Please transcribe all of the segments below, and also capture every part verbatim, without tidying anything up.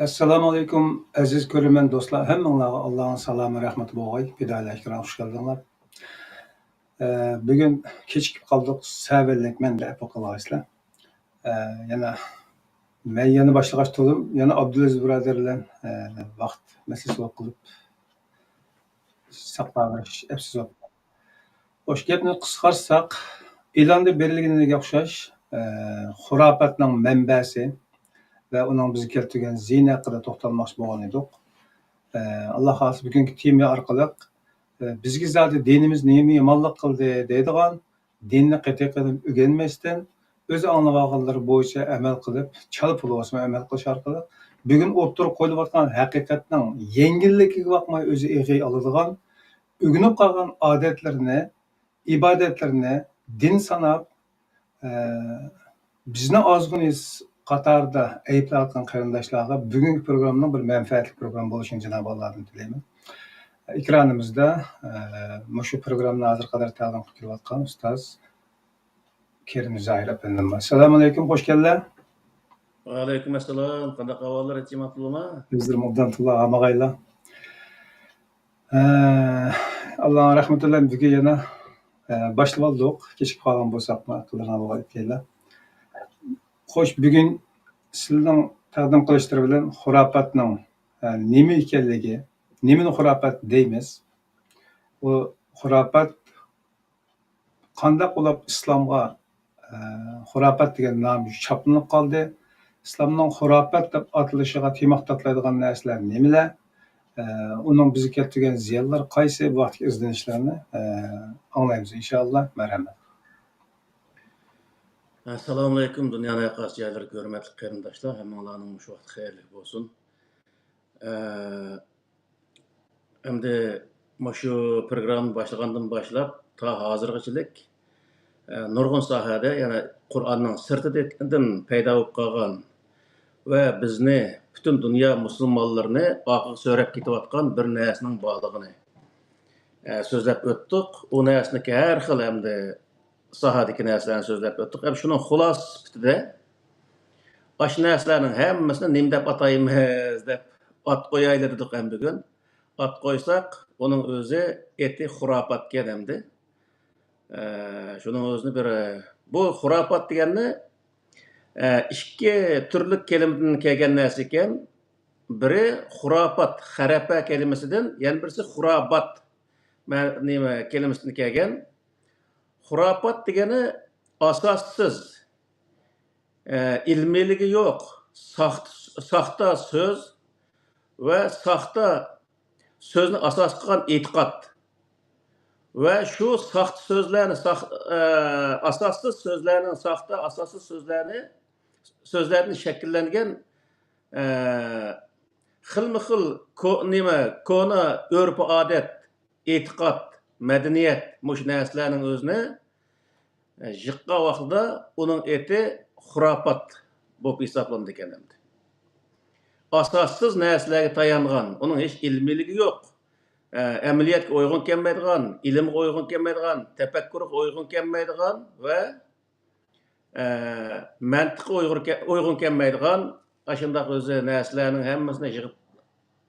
ئەسسالامۇئەلەيكۇم، ئەزىز كۆرۈرمەن دوستلار، ھەممىڭلارغا ئاللانىڭ سالامى، رەھمىتى بولغاي. پىدائىيلەر ئىكرام، خۇش كەلدىڭلار. ئە، بۈگۈن كېچىكىپ قالدۇق، سەۋەنلىكمەن دەپ قالغايسىلەر. ئە، يەنە مەن يەنە باشلىغاچ تۇردۇم، يەنە ئابدۇلئەزىز بۇرادەر بىلەن، ئە، ۋاقىت مەسىلىسى بولۇپ قېلىپ، ساقلاۋېرىش ئەپسىز بولۇپ قالدى. خوش، گەپنى قىسقارتساق، ئېلاندا بېرىلگىنىگە ئوخشاش، ئە، خۇراپاتنىڭ مەنبەسى ۋە ئۇنىڭ بىزگە كەلتۈرگەن زىيىنى ھەققىدە توختالماقچى بولغان ئىدۇق. ئە، ئاللا خالىسا بۈگۈنكى تېما ئارقىلىق، ئە، بىزگە زادى دىنىمىز نېمە يامانلىق قىلدى دەيدىغان، دىننى قېتىق قىلىپ ئۆگەنمەستىن، ئۆزى ئاڭلىۋالغانلىرى بويىچە ئەمەل قىلىپ، چالا پۇلى بولسىمۇ ئەمەل قىلىش ئارقىلىق، بۈگۈن ئوتتۇرىغا قويۇلۇۋاتقان ھەقىقەتنىڭ يەڭگىللىكىگە باقماي ئۆزى ئېغىز ئالىدىغان، ئۆگىنىپ قالغان ئادەتلىرىنى، ئىبادەتلىرىنى دىن ساناپ، ئە، بىزنى ئازغۇنى قاتارىدا ئەيىبلەۋاتقان قېرىنداشلارغا بۈگۈنكى پروگراممىنىڭ بىر مەنپەئەتلىك پروگرامما بولۇشىنى جانابى ئاللادىن تىلەيمەن. ئېكرانىمىزدا، ئە، مۇشۇ پروگراممىنى ھازىرغا قەدەر تەقدىم قىلىپ كېلىۋاتقان ئۇستاز كېرىم زاھىر ئەپەندىم بار. ئەسسالامۇئەلەيكۇم، خوش كەلدىلەر. ۋەئەلەيكۇم ئەسسالام. قانداق ئەھۋاللار، ئېچىماتلىما؟ بىزلىرىمۇ ئوبدان تۇرلا ئاماغايلا. ئە، ئاللانىڭ رەھمىتى بىلەن بۈگۈن يەنە، ئە، باشلىۋالدۇق. كېچىكىپ قالغان بولساقمۇ، ئەقىللىرىڭلار بولغايتكەيلا. خوش، بۈگۈن سىلەرنىڭ تەقدىم قىلىشلىرى بىلەن خۇراپاتنىڭ، ئە، نېمە ئىكەنلىكى، نېمىنى خۇراپات دەيمىز؟ ئۇ خۇراپات قانداق بولۇپ ئىسلامغا، ئە، خۇراپات دېگەن نام چاپلىنىپ قالدى؟ ئىسلامنىڭ خۇراپات دەپ ئاتىلىشىغا تېماق تاتلايدىغان نەرسىلەر نېمىلەر؟ ئە، ئۇنىڭ بىزگە كەلتۈرگەن زىيانلىرى قايسى؟ بۇ ھەقتىكى ئىزدىنىشلەرنى، ئە، ئاڭلايمىز ئىنشائاللا. مەرھەمەت. ئەسسالامۇئەلەيكۇم، دۇنيانىڭ ھەر قايسى جايلىرىدىكى ھۆرمەتلىك قېرىنداشلار، ھەممىڭلارنىڭ مۇشۇ ۋاقتى خەيرلىك بولسۇن. ئە، ئەمدى مۇشۇ پروگراممىنى باشلىغاندىن باشلاپ تا ھازىرغىچىلىك، ئە، نۇرغۇن ساھەدە، يەنى قۇرئاننىڭ سىرتىدىن پەيدا بولۇپ قالغان ۋە بىزنى، پۈتۈن دۇنيا مۇسۇلمانلىرىنى ئارقىغا سۆرەپ كېتىۋاتقان بىر نەرسىنىڭ بارلىقىنى، ئە، سۆزلەپ ئۆتتۇق. ئۇ نەرسىنىڭكى ھەر خىل ئەمدى ساھەدىكى نەرسىلەرنى سۆزلەپ ئۆتتۇق. ئەمدى شۇنىڭ خۇلاسە سۈپىتىدە ئاشۇ نەرسىلەرنىڭ ھەممىسىنى نېمە دەپ ئاتايمىز دەپ ئات قويايلى دېدۇق ئەمدى بۈگۈن. ئات قويساق، ئۇنىڭ ئۆزى ئېتى خۇراپاتكەن ئەمدى. ئە، شۇنىڭ ئۆزىنى بىر، بۇ خۇراپات دېگەننى، ئە، ئىككى تۈرلۈك كەلىمىدىن كەلگەن نەرسە ئىكەن. بىرى خۇراپات، خەرەپە كەلىمىسىدىن، يەنە بىرسى خۇرابات مە-، نېمە، كەلىمىسىدىن كەلگەن. خۇراپات دېگەنى ئاساسسىز، ئە، ئىلمىيلىكى يوق، ساخت-، ساختا سۆز ۋە ساختا سۆزنى ئاساس قىلغان ئېتىقاد ۋە شۇ ساختا سۆزلەرنى، ساخ-، ئە، ئاساسسىز سۆزلەرنىڭ، ساختا ئاساسسىز سۆزلەرنى، سۆزلەردىن شەكىللەنگەن، ئە، خىلمۇ خىل كو-، نېمە، كونا ئۆرپ-ئادەت، ئېتىقاد، مەدەنىيەت، مۇشۇ نەرسىلەرنىڭ ئۆزىنى، ئە، يىغقان ۋاقتىدا ئۇنىڭ ئېتى خۇراپات بولۇپ ھېسابلىنىدىكەن ئەمدى. ئاساسسىز نەرسىلەرگە تايانغان، ئۇنىڭ ھېچ ئىلمىيلىكى يوق، ئە، ئەمەلىيەتكە ئۇيغۇن كەلمەيدىغان، ئىلىمغا ئۇيغۇن كەلمەيدىغان، تەپەككۇرغا ئۇيغۇن كەلمەيدىغان ۋە، ئە، مەنتىققا ئۇيغۇر كە-، ئۇيغۇن كەلمەيدىغان ئاشۇنداق ئۆزى نەرسىلەرنىڭ ھەممىسىنى يىغىپ،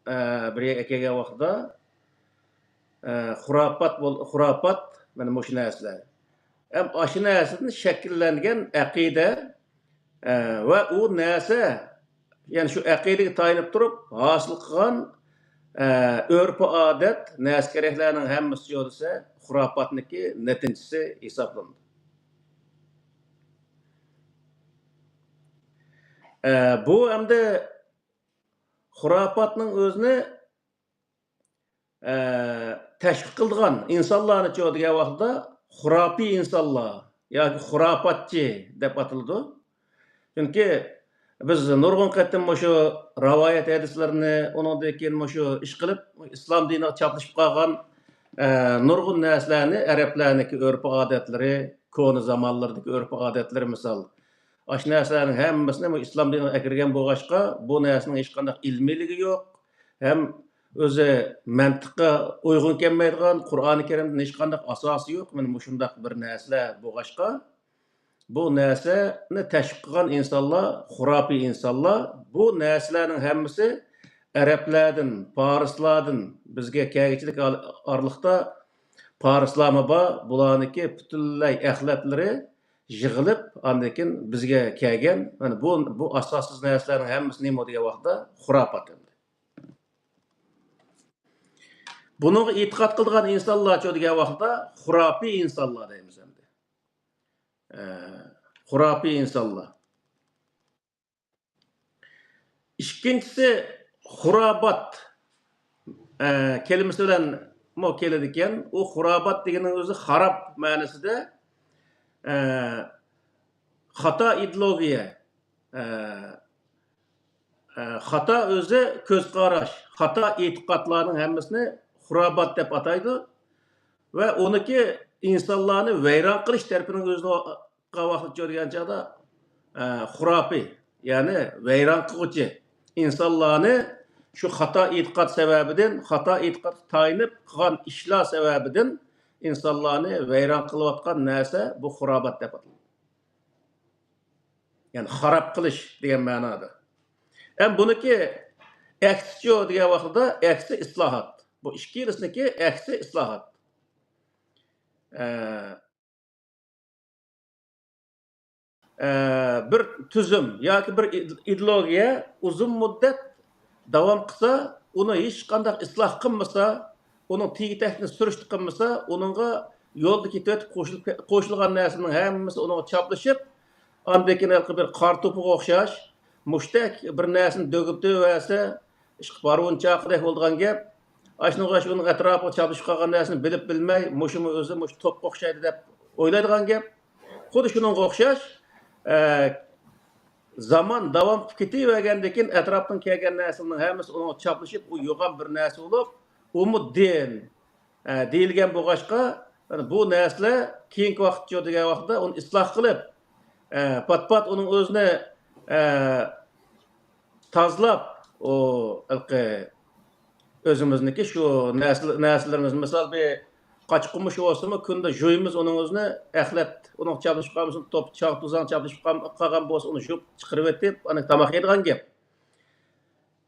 ئە، بىر يەرگە ئەكەلگەن ۋاقتىدا، ئە، خۇراپات بول-، خۇراپات، مانا مۇشۇ نەرسىلەر. ھەم ئاشۇ نەرسىدىن شەكىللەنگەن ئەقىدە، ئە، ۋە ئۇ نەرسە، يەنى شۇ ئەقىدىگە تايىنىپ تۇرۇپ ھاسىل قىلغان، ئە، ئۆرپ-ئادەت، نەرسە-كېرەكلەرنىڭ ھەممىسى دېسە خۇراپاتنىڭكى نەتىجىسى ھېسابلىنىدۇ. ئە، بۇ ئەمدى خۇراپاتنىڭ ئۆزىنى ئە، تەشۋىق قىلىدىغان ئىنسانلارنىچۇ دېگەن ۋاقىتتا خۇراپىي ئىنسانلار ياكى خۇراپاتچى دەپ ئاتىلىدۇ. چۈنكى بىز نۇرغۇن قېتىم مۇشۇ رىۋايەت ھەدىسلىرىنى، ئۇنىڭدىن كېيىن مۇشۇ ئىشقىلىپ ئىسلام دىنىغا چاپلىشىپ قالغان، ئە، نۇرغۇن نەرسىلەرنى، ئەرەبلەرنىڭكى ئۆرپ-ئادەتلىرى، كونا زامانلىرىدىكى ئۆرپ-ئادەتلىرى مىسال. ئاشۇ نەرسىلەرنىڭ ھەممىسىنى بۇ ئىسلام دىنىغا ئەكىرگەن بولغاچقا، بۇ نەرسىنىڭ ھېچقانداق ئىلمىيلىكى يوق، ھەم ئۆزى مەنتىققا ئۇيغۇن كەلمەيدىغان، قۇرئانى كەرىمدىن ھېچقانداق ئاساسى يوق، مانا مۇشۇنداق بىر نەرسىلەر بولغاچقا، بۇ نەرسىنى تەشۋىق قىلغان ئىنسانلار، خۇراپىي ئىنسانلار. بۇ نەرسىلەرنىڭ ھەممىسى ئەرەبلەردىن، پارسلاردىن بىزگە كەلگۈچىلىك ئارىلىقتا پارسلارمۇ بار، بۇلارنىڭكى پۈتۈنلەي ئەخلەتلىرى يىغىلىپ، ئاندىن كېيىن بىزگە كەلگەن. مانا بۇ، بۇ ئاساسسىز نەرسىلەرنىڭ ھەممىسى نېمە دېگەن ۋاقىتتا؟ خۇراپات ئەمدى. بۇنىڭغا ئېتىقاد قىلىدىغان ئىنسانلارچۇ دېگەن ۋاقىتتا خۇراپىي ئىنسانلار دەيمىز ئەمدى. ئە، خۇراپىي ئىنسانلار. ئىككىنچىسى، خۇرابات، ئە، كەلىمىسى بىلەنمۇ كېلىدىكەن. ئۇ خۇرابات دېگەننىڭ ئۆزى خاراب مەنىسىدە، ئە، خاتا ئىدېئولوگىيە، ئە، ئە، خاتا ئۆزى كۆز قاراش، خاتا ئېتىقادلارنىڭ ھەممىسىنى خۇرابات دەپ ئاتايدۇ. ۋە ئۇنىڭكى ئىنسانلارنى ۋەيران قىلىش تەرىپىنىڭ ئۆزىنى قاۋاقلىتىپ يۈرگەن چاغدا، ئە، خۇراپىي، يەنى ۋەيران قىلغۇچى ئىنسانلارنى شۇ خاتا ئېتىقاد سەۋەبىدىن، خاتا ئېتىقادقا تايىنىپ قىلغان ئىشلار سەۋەبىدىن ئىنسانلارنى ۋەيران قىلىۋاتقان نەرسە بۇ خۇرابات دەپ ئاتىلىدۇ. يەنى خاراب قىلىش دېگەن مەنادا. ئەم بۇنىكى ئەكسىچۇ دېگەن ۋاقتىدا ئەكسى ئىسلاھات. بۇ ئىككىلىسىنىكى ئەكسى ئىسلاھات. ئە، ئە، بىر تۈزۈم ياكى بىر ئىد-، ئىدېئولوگىيە ئۇزۇن مۇددەت داۋام قىلسا، ئۇنى ھېچقانداق ئىسلاھ قىلمىسا، ئۇنىڭ تېگى-تەكتىنى سۈرۈشتە قىلمىسا، ئۇنىڭغا يولدا كېتىۋېتىپ قوشۇلۇپ، قوشۇلغان نەرسىنىڭ ھەممىسى ئۇنىڭغا چاپلىشىپ، ئاندىن كېيىن ھېلىقى بىر قار توپىغا ئوخشاش، مۇشتەك بىر نەرسىنى دۆگىلىتىۋەرسە، ئىشقىلىپ ھارۋىنى چاققىدەك بولىدىغان گەپ. ئاشۇنىڭغا ئاشۇ ئۇنىڭ ئەتراپىغا چاپلىشىپ قالغان نەرسىنى بىلىپ بىلمەي، مۇشۇمۇ ئۆزى مۇشۇ توپقا ئوخشايدۇ دەپ ئويلايدىغان گەپ. خۇددى شۇنىڭغا ئوخشاش، ئە، زامان داۋام قىلىپ كېتىۋەرگەندىن كېيىن ئەتراپتىن كەلگەن نەرسىلەرنىڭ ھەممىسى ئۇنىڭغا چاپلىشىپ، ئۇ يوغان بىر نەرسە بولۇپ، ئۇمۇ دىن، ئە، دېيىلگەن بولغاچقا، بۇ نەرسىلەر كېيىنكى ۋاقىتچۇ دېگەن ۋاقىتتا ئۇنى ئىسلاھ قىلىپ، ئە، پات-پات ئۇنىڭ ئۆزىنى، ئە، تازىلاپ، ئۇ ھېلىقى ئۆزىمىزنىڭكى شۇ نەرسە-، نەرسىلىرىمىز، مىسال، بىر قاچا-قۇمۇش بولسىمۇ، كۈندە جۇيىمىز ئۇنىڭ ئۆزىنى، ئەخلەت، ئۇنىڭ چاپلىشىپ قالمىسۇن، توپ، چاغ-توزان چاپلىشىپ قال-، قالغان بولسا، ئۇنى يۇيۇپ چىقىرىۋېتىپ، ئاندىن تاماق يەيدىغان گەپ.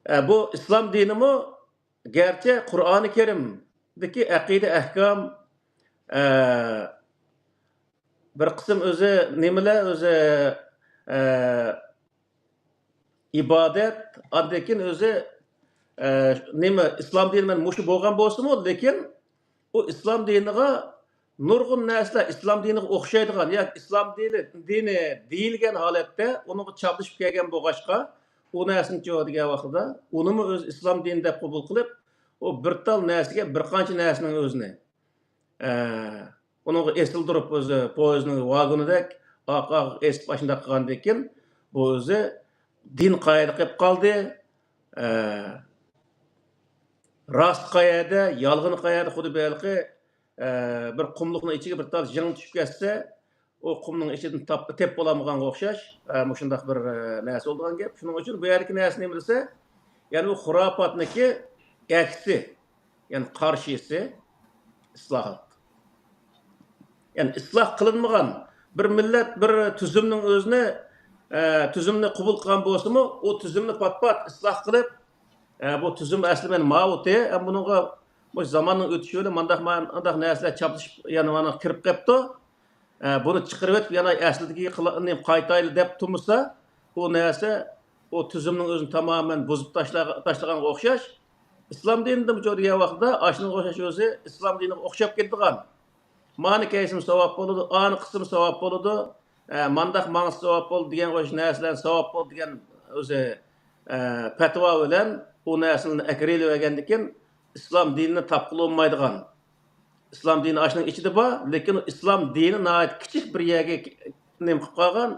ئە، بۇ ئىسلام دىنىمۇ گەرچە قۇرئانى كەرىمدىكى ئەقىدە ئەھكام، ئە، بىر قىسىم ئۆزى نېمىلەر، ئۆزى، ئە، ئىبادەت، ئاندىن كېيىن ئۆزى، ئە، نېمە، ئىسلام دىنى مەن مۇشۇ بولغان بولسىمۇ، لېكىن ئۇ ئىسلام دىنىغا نۇرغۇن نەرسىلەر ئىسلام دىنىغا ئوخشايدىغان ياكى ئىسلام دىنى، دىنى دېيىلگەن ھالەتتە ئۇنىڭغا چاپلىشىپ كەلگەن بولغاچقا، ئۇ نەرسىنىچۇ دېگەن ۋاقتىدا ئۇنىمۇ ئۆزى ئىسلام دىنى دەپ قوبۇل قىلىپ، ئۇ بىر تال نەرسىگە بىر قانچە نەرسىنىڭ ئۆزىنى، ئە، ئۇنىڭغا ئېسىلدۇرۇپ ئۆزى پويىزنىڭ ۋاگونىدەك ئاق-ئاق ئېسىپ ئاشۇنداق قىلغاندىن كېيىن، بۇ ئۆزى دىن قايەردە قېلىپ قالدى؟ ئە، راست قايەردە، يالغىنى قايەردە؟ خۇددى بۇ ھېلىقى، ئە، بىر قۇملۇقنىڭ ئىچىگە بىر تال جىڭ چۈشۈپ كەتسە، ئۇ قۇمنىڭ ئىچىدىن تاپ-، تېپىپ بولالمىغانغا ئوخشاش، ئە، مۇشۇنداق بىر، ئە، نەرسە بولىدىغان گەپ. شۇنىڭ ئۈچۈن بۇ يەردىكى نەرسە نېمە دېسە، يەنى بۇ خۇراپاتنىكى ئەكسى، يەنى قارشىسى ئىسلاھات. يەنى ئىسلاھ قىلىنمىغان بىر مىللەت بىر تۈزۈمنىڭ ئۆزىنى، ئە، تۈزۈمنى قوبۇل قىلغان بولسىمۇ، ئۇ تۈزۈمنى پات-پات ئىسلاھ قىلىپ، ئە، بۇ تۈزۈم ئەسلى مەن ماۋۇتى، ئە، بۇنىڭغا بۇ زاماننىڭ ئۆتۈشى بىلەن مانداق، مانداق نەرسىلەر چاپلىشىپ، يەنە مانا كىرىپ قېپتۇ. ئە، بۇنى چىقىرىۋېتىپ، يەنە ئەسلىدىكىگە قىلا-، نېمە، قايتايلى دەپ تۇرمىسا، ئۇ نەرسە، ئۇ تۈزۈمنىڭ ئۆزىنى تامامەن بۇزۇپ تاشلا-، تاشلىغانغا ئوخشاش. ئىسلام دىنىدىمۇ دېگەن ۋاقىتتا، ئاشۇنىڭغا ئوخشاش ئۆزى ئىسلام دىنىغا ئوخشاپ كېتىدىغان. مانى كەيسىمۇ ساۋاب بولىدۇ، ئانى قىلسىمۇ ساۋاب بولىدۇ، ئە، مانداق ماڭسا ساۋاب بولىدۇ دېگەن ئوخشاش نەرسىلەرنى ساۋاب بولىدۇ دېگەن ئۆزى، ئە، پەتىۋا بىلەن ئۇ نەرسىلەرنى ئەكىرىۋەرگەندىن كېيىن، ئىسلام دىنىنى تاپقىلى بولمايدىغان. ئىسلام دىنى ئاشۇنىڭ ئىچىدە بار، لېكىن ئىسلام دىنى ناھايىتى كىچىك بىر يەرگە نېمە قىلىپ قالغان.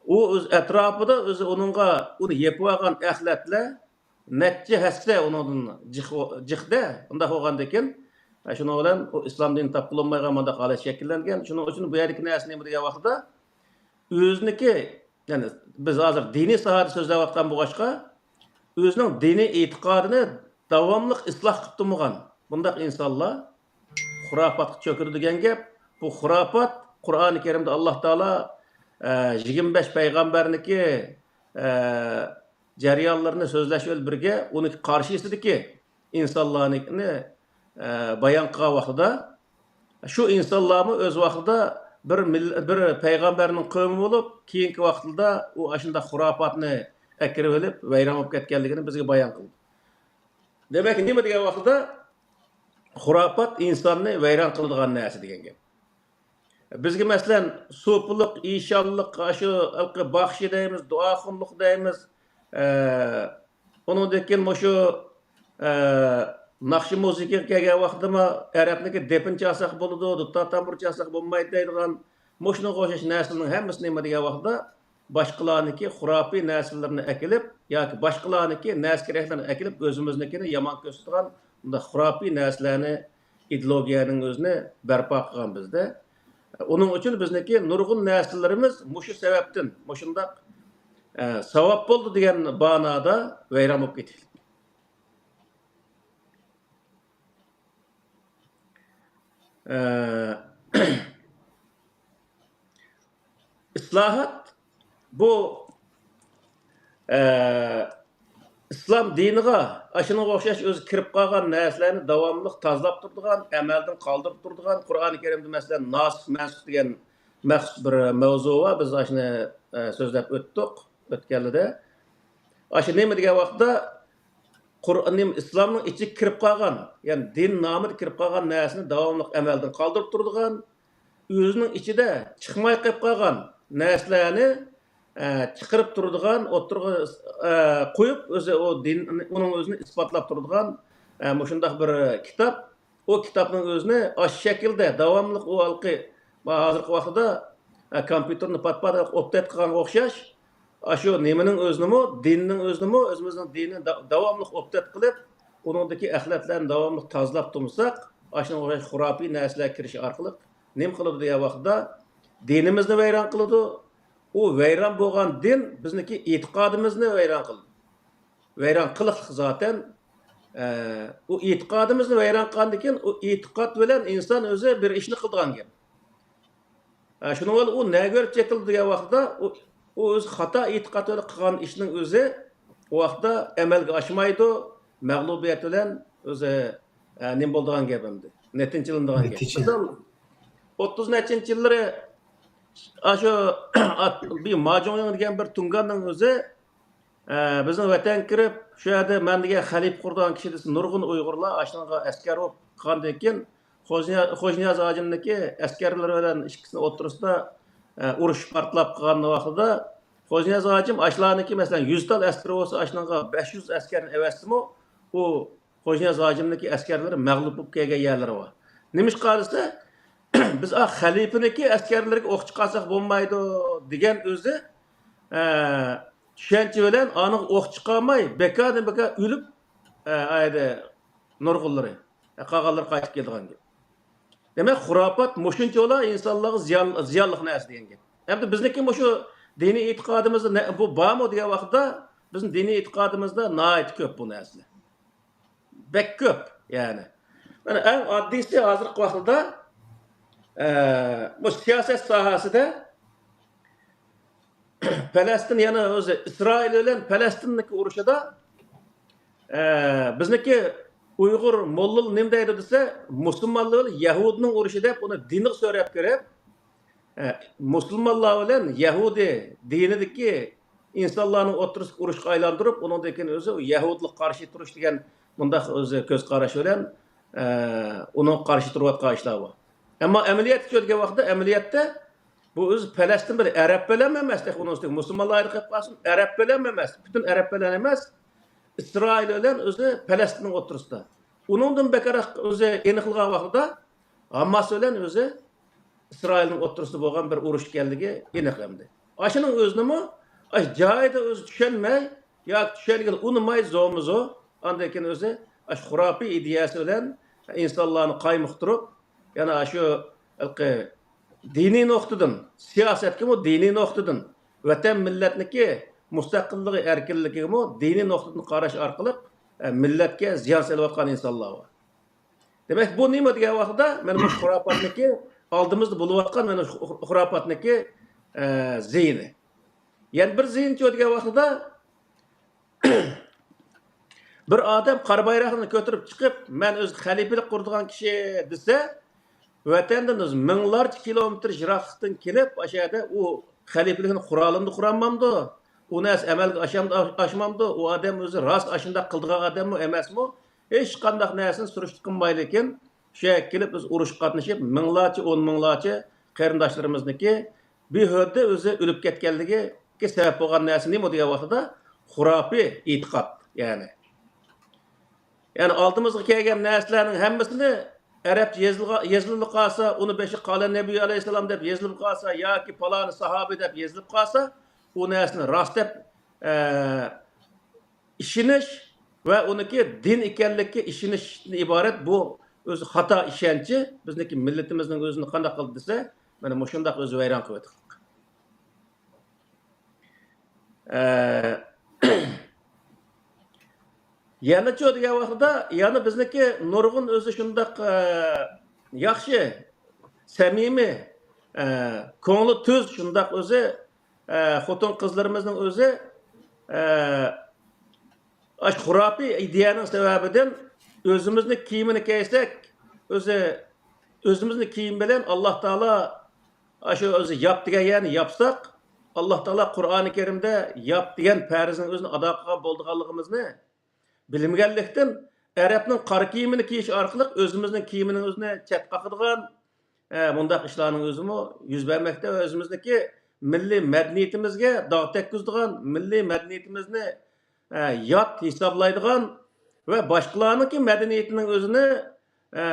ئۇ ئۆز ئەتراپىدا ئۆزى ئۇنىڭغا، ئۇنى يېپىۋالغان ئەخلەتلەر نەچچە ھەسسە ئۇنىڭدىن جىق، جىقتە. ئۇنداق بولغاندىكىن، شۇنىڭ بىلەن ئۇ ئىسلام دىنى تاپقىلى بولمايدىغان مانداق ھالەت شەكىللەنگەن. شۇنىڭ ئۈچۈن بۇ يەردىكى نەرسە نېمە دېگەن ۋاقىتتا، ئۆزىنىڭكى، يەنى بىز ھازىر دىنىي ساھەدە سۆزلەۋاتقان بولغاچقا، ئۆزىنىڭ دىنىي ئېتىقادىنى داۋاملىق ئىسلاھ قىلىپ تۇرمىغان بۇنداق ئىنسانلار خۇراپاتقا چۆكىدۇ دېگەن گەپ. بۇ خۇراپات، قۇرئانى كەرىمدە ئاللا تائالا، ئە، يىگىرمە بەش پەيغەمبەرنىكى، ئە، جەريانلىرىنى سۆزلەش بىلەن بىرگە، ئۇنىڭ قارشىسىدىكى ئىنسانلارنىڭكىنى، ئە، بايان قىلغان ۋاقتىدا، شۇ ئىنسانلارمۇ ئۆز ۋاقتىدا بىر مىل-، بىر پەيغەمبەرنىڭ قەۋمى بولۇپ، كېيىنكى ۋاقىتلاردا ئۇ ئاشۇنداق خۇراپاتنى ئەكىرىۋېلىپ، ۋەيران بولۇپ كەتكەنلىكىنى بىزگە بايان قىلدى. دېمەك، نېمە دېگەن ۋاقتىدا، خۇراپات ئىنساننى ۋەيران قىلىدىغان نەرسە دېگەن گەپ. بىزگە، مەسىلەن، سوپىلىق، ئىشانلىق، ئاشۇ ھېلىقى باخشى دەيمىز، دۇئاخۇنلۇق دەيمىز. ئە، ئۇنىڭدىن كېيىن مۇشۇ، ئە، ناخشا مۇزىكىغا كەلگەن ۋاقتىدىمۇ ئەرەبنىكى دېپىنى چالساق بولىدۇ، دۇتار تامبۇر چالساق بولمايدۇ دەيدىغان مۇشۇنىڭغا ئوخشاش نەرسىلەرنىڭ ھەممىسى نېمە دېگەن ۋاقتىدا، باشقىلارنىڭكى خۇراپىي نەرسىلىرىنى ئەكېلىپ ياكى باشقىلارنىڭكى نەرسە-كېرەكلىرىنى ئەكېلىپ، ئۆزىمىزنىڭكىنى يامان كۆرسىتىدىغان بۇنداق خۇراپىي نەرسىلەرنى، ئىدېئولوگىيەنىڭ ئۆزىنى بەرپا قىلغان بىزدە. ئۇنىڭ ئۈچۈن بىزنىڭكى نۇرغۇن نەرسىلىرىمىز مۇشۇ سەۋەبتىن، مۇشۇنداق، ئە، ساۋاب بولدى دېگەن بانادا ۋەيران بولۇپ كېتىلدى. ئە، ئىسلاھات بۇ، ئە، ئىسلام دىنىغا ئاشۇنىڭغا ئوخشاش ئۆزى كىرىپ قالغان نەرسىلەرنى داۋاملىق تازىلاپ تۇرىدىغان، ئەمەلدىن قالدۇرۇپ تۇرىدىغان، قۇرئانى كەرىمدە، مەسىلەن، ناسىخ، مەنسۇخ دېگەن مەخسۇس بىر مەۋزۇ بار. بىز ئاشۇنى، ئە، سۆزلەپ ئۆتتۇق ئۆتكەنلىدە. ئاشۇ نېمە دېگەن ۋاقىتتا، قۇرئان، ئىسلامنىڭ ئىچىگە كىرىپ قالغان، يەنى دىن نامىدا كىرىپ قالغان نەرسىنى داۋاملىق ئەمەلدىن قالدۇرۇپ تۇرىدىغان، ئۆزىنىڭ ئىچىدە چىقماي قېلىپ قالغان نەرسىلەرنى، ئە، چىقىرىپ تۇرىدىغان، ئوتتۇرىغا، ئە، قويۇپ، ئۆزى ئۇ دىن، ئۇنىڭ ئۆزىنى ئىسپاتلاپ تۇرىدىغان، ئە، مۇشۇنداق بىر كىتاب. ئۇ كىتابنىڭ ئۆزىنى ئاشۇ شەكىلدە داۋاملىق ئۇ ھالقى، ھازىرقى ۋاقتىدا، ئە، كومپيۇتېرنى پات-پات ئوپدېيت قىلغانغا ئوخشاش، ئاشۇ نېمىنىڭ ئۆزىنىمۇ، دىننىڭ ئۆزىنىمۇ، ئۆزىمىزنىڭ دىنىنى دا-، داۋاملىق ئوپدېيت قىلىپ، ئۇنىڭدىكى ئەخلەتلەرنى داۋاملىق تازىلاپ تۇرمىساق، ئاشۇنىڭغا ئوخشاش خۇراپىي نەرسىلەر كىرىش ئارقىلىق نېمە قىلىدۇ دېگەن ۋاقتىدا، دىنىمىزنى ۋەيران قىلىدۇ. ئۇ ۋەيران بولغان دىن بىزنىڭكى ئېتىقادىمىزنى ۋەيران قىلىدۇ. ۋەيران قىلىقلىق زاتەن. ئە، ئۇ ئېتىقادىمىزنى ۋەيران قىلغاندىن كېيىن، ئۇ ئېتىقاد بىلەن ئىنسان ئۆزى بىر ئىشنى قىلىدىغان گەپ. ئە، شۇنىڭ بىلەن ئۇ نەگە كۆرە چېتىلدى دېگەن ۋاقىتتا، ئۇ، ئۇ ئۆزى خاتا ئېتىقاد بىلەن قىلغان ئىشنىڭ ئۆزى ئۇ ۋاقىتتا ئەمەلگە ئاشمايدۇ، مەغلۇبىيەت بىلەن ئۆزى، ئە، نېمە بولىدىغان گەپ ئەمدى، نەتىجىلىنىدىغان گەپ. نەتىجە. مىسال، ئوتتۇز نەچچىنچى يىللىرى ئاشۇ بىر ما جۇڭيىڭ دېگەن بىر تۇڭگاننىڭ ئۆزى ئە، بىزنىڭ ۋەتەنگە كىرىپ، شۇ يەردە مەن دېگەن خەلىپە قۇرىدىغان كىشى دېسە، نۇرغۇن ئۇيغۇرلار ئاشۇنىڭغا ئەسكەر بولۇپ قالغاندىن كېيىن، خوجنىياز، خوجنىياز ھاجىمنىڭكى ئەسكەرلىرى بىلەن ئىككىسىنىڭ ئوتتۇرىسىدا، ئە، ئۇرۇش پارتلاپ قالغان ۋاقتىدا، خوجنىياز ھاجىم ئاشۇلارنىڭكى، مەسىلەن، يۈز تال ئەسكىرى بولسا، ئاشۇنىڭغا بەش يۈز ئەسكەرنى ئەۋەتسىمۇ، ئۇ خوجنىياز ھاجىمنىڭكى ئەسكەرلىرى مەغلۇپ بولۇپ كەلگەن يەرلىرى بار. نېمىشقا دېسە، بىز ئا خەلىپىنىڭكى ئەسكەرلىرىگە ئوق چىقارساق بولمايدۇ دېگەن ئۆزى، ئە، چۈشەنچە بىلەن ئانىڭغا ئوق چىقارماي، بىكاردىن بىكار ئۆلۈپ، ئە، ئايدى نۇرغۇنلىرى، ئە، قالغانلىرى قايتىپ كېلىدىغان گەپ. دېمەك، خۇراپات مۇشۇنچىۋالا ئىنسانلارغا زىيان، زىيانلىق نەرسە دېگەن گەپ. ئەمدى بىزنىڭكى مۇشۇ دىنىي ئېتىقادىمىزدا نە-، بۇ بارمۇ دېگەن ۋاقىتتا، بىزنىڭ دىنىي ئېتىقادىمىزدا ناھايىتى كۆپ بۇ نەرسىلەر. بەك كۆپ، يەنى. مانا ئەڭ ئاددىيسى، ھازىرقى ۋاقىتتا، ئە، بۇ سىياسەت ساھەسىدە پەلەستىن، يەنە ئۆزى ئىسرائىل بىلەن پەلەستىندىكى ئۇرۇشىدا، ئە، بىزنىڭكى ئۇيغۇر موللىلار نېمە دەيدۇ دېسە، مۇسۇلمانلار بىلەن يەھۇدىينىڭ ئۇرۇشى دەپ، ئۇنى دىنغا سۆرەپ كىرىپ، ئە، مۇسۇلمانلار بىلەن يەھۇدىي دىنىدىكى ئىنسانلارنىڭ ئوتتۇرىسىدىكى ئۇرۇشقا ئايلاندۇرۇپ، ئۇنىڭدىن كېيىن ئۆزى يەھۇدىيلارغا قارشى تۇرۇش دېگەن مۇنداق ئۆزى كۆز قاراش بىلەن، ئە، ئۇنىڭغا قارشى تۇرۇۋاتقان ئىشلار بار. ئەمما ئەمەلىيەتتە كۆرگەن ۋاقىتتا، ئەمەلىيەتتە بۇ ئۆزى پەلەستىن بىر ئەرەب بىلەنمۇ ئەمەس، تېخى ئۇنىڭ ئۈستىگە مۇسۇلمانلار قېلىپ قالسۇن، ئەرەب بىلەنمۇ ئەمەس، پۈتۈن ئەرەب بىلەن ئەمەس، ئىسرائىل بىلەن ئۆزى پەلەستىننىڭ ئوتتۇرىسىدا. ئۇنىڭدىن بەكرەك ئۆزى ئېنىقلىغان ۋاقتىدا، ھاماس بىلەن ئۆزى ئىسرائىلنىڭ ئوتتۇرىسىدا بولغان بىر ئۇرۇش ئىكەنلىكى ئېنىق ئەمدى. ئاشۇنىڭ ئۆزىنىمۇ ئاشۇ جايىدا ئۆزى چۈشەنمەي ياكى چۈشەنگىلى ئۇنىماي زورمۇ زور، ئاندىن كېيىن ئۆزى ئاشۇ خۇراپىي ئىدىيەسى بىلەن ئىنسانلارنى قايمۇقتۇرۇپ، يەنە ئاشۇ ھېلىقى دىنىي نۇقتىدىن، سىياسەتكىمۇ دىنىي نۇقتىدىن، ۋەتەن مىللەتنىكى مۇستەقىللىقى، ئەركىنلىكىگىمۇ دىنىي نۇقتىدىن قاراش ئارقىلىق، ئە، مىللەتكە زىيان سېلىۋاتقان ئىنسانلار بار. دېمەك، بۇ نېمە دېگەن ۋاقتىدا، مانا مۇشۇ خۇراپاتنىكى، ئالدىمىزدا بولۇۋاتقان مانا شۇ خۇ-، خۇراپاتنىكى، ئە، زىيىنى. يەنە بىر زىيىنچۇ دېگەن ۋاقتىدا، بىر ئادەم قارا بايراقنى كۆتۈرۈپ چىقىپ، «مەن ئۆزى خەلىپىلىك قۇرىدىغان كىشى» دېسە، ۋەتەندىن ئۆزى مىڭلارچە كىلومېتىر يىراقلىقتىن كېلىپ، ئاشۇ يەردە ئۇ خەلىپىلىكنى قۇرالامدۇ، قۇرالمامدۇ؟ ئۇ نەرسە ئەمەلگە ئاشامدۇ، ئاشمامدۇ؟ ئۇ ئادەم ئۆزى راست ئاشۇنداق قىلىدىغان ئادەممۇ، ئەمەسمۇ؟ ھېچقانداق نەرسىنى سۈرۈشتە قىلمايدىكىن، شۇ يەرگە كېلىپ، بىز ئۇرۇشقا قاتنىشىپ، مىڭلارچە، ئون مىڭلارچە قېرىنداشلىرىمىزنىكى بىھۇدە ئۆزى ئۆلۈپ كەتكەنلىكىگە سەۋەب بولغان نەرسە نېمە دېگەن ۋاقتىدا، خۇراپىي ئېتىقاد، يەنى. يەنى ئالدىمىزغا كەلگەن نەرسىلەرنىڭ ھەممىسىنى ئەرەبچە يېزىلغا-، يېزىلىپ قالسا، ئۇنى بېشى قالە نەبىيى ئەلەيھىسسالام دەپ يېزىلىپ قالسا ياكى پالانى ساھابى دەپ يېزىلىپ قالسا، ئۇ نەرسىنى راست دەپ، ئە، ئىشىنىش ۋە ئۇنىڭكى دىن ئىكەنلىكىگە ئىشىنىشتىن ئىبارەت بۇ ئۆزى خاتا ئىشەنچى بىزنىڭكى مىللىتىمىزنىڭ ئۆزىنى قانداق قىلدى دېسە، مانا مۇشۇنداق ئۆزى ۋەيران قىلىۋېتىپتۇ. ئە، يەنىچۇ دېگەن ۋاقتىدا، يەنە بىزنىڭكى نۇرغۇن ئۆزى شۇنداق، ئە، ياخشى، سەمىمىي، ئە، كۆڭلى تۈز شۇنداق ئۆزى، ئە، خوتۇن قىزلىرىمىزنىڭ ئۆزى، ئە، ئاشۇ خۇراپىي ئىدىيەنىڭ سەۋەبىدىن ئۆزىمىزنىڭ كىيىمىنى كىيسەك، ئۆزى، ئۆزىمىزنىڭ كىيىمى بىلەن ئاللا تائالا ئاشۇ ئۆزى ياپ دېگەن يەرنى ياپساق، ئاللا تائالا قۇرئانى كەرىمدە ياپ دېگەن پەرزنىڭ ئۆزىنى ئادا قىلغان بولىدىغانلىقىمىزنى بىلمىگەنلىكتىن، ئەرەبنىڭ قارا كىيىمىنى كىيىش ئارقىلىق ئۆزىمىزنىڭ كىيىمىنىڭ ئۆزىنى چەت قاقىدىغان، ئە، مۇنداق ئىشلارنىڭ ئۆزىمۇ يۈز بەرمەكتە ۋە ئۆزىمىزنىڭكى مىللىي مەدەنىيىتىمىزگە داغ تەگكۈزىدىغان، مىللىي مەدەنىيىتىمىزنى، ئە، يات ھېسابلايدىغان ۋە باشقىلارنىڭكى مەدەنىيىتىنىڭ ئۆزىنى، ئە،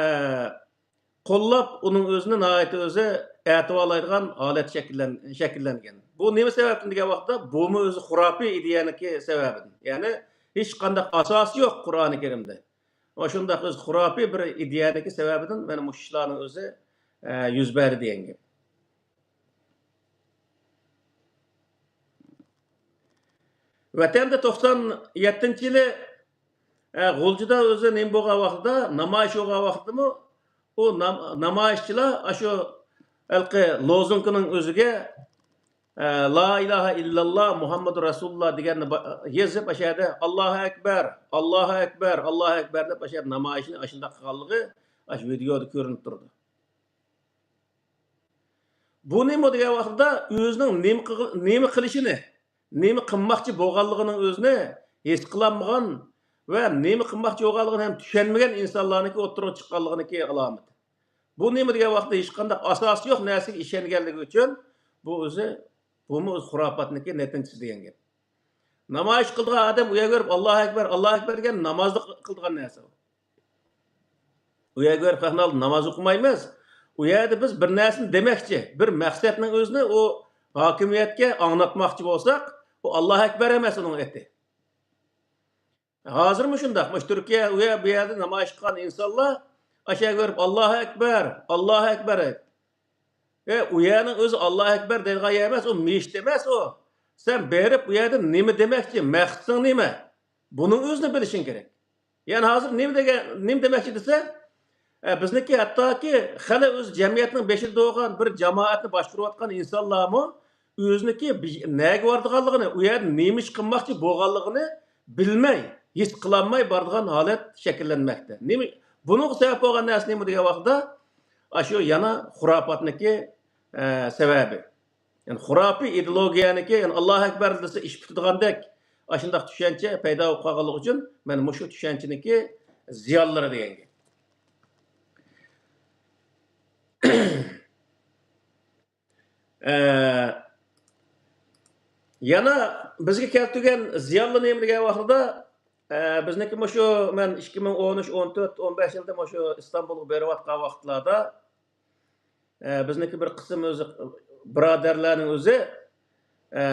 قوللاپ، ئۇنىڭ ئۆزىنى ناھايىتى ئۆزى ئەتىۋارلايدىغان ھالەت شەكىللەن-، شەكىللەنگەن. بۇ نېمە سەۋەبتىن دېگەن ۋاقىتتا، بۇمۇ ئۆزى خۇراپىي ئىدىيەنىڭكى سەۋەبىدىن. يەنى ھېچقانداق ئاساسى يوق قۇرئانى كەرىمدە. ئاشۇنداق ئۆزى خۇراپىي بىر ئىدىيەنىڭكى سەۋەبىدىن مانا مۇشۇ ئىشلارنىڭ ئۆزى، ئە، يۈز بەردى دېگەن گەپ. ۋەتەندە توقسان يەتتىنچى يىلى، ئە، غۇلجىدا ئۆزى نېمە بولغان ۋاقتىدا، نامايىش بولغان ۋاقتىدىمۇ ئۇ نام-، نامايىشچىلار ئاشۇ ھېلىقى لوزۇنكىنىڭ ئۆزىگە، ئە، لا ئىلاھە ئىللاللا مۇھەممەدۇر رەسۇلۇللا دېگەننى با-، يېزىپ، ئاشۇ يەردە ئاللاھۇ ئەكبەر، ئاللاھۇ ئەكبەر، ئاللاھۇ ئەكبەر دەپ ئاشۇ يەردە نامايىشنى ئاشۇنداق قىلغانلىقى ئاشۇ ۋىدېئودا كۆرۈنۈپ تۇرىدۇ. بۇ نېمە دېگەن ۋاقتىدا ئۆزىنىڭ نېمە قىغ-، نېمە قىلىشىنى، نېمە قىلماقچى بولغانلىقىنىڭ ئۆزىنى ھېس قىلالمىغان ۋە نېمە قىلماقچى بولغانلىقىنى ھەم چۈشەنمىگەن ئىنسانلارنىڭكى ئوتتۇرىغا چىققانلىقىنىڭكى ئالامىتى. بۇ نېمە دېگەن ۋاقىتتا ھېچقانداق ئاساسى يوق نەرسىگە ئىشەنگەنلىكى ئۈچۈن بۇ ئۆزى، بۇمۇ ئۆز خۇراپاتنىڭكى نەتىجىسى دېگەن گەپ. نامايىش قىلىدىغان ئادەم ئۇ يەرگە بېرىپ، «ئاللاھۇ ئەكبەر، ئاللاھۇ ئەكبەر» دېگەن نامازدا قىلىدىغان نەرسە ئۇ. ئۇ يەرگە بېرىپ، خەقنىڭ ئالدىدا ناماز ئوقۇمايمىز. ئۇ يەردە بىز بىر نەرسىنى دېمەكچى، بىر مەقسەتنىڭ ئۆزىنى ئۇ ھاكىمىيەتكە ئاڭلاتماقچى بولساق، ئۇ ئاللاھۇ ئەكبەر ئەمەس ئۇنىڭ ئېتى. ھازىرمۇ شۇنداق. مۇشۇ تۈركىيە، ئۇ يەر، بۇ يەردە نامايىش قىلغان ئىنسانلار ئاشۇ يەرگە بېرىپ، «ئاللاھۇ ئەكبەر، ئاللاھۇ ئەكبەر» دەيدۇ. ئە، ئۇ يەرنىڭ ئۆزى «ئاللاھۇ ئەكبەر» دەيدىغان يەر ئەمەس، ئۇ مىشىت ئەمەس ئۇ. سەن بېرىپ ئۇ يەردە نېمە دېمەكچى، مەقسىتىڭ نېمە؟ بۇنىڭ ئۆزىنى بىلىشىڭ كېرەك. يەنى ھازىر نېمە دېگەن، نېمە دېمەكچى دېسە، ئە، بىزنىڭكى ھەتتاكى خېلى ئۆز جەمئىيەتنىڭ بېشىدا تۇرغان بىر جامائەتنى باشقۇرۇۋاتقان ئىنسانلارمۇ ئۆزىنىڭكى بى-، نەگە بارىدىغانلىقىنى، ئۇ يەردە نېمە ئىش قىلماقچى بولغانلىقىنى بىلمەي، ھېس قىلالماي بارىدىغان ھالەت شەكىللەنمەكتە. نېمە، بۇنىڭغا سەۋەب بولغان نەرسە نېمە دېگەن ۋاقىتتا، ئاشۇ يەنە خۇراپاتنىڭكى، ئە، سەۋەبى. يەنى خۇراپىي ئىدېئولوگىيەنىڭكى، يەنى «ئاللاھۇ ئەكبەر» دېسە ئىش پۈتىدىغاندەك ئاشۇنداق چۈشەنچە پەيدا بولۇپ قالغانلىقى ئۈچۈن، مانا مۇشۇ چۈشەنچىنىڭكى زىيانلىرى دېگەن گەپ. ئە، يەنە بىزگە كەلتۈرگەن زىيانلىرى نېمە دېگەن ۋاقتىدا، ئە، بىزنىڭكى مۇشۇ، مەن ئىككى مىڭ ئون ئۈچ، ئون تۆت، ئون بەش يىلدا مۇشۇ ئىستانبۇلغا بېرىۋاتقان ۋاقىتلاردا، ئە، بىزنىڭكى بىر قىسىم ئۆزى بۇرادەرلەرنىڭ ئۆزى، ئە،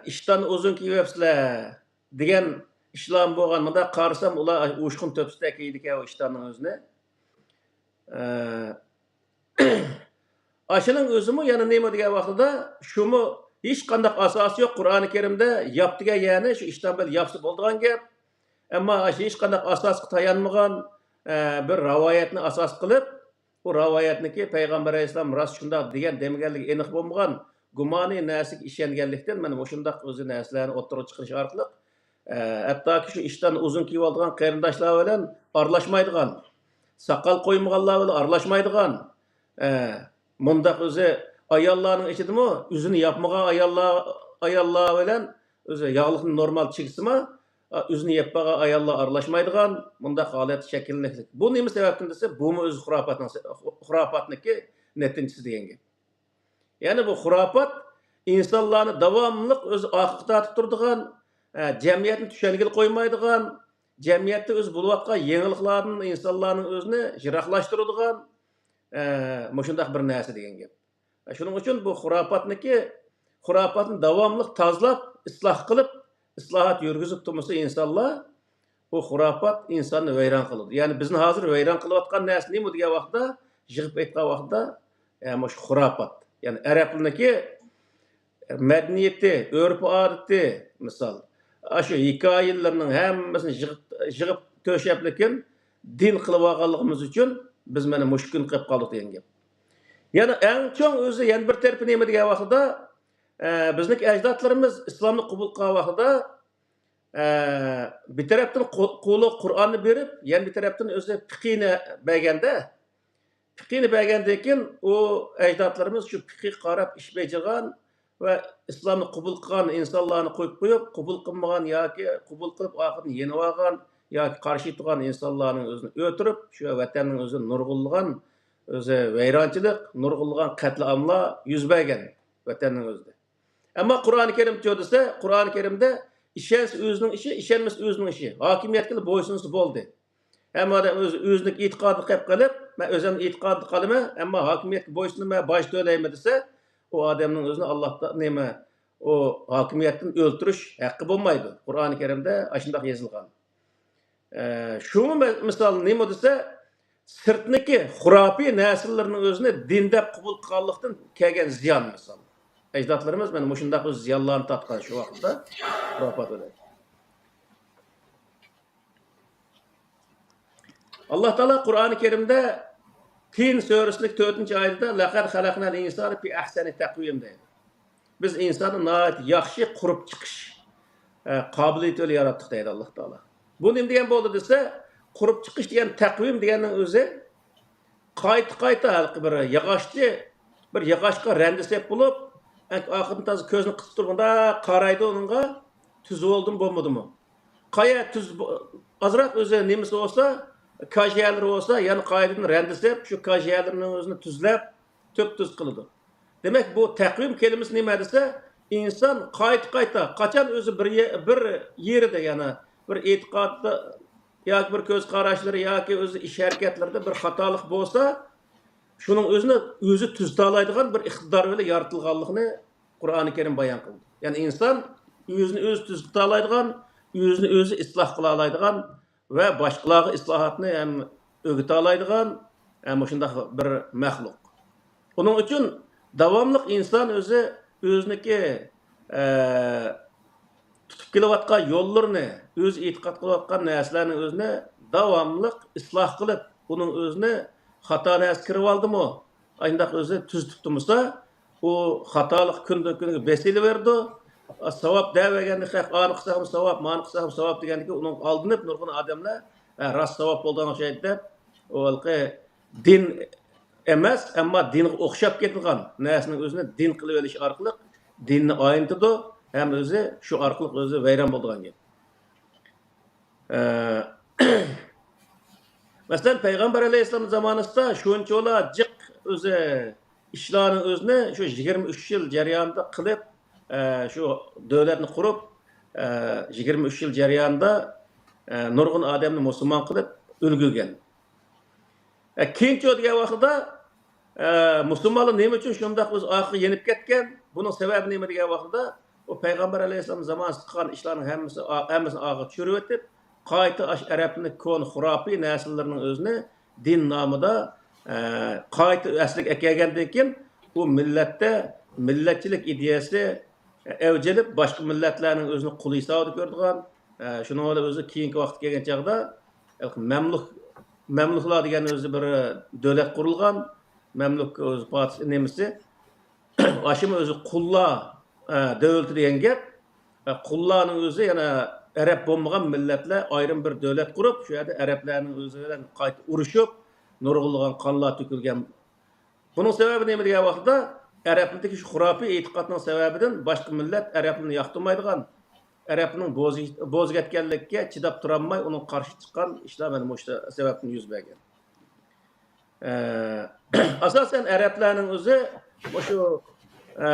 «ئىشتان ئۇزۇن كىيىۋەپسىلەر» دېگەن ئىشلارمۇ بولغان. مۇنداق قارىسام، ئۇلار ئۇچقۇن تۆپىسىدەك كىيىدىكەن ئۇ ئىشتاننىڭ ئۆزىنى. ئە، ئاشۇنىڭ ئۆزىمۇ يەنە نېمە دېگەن ۋاقتىدا، شۇمۇ ھېچقانداق ئاساسى يوق. قۇرئانى كەرىمدە ياپ دېگەن يەرنى شۇ ئىشتان بىلەن ياپسا بولىدىغان گەپ. ئەمما ئاشۇ ھېچقانداق ئاساسقا تايانمىغان، ئە، بىر رىۋايەتنى ئاساس قىلىپ، ئۇ رىۋايەتنىكى پەيغەمبەر ئەلەيھىسسالام راست شۇنداق دېگەن دېمىگەنلىكى ئېنىق بولمىغان، گۇمانىي نەرسىگە ئىشەنگەنلىكتىن، مانا مۇشۇنداق ئۆزى نەرسىلەرنى ئوتتۇرىغا چىقىرىش ئارقىلىق، ئە، ھەتتاكى شۇ ئىشتان ئۇزۇن كىيىۋالىدىغان قېرىنداشلار بىلەن ئارىلاشمايدىغان، ساقال قويمىغانلار بىلەن ئارىلاشمايدىغان، ئە، مۇنداق ئۆزى ئاياللارنىڭ ئىچىدىمۇ ئۆزىنى ياپمىغان ئاياللار، ئاياللار بىلەن ئۆزى ياغلىقنى نورمال چىگسىما، ئا، ئۆزىنى يەپ بارغان ئاياللار ئارىلاشمايدىغان مۇنداق ھالەت شەكىللىنىشلىك. بۇ نېمە سەۋەبتىن دېسە، بۇمۇ ئۆزى خۇراپاتنىڭ، خۇراپاتنىڭكى نەتىجىسى دېگەن گەپ. يەنى بۇ خۇراپات ئىنسانلارنى داۋاملىق ئۆزى ئارقىغا تارتىپ تۇرىدىغان، ئە، جەمئىيەتنى چۈشەنگىلى قويمايدىغان، جەمئىيەتتە ئۆزى بولۇۋاتقان يېڭىلىقلاردىن ئىنسانلارنىڭ ئۆزىنى يىراقلاشتۇرىدىغان، ئە، مۇشۇنداق بىر نەرسە دېگەن گەپ. شۇنىڭ ئۈچۈن بۇ خۇراپاتنىكى، خۇراپاتنى داۋاملىق تازىلاپ، ئىسلاھ قىلىپ، ئىسلاھات يۈرگۈزۈپ تۇرمىسا ئىنسانلار، بۇ خۇراپات ئىنساننى ۋەيران قىلىدۇ. يەنى بىزنى ھازىر ۋەيران قىلىۋاتقان نەرسە نېمە دېگەن ۋاقىتتا، يىغىپ ئېيتقان ۋاقىتتا، ئە، مۇشۇ خۇراپات. يەنى ئەرەبلىرىنىڭكى مەدەنىيىتى، ئۆرپ-ئادىتى، مىسال، ئاشۇ ھېكايىلىرىنىڭ ھەممىسىنى يىغىپ، يىغىپ تۆشەپ، لېكىن دىن قىلىۋالغانلىقىمىز ئۈچۈن بىز مانا مۇشۇ كۈن قېلىپ قالدۇق دېگەن گەپ. يەنە ئەڭ چوڭ ئۆزى يەنە بىر تەرىپى نېمە دېگەن ۋاقتىدا، ئە، بىزنىڭكى ئەجدادلىرىمىز ئىسلامنى قوبۇل قىلغان ۋاقتىدا، ئە، بىر تەرەپتىن قۇ-، قۇلۇق قۇرئاننى بېرىپ، يەنە بىر تەرەپتىن ئۆزى پىقىنى بەرگەندە، پىقىنى بەرگەندىن كېيىن، ئۇ ئەجدادلىرىمىز شۇ پىقىگە قاراپ ئىش بېجىرغان ۋە ئىسلامنى قوبۇل قىلغان ئىنسانلارنى قويۇپ قويۇپ، قوبۇل قىلمىغان ياكى قوبۇل قىلىپ ئاخىرىدا يېنىۋالغان ياكى قارشى تۇرغان ئىنسانلارنىڭ ئۆزىنى ئۆلتۈرۈپ، شۇ ۋەتەننىڭ ئۆزىنى نۇرغۇنلىغان ئۆزى ۋەيرانچىلىق، نۇرغۇنلىغان قەتلىئاملار يۈز بەرگەن ۋەتەننىڭ ئۆزىدە. ئەمما قۇرئانى كەرىمچۇ دېسە، قۇرئانى كەرىمدە ئىشەنسە ئۆزىنىڭ ئىشى، ئىشەنمىسە ئۆزىنىڭ ئىشى. ھاكىمىيەتكە بويسۇنسا بولدى. ھەممە ئادەم ئۆز-، ئۆزىنىڭ ئېتىقادىغا قېلىپ قېلىپ، مەن ئۆزۈمنىڭ ئېتىقادىدا قالىمەن، ئەمما ھاكىمىيەتكە بويسۇنىمەن، باج تۆلەيمەن دېسە، ئۇ ئادەمنىڭ ئۆزىنى ئاللاھ تا-، نېمە، ئۇ ھاكىمىيەتتىن ئۆلتۈرۈش ھەققى بولمايدۇ. قۇرئانى كەرىمدە ئاشۇنداق يېزىلغان. ئە، شۇڭا مە-، مىسال نېمە دېسە، سىرتنىكى خۇراپىي نەرسىلەرنىڭ ئۆزىنى دىن دەپ قوبۇل قىلغانلىقتىن كەلگەن زىيان مىسال. ئەجدادلىرىمىز مانا مۇشۇنداق ئۆز زىيانلارنى تارتقان شۇ ۋاقىتتا خۇراپات بىلەن. ئاللاھ تائالا قۇرئانى كەرىمدە تىن سۈرىسىنىڭ تۆتىنچى ئايىتىدە «لەقەد خەلەقنەل ئىنسانە فى ئەھسەنى تەقۋىم» دەيدۇ. بىز ئىنساننى ناھايىتى ياخشى قۇرۇپ چىقىش، ئە، قابىلىيىتى بىلەن ياراتتۇق دەيدۇ ئاللاھ تائالا. بۇ نېمە دېگەن بولدى دېسە، قۇرۇپ چىقىش دېگەن، تەقۋىم دېگەننىڭ ئۆزى قايتا-قايتا ھېلىقى بىر ياغاچنى، بىر ياغاچقا رەندە سېلىپ بولۇپ، ئەنك ئاخىرىدا تازا كۆزنى قىسىپ تۇرغاندا قارايدۇ ئۇنىڭغا، تۈز بولدىمۇ، بولمىدىمۇ. قايا تۈز بو-، ئازراق ئۆزى نېمىسى بولسا، كاژيەلىرى بولسا، يەنە قايتىدىن رەندە سېلىپ، شۇ كاژيەلىرىنىڭ ئۆزىنى تۈزلەپ، تۈپتۈز قىلىدۇ. دېمەك، بۇ تەقۋىم كەلىمىسى نېمە دېسە، ئىنسان قايتا-قايتا، قاچان ئۆزى بىر يە-، بىر يېرىدە، يەنى بىر ئېتىقادتا ياكى بىر كۆز قاراشلىرى ياكى ئۆزى ئىش ھەرىكەتلىرىدە بىر خاتالىق بولسا، شۇنىڭ ئۆزىنى ئۆزى تۈزىتالايدىغان بىر ئىقتىدار بىلەن يارىتىلغانلىقىنى قۇرئانى كەرىم بايان قىلدى. يەنى ئىنسان ئۆزىنى ئۆزى تۈزىتالايدىغان، ئۆزىنى ئۆزى ئىسلاھ قىلالايدىغان ۋە باشقىلارغا ئىسلاھاتنى ھەم ئۆگىتالايدىغان، ھە، مۇشۇنداق بىر مەخلۇق. ئۇنىڭ ئۈچۈن داۋاملىق ئىنسان ئۆزى ئۆزىنىڭكى، ئە، تۇتۇپ كېلىۋاتقان يوللىرىنى، ئۆزى ئېتىقاد قىلىۋاتقان نەرسىلەرنى ئۆزىنى داۋاملىق ئىسلاھ قىلىپ، ئۇنىڭ ئۆزىنى خاتا نەرسە كىرىۋالدىمۇ، ئانداق ئۆزىنى تۈزىتىپ تۇرمىسا، ئۇ خاتالىق كۈندىن كۈنگە بېسىلىۋېرىدۇ. ساۋاب دەۋەرگەندە، خەق ئانى قىلساقمۇ ساۋاب، مانى قىلساقمۇ ساۋاب دېگەندىكىن، ئۇنىڭغا ئالدىنىپ نۇرغۇن ئادەملەر، ھە، راست ساۋاب بولىدىغان ئوخشايدۇ دەپ، ئۇ ھېلىقى دىن ئەمەس، ئەمما دىنغا ئوخشاپ كېتىدىغان نەرسىنىڭ ئۆزىنى دىن قىلىۋېلىش ئارقىلىق دىننى ئاينىتىدۇ ھەم ئۆزى شۇ ئارقىلىق ئۆزى ۋەيران بولىدىغان گەپ. ئە، مەسىلەن، پەيغەمبەر ئەلەيھىسسالام زامانىسىدا شۇنچىۋالا جىق ئۆزى ئىشلارنى ئۆزىنى شۇ يىگىرمە ئۈچ يىل جەريانىدا قىلىپ، ئە، شۇ دۆلەتنى قۇرۇپ، ئە، يىگىرمە ئۈچ يىل جەريانىدا، ئە، نۇرغۇن ئادەمنى مۇسۇلمان قىلىپ ئۈلگۈرگەن. ئە، كېيىنچە دېگەن ۋاقتىدا، ئە، مۇسۇلمانلار نېمە ئۈچۈن شۇنداق ئۆز ئارقىغا يېنىپ كەتكەن؟ بۇنىڭ سەۋەبى نېمە دېگەن ۋاقتىدا، ئۇ پەيغەمبەر ئەلەيھىسسالام زامانىسىدا قىلغان ئىشلارنىڭ ھەممىسى، ھەممىسىنى ئارقىغا چۈشۈرۈۋېتىپ، قايتا ئاشۇ ئەرەبنىڭ كونا خۇراپىي نەرسىلىرىنىڭ ئۆزىنى دىن نامىدا، ئە، قايتا ئەسلىگە ئەكەلگەندىن كېيىن، ئۇ مىللەتتە مىللەتچىلىك ئىدىيەسى ئەۋج ئېلىپ، باشقا مىللەتلەرنىڭ ئۆزىنى قۇل ھېسابىدا كۆرىدىغان، ئە، شۇنىڭ بىلەن ئۆزى كېيىنكى ۋاقىت كەلگەن چاغدا مەملۇك، مەملۇكلار دېگەن ئۆزى بىر دۆلەت قۇرۇلغان، مەملۇك ئۆزى پادىشاھ نېمىسى، ئاشۇمۇ ئۆزى قۇللار، ئە، دۆلىتى دېگەن گەپ. ئە، قۇللارنىڭ ئۆزى يەنە ئەرەب بولمىغان مىللەتلەر ئايرىم بىر دۆلەت قۇرۇپ، شۇ يەردە ئەرەبلەرنىڭ ئۆزى بىلەن قايتا ئۇرۇشۇپ، نۇرغۇنلىغان قانلار تۆكۈلگەن. بۇنىڭ سەۋەبى نېمە دېگەن ۋاقىتتا، ئەرەبلىدىكى شۇ خۇراپىي ئېتىقادنىڭ سەۋەبىدىن باشقا مىللەت ئەرەبنى ياقتۇرمايدىغان، ئەرەبنىڭ بوزى-، بوزۇپ كەتكەنلىكىگە چىداپ تۇرالماي، ئۇنىڭغا قارشى چىققان ئىشلار مانا مۇشۇ سەۋەبتىن يۈز بەرگەن. ئە، ئاساسەن ئەرەبلەرنىڭ ئۆزى مۇشۇ، ئە،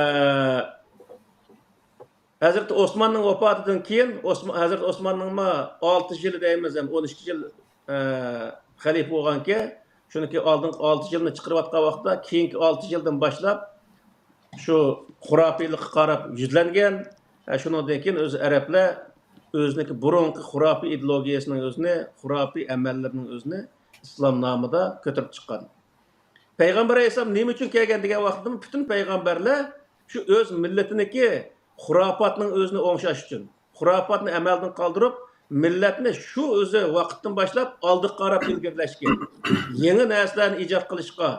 ھەزرىتى ئوسماننىڭ ۋاپاتىدىن كېيىن، ئوسما-، ھەزرىتى ئوسماننىڭمۇ ئالتە يىلى دەيمىز، ھەم ئون ئىككى يىل، ئە، خەلىپە بولغانكەن، شۇنىڭكى ئالدىنقى ئالتە يىلنى چىقىرىۋاتقان ۋاقىتتا، كېيىنكى ئالتە يىلدىن باشلاپ شۇ خۇراپىيلىققا قاراپ يۈزلەنگەن. ئە، شۇنىڭدىن كېيىن ئۆزى ئەرەبلەر ئۆزىنىڭكى بۇرۇنقى خۇراپىي ئىدېئولوگىيەسىنىڭ ئۆزىنى، خۇراپىي ئەمەللىرىنىڭ ئۆزىنى ئىسلام نامىدا كۆتۈرۈپ چىققان. پەيغەمبەر ئەلەيھىسسالام نېمە ئۈچۈن كەلگەن دېگەن ۋاقىتتا، پۈتۈن پەيغەمبەرلەر شۇ ئۆز مىللىتىنىڭكى خۇراپاتنىڭ ئۆزىنى ئوڭشاش ئۈچۈن، خۇراپاتنى ئەمەلدىن قالدۇرۇپ، مىللەتنى شۇ ئۆزى ۋاقىتتىن باشلاپ ئالدىغا قاراپ ئىلگىرىلەشكە، يېڭى نەرسىلەرنى ئىجاد قىلىشقا،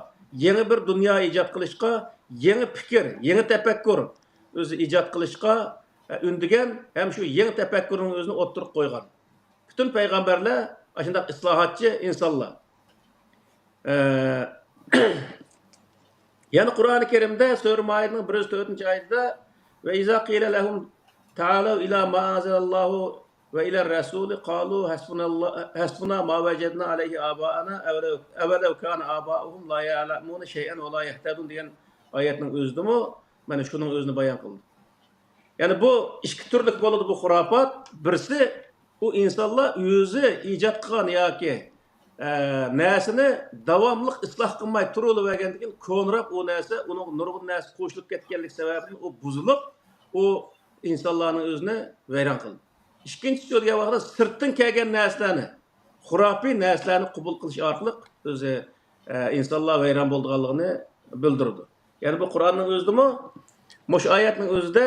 يېڭى بىر دۇنيا ئىجاد قىلىشقا، يېڭى پىكىر، يېڭى تەپەككۇر ئۆزى ئىجاد قىلىشقا، ئە، ئۈندىگەن ھەم شۇ يېڭى تەپەككۇرنىڭ ئۆزىنى ئوتتۇرىغا قويغان. پۈتۈن پەيغەمبەرلەر ئاشۇنداق ئىسلاھاتچى ئىنسانلار. ئە، يەنە قۇرئانى كەرىمدە سۈرە مائىدىنىڭ بىر يۈز تۆتىنچى ئايىتىدە، وَإِذَا قِيلَ لَهُمْ تَعَالَوْا إِلَىٰ مَا أَنزَلَ اللَّهُ وَإِلَى الرَّسُولِ قَالُوا حَسْبُنَا اللَّهُ، حَسْبُنَا مَا وَجَدْنَا عَلَيْهِ آبَاءَنَا أَوَلَوْ، أَوَلَوْ كَانَ آبَاؤُهُمْ لَا يَعْلَمُونَ شَيْئًا وَلَا يَهْتَدُونَ دېگەن ئايەتنىڭ ئۆزىدىمۇ مانا شۇنىڭ ئۆزىنى بايان قىلدى. يەنى بۇ ئىككى تۈرلۈك بولىدۇ بۇ خۇراپات. بىرسى، ئۇ ئىنسانلار ئۆزى ئىجاد قىلغان ياكى، ئە، نەرسىنى داۋاملىق ئىسلاھ قىلماي تۇرۇۋەرگەندىن كېيىن كونىراپ ئۇ نەرسە، ئۇنىڭغا نۇرغۇن نەرسە قوشۇلۇپ كەتكەنلىك سەۋەبىدىن ئۇ بۇزۇلۇپ، ئۇ ئىنسانلارنىڭ ئۆزىنى ۋەيران قىلدى. ئىككىنچىسى، دېگەن ۋاقىتتا سىرتتىن كەلگەن نەرسىلەرنى، خۇراپىي نەرسىلەرنى قوبۇل قىلىش ئارقىلىق ئۆزى، ئە، ئىنسانلار ۋەيران بولىدىغانلىقىنى بىلدۈرىدۇ. يەنى بۇ قۇرئاننىڭ ئۆزىدىمۇ، مۇشۇ ئايەتنىڭ ئۆزىدە،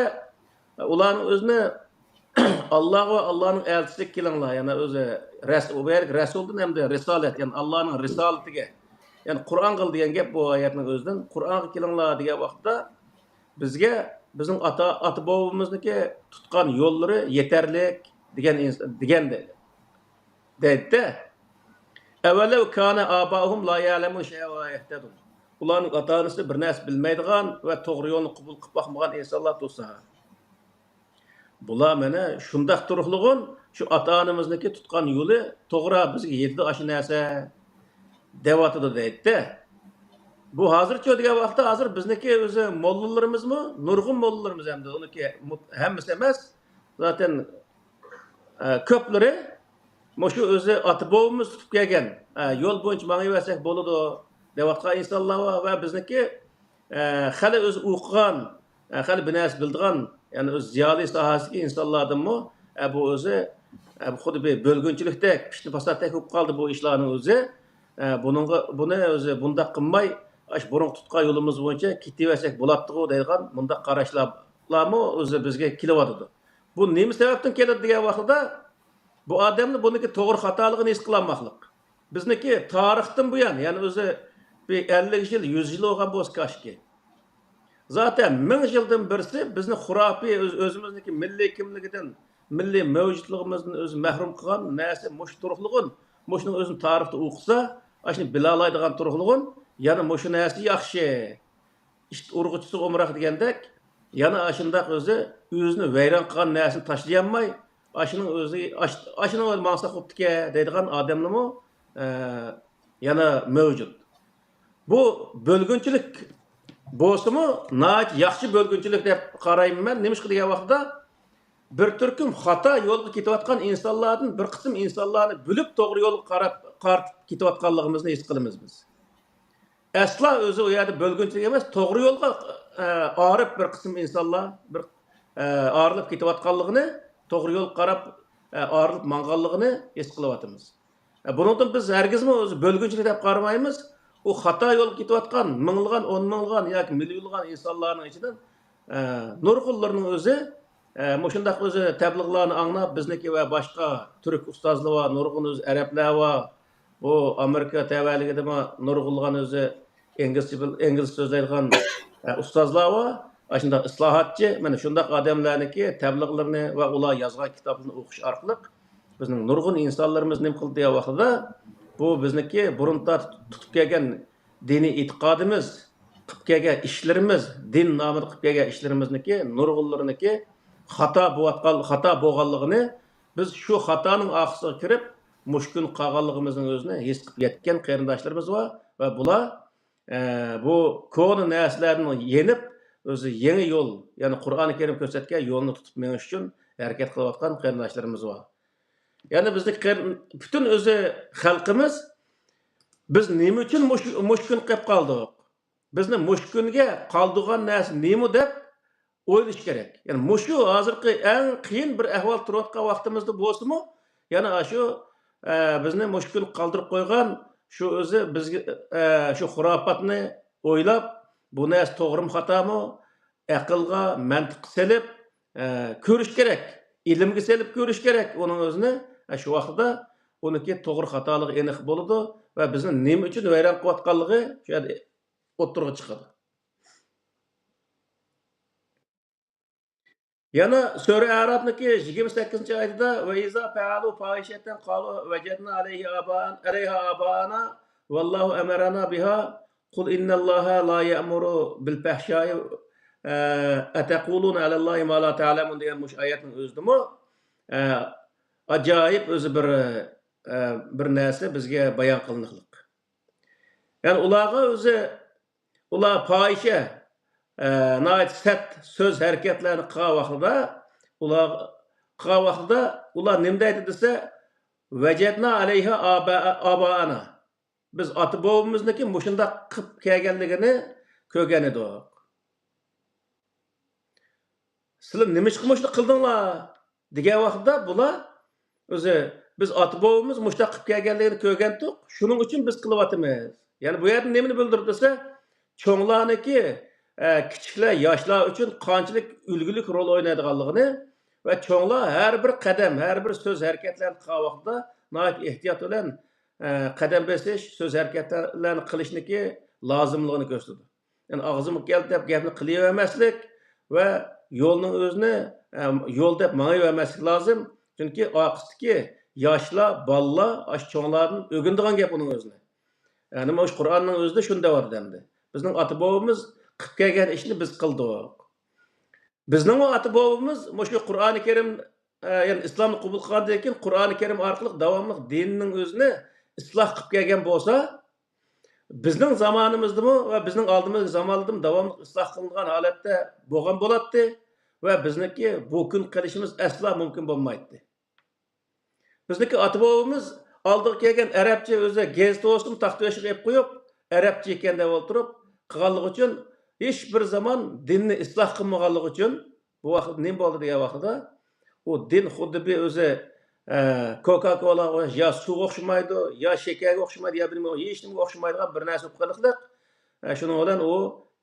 ئە، ئۇلارنىڭ ئۆزىنى ئاللاغا ۋە ئاللانىڭ ئەلچىسىگە كېلىڭلار، يەنى ئۆزى رەس-، بۇ يەردىكى رەسۇلدىن ھەمدە رىسالەت، يەنى ئاللانىڭ رىسالىتىگە، يەنى قۇرئانغا دېگەن گەپ بۇ ئايەتنىڭ ئۆزىدىن، قۇرئانغا كېلىڭلار دېگەن ۋاقىتتا، بىزگە بىزنىڭ ئاتا، ئاتا بوۋىمىزنىڭكى تۇتقان يوللىرى يېتەرلىك دېگەن ئىنس-، دېگەن دەيدۇ. دەيدۇ-دە، «أَوَلَوْ كَانَ آبَاؤُهُمْ لَا يَعْلَمُونَ شَيْئًا وَلَا يَهْتَدُونَ.» ئۇلارنىڭ ئاتا-ئانىسى بىر نەرسە بىلمەيدىغان ۋە توغرا يولنى قوبۇل قىلىپ باقمىغان ئىنسانلار تۇرسا، بۇلار مانا شۇنداق تۇرۇقلىغۇن، شۇ ئاتا-ئانىمىزنىڭكى تۇتقان يولى توغرا، بىزگە يېتىدۇ ئاشۇ نەرسە، دەۋاتىدۇ دەيدۇ-دە. بۇ ھازىرچۇ دېگەن ۋاقىتتا، ھازىر بىزنىڭكى ئۆزى موللىلىرىمىزمۇ، نۇرغۇن موللىلىرىمىز ھەمدە ئۇنىڭكى مۇت-، ھەممىسى ئەمەس، زاتەن، ئە، كۆپلىرى مۇشۇ ئۆزى ئاتا-بوۋىمىز تۇتۇپ كەلگەن، ئە، يول بويىچە ماڭىۋەرسەك بولىدۇ دەۋاتقان ئىنسانلار بار ۋە بىزنىڭكى، ئە، خېلى ئۆزى ئوقۇغان، ئە، خېلى بىر نەرسە بىلىدىغان، يەنى ئۆزى زىيالىي ساھەسىدىكى ئىنسانلاردىنمۇ، ئە، بۇ ئۆزى، ئە، خۇددى بىر بۆلگۈنچىلىكتەك، پىتنە-پاساتتەك بولۇپ قالدى بۇ ئىشلارنىڭ ئۆزى. ئە، بۇنىڭغا، بۇنى ئۆزى بۇنداق قىلماي، ئاشۇ بۇرۇنقى تۇتقان يولىمىز بويىچە كېتىۋەرسەك بولاتتىغۇ دەيدىغان مۇنداق قاراشلارمۇ ئۆزى بىزگە كېلىۋاتىدۇ. بۇ نېمە سەۋەبتىن كېلىدۇ دېگەن ۋاقتىدا، بۇ ئادەمنى بۇنىڭكى توغرا خاتالىقىنى ھېس قىلالماسلىق. بىزنىڭكى تارىختىن بۇيان، يەنى ئۆزى بىر ئەللىك يىل، يۈز يىل بولغان بولسا كاشكى. زاتەن مىڭ يىلدىن بىرسى بىزنى خۇراپىي، ئۆز-، ئۆزىمىزنىڭكى مىللىي كىملىكىدىن، مىللىي مەۋجۇتلۇقىمىزدىن ئۆزى مەھرۇم قىلغان نەرسە مۇشۇ تۇرۇقلۇغۇن، مۇشۇنىڭ ئۆزىنى تارىختا ئوقۇسا، ئاشۇنى بىلالايدىغان تۇرۇقلۇغۇن، يەنە مۇشۇ نەرسە ياخشى. ئىت ئۇرغۇچىسىغا ئومراق دېگەندەك، يەنە ئاشۇنداق ئۆزى ئۆزىنى ۋەيران قىلغان نەرسىنى تاشلىيالماي، ئاشۇنىڭ ئۆزى، ئاش-، ئاشۇنىڭ بىلەن ماڭساق بوپتىكەن دەيدىغان ئادەملىمۇ، ئە، يەنە مەۋجۇت. بۇ بۆلگۈنچىلىك بولسىمۇ، ناھايىتى ياخشى بۆلگۈنچىلىك دەپ قارايمەن مەن. نېمىشقا دېگەن ۋاقىتتا، بىر تۈركۈم خاتا يولغا كېتىۋاتقان ئىنسانلاردىن بىر قىسىم ئىنسانلارنى بۆلۈپ، توغرا يولغا قاراپ، قارىتىپ كېتىۋاتقانلىقىمىزنى ھېس قىلىمىز بىز. ئەسلا ئۆزى ئۇ يەردە بۆلگۈنچىلىك ئەمەس، توغرا يولغا، ئە، ئايرىپ بىر قىسىم ئىنسانلار بىر، ئە، ئايرىلىپ كېتىۋاتقانلىقىنى، توغرا يولغا قاراپ، ئە، ئايرىلىپ ماڭغانلىقىنى ھېس قىلىۋاتىمىز. ئە، بۇنىڭدىن بىز ھەرگىزمۇ ئۆزى بۆلگۈنچىلىك دەپ قارىمايمىز. ئۇ خاتا يولغا كېتىۋاتقان مىڭلىغان، ئون مىڭلىغان ياكى مىليونلىغان ئىنسانلارنىڭ ئىچىدىن، ئە، نۇرغۇنلىرىنىڭ ئۆزى، ئە، مۇشۇنداق ئۆزى تەبلىغلارنى ئاڭلاپ، بىزنىڭكى ۋە باشقا تۈرك ئۇستازلار بار، نۇرغۇن ئۆزى ئەرەبلەر بار، بۇ ئامېرىكا تەۋەلىكىدىمۇ نۇرغۇنلىغان ئۆزى، ئىنگلىزچە بىل-، ئىنگلىزچە سۆزلەيدىغان، ئە، ئۇستازلار بار، ئاشۇنداق ئىسلاھاتچى، مانا شۇنداق ئادەملەرنىڭكى تەبلىغلىرىنى ۋە ئۇلار يازغان كىتابلىرىنى ئوقۇش ئارقىلىق بىزنىڭ نۇرغۇن ئىنسانلىرىمىز نېمە قىلدى دېگەن ۋاقتىدا، بۇ بىزنىڭكى بۇرۇن تارتىپ تۇتۇپ كەلگەن دىنىي ئېتىقادىمىز، قىلىپ كەلگەن ئىشلىرىمىز، دىن نامىدا قىلىپ كەلگەن ئىشلىرىمىزنىڭكى نۇرغۇنلىرىنىڭكى خاتا بولۇۋاتقان، خاتا بولغانلىقىنى بىز شۇ خاتانىڭ ئارقىسىغا كىرىپ، مۇشۇ كۈن قالغانلىقىمىزنىڭ ئۆزىنى ھېس قىلىپ يەتكەن قېرىنداشلىرىمىز بار ۋە بۇلار، ئە، بۇ كونا نەرسىلەرنى يېنىپ، ئۆزى يېڭى يول، يەنى قۇرئانى كەرىم كۆرسەتكەن يولنى تۇتۇپ مېڭىش ئۈچۈن ھەرىكەت قىلىۋاتقان قېرىنداشلىرىمىز بار. يەنى بىزنىڭ قېرىن-، پۈتۈن ئۆزى خەلقىمىز، بىز نېمە ئۈچۈن مۇشۇ، مۇشۇ كۈن قېلىپ قالدۇق؟ بىزنى مۇشۇ كۈنگە قالدۇرغان نەرسە نېمە دەپ ئويلىشى كېرەك. يەنى مۇشۇ ھازىرقى ئەڭ قىيىن بىر ئەھۋال تۇرۇۋاتقان ۋاقتىمىزدا بولسىمۇ، يەنە ئاشۇ، ئە، بىزنى مۇشۇ كۈن قالدۇرۇپ قويغان شۇ ئۆزى بىزگە، ئە، شۇ خۇراپاتنى ئويلاپ، بۇ نەرسە توغرىمۇ، خاتامۇ، ئەقىلگە، مەنتىققە سېلىپ، ئە، كۆرۈش كېرەك. ئىلىمگە سېلىپ كۆرۈش كېرەك ئۇنىڭ ئۆزىنى. ئە، شۇ ۋاقتىدا ئۇنىڭكى توغرا خاتالىقى ئېنىق بولىدۇ ۋە بىزنى نېمە ئۈچۈن ۋەيران قىلىۋاتقانلىقى شۇ يەردە ئوتتۇرىغا چىقىدۇ. يەنە سۈرە ئەرافنىڭكى يىگىرمە سەككىزىنچى ئايىتىدە، «وإذا فعلوا فاحشة قالوا وجدنا عليه آباءنا، عليها آباءنا والله أمرنا بها، قل إن الله لا يأمر بالفحشاء، ئە، أتقولون على الله ما لا تعلمون» دېگەن مۇشۇ ئايەتنىڭ ئۆزىدىمۇ، ئە، ئاجايىپ ئۆزى بىر، ئە، بىر نەرسە بىزگە بايان قىلىنىقلىق. يەنى ئۇلارغا ئۆزى ئۇلار پاھىشە، ئە، ناھايىتى سەت سۆز ھەرىكەتلەرنى قىلغان ۋاقتىدا، ئۇلار قىلغان ۋاقتىدا ئۇلار نېمە دەيدۇ دېسە، «ۋەجەدنا ئەلەيھا ئابا-، ئابائانا.» بىز ئاتا بوۋىمىزنىكى مۇشۇنداق قىلىپ كەلگەنلىكىنى كۆرگەن ئىدۇق. «سىلەر نېمىشقا مۇشۇنى قىلدىڭلار؟» دېگەن ۋاقتىدا بۇلار ئۆزى، «بىز ئاتا بوۋىمىز مۇشۇنداق قىلىپ كەلگەنلىكىنى كۆرگەنتۇق، شۇنىڭ ئۈچۈن بىز قىلىۋاتىمىز.» يەنى بۇ يەردە نېمىنى بىلدۈرىدۇ دېسە، چوڭلارنىڭكى، ئە، كىچىكلەر، ياشلار ئۈچۈن قانچىلىك ئۈلگىلىك رول ئوينايدىغانلىقىنى ۋە چوڭلار ھەر بىر قەدەم، ھەر بىر سۆز ھەرىكەتلەرنى قىلغان ۋاقتىدا ناھايىتى ئېھتىيات بىلەن، ئە، قەدەم بېسىش، سۆز ھەرىكەتلەرنى قىلىشنىكى لازىملىقىنى كۆرسىتىدۇ. يەنى ئاغزىمغا كەلدى دەپ گەپنى قىلىۋەرمەسلىك ۋە يولنىڭ ئۆزىنى، ئە، يول دەپ ماڭىۋەرمەسلىك لازىم. چۈنكى ئارقىسىدىكى ياشلار، بالىلار ئاشۇ چوڭلاردىن ئۆگىنىدىغان گەپ ئۇنىڭ ئۆزىنى. يەنى مۇشۇ قۇرئاننىڭ ئۆزىدە شۇنى دەۋاتىدۇ ئەمدى. بىزنىڭ ئاتا بوۋىمىز قىلىپ كەلگەن ئىشنى بىز قىلدۇق. بىزنىڭمۇ ئاتا بوۋىمىز مۇشۇ قۇرئانى كەرىم، ئە، يەنى ئىسلامنى قوبۇل قىلغاندىن كېيىن قۇرئانى كەرىم ئارقىلىق داۋاملىق دىننىڭ ئۆزىنى ئىسلاھ قىلىپ كەلگەن بولسا، بىزنىڭ زامانىمىزدىمۇ ۋە بىزنىڭ ئالدىمىزدىكى زامانلاردىمۇ داۋاملىق ئىسلاھ قىلىنغان ھالەتتە بولغان بولاتتى ۋە بىزنىڭكى بۇ كۈن قېلىشىمىز ئەسلا مۇمكىن بولمايتتى. بىزنىڭكى ئاتا بوۋىمىز ئالدىغا كەلگەن ئەرەبچە ئۆزى گېزىت بولسىمۇ تاختا بېشىغا ئېلىپ قويۇپ، ئەرەبچە ئىكەن دەپ ئولتۇرۇپ قىلغانلىقى ئۈچۈن، ھېچ بىر زامان دىننى ئىسلاھ قىلمىغانلىقى ئۈچۈن، بۇ ۋاقىت نېمە بولدى دېگەن ۋاقتىدا، ئۇ دىن خۇددى بىر ئۆزى، ئە، كوكا كولا يا سۇغا ئوخشىمايدۇ، يا شېكەرگە ئوخشىمايدۇ، يا بىلمەيمەن، ھېچنېمىگە ئوخشىمايدىغان بىر نەرسە بولۇپ قېلىقلىق. ئە، شۇنىڭ بىلەن ئۇ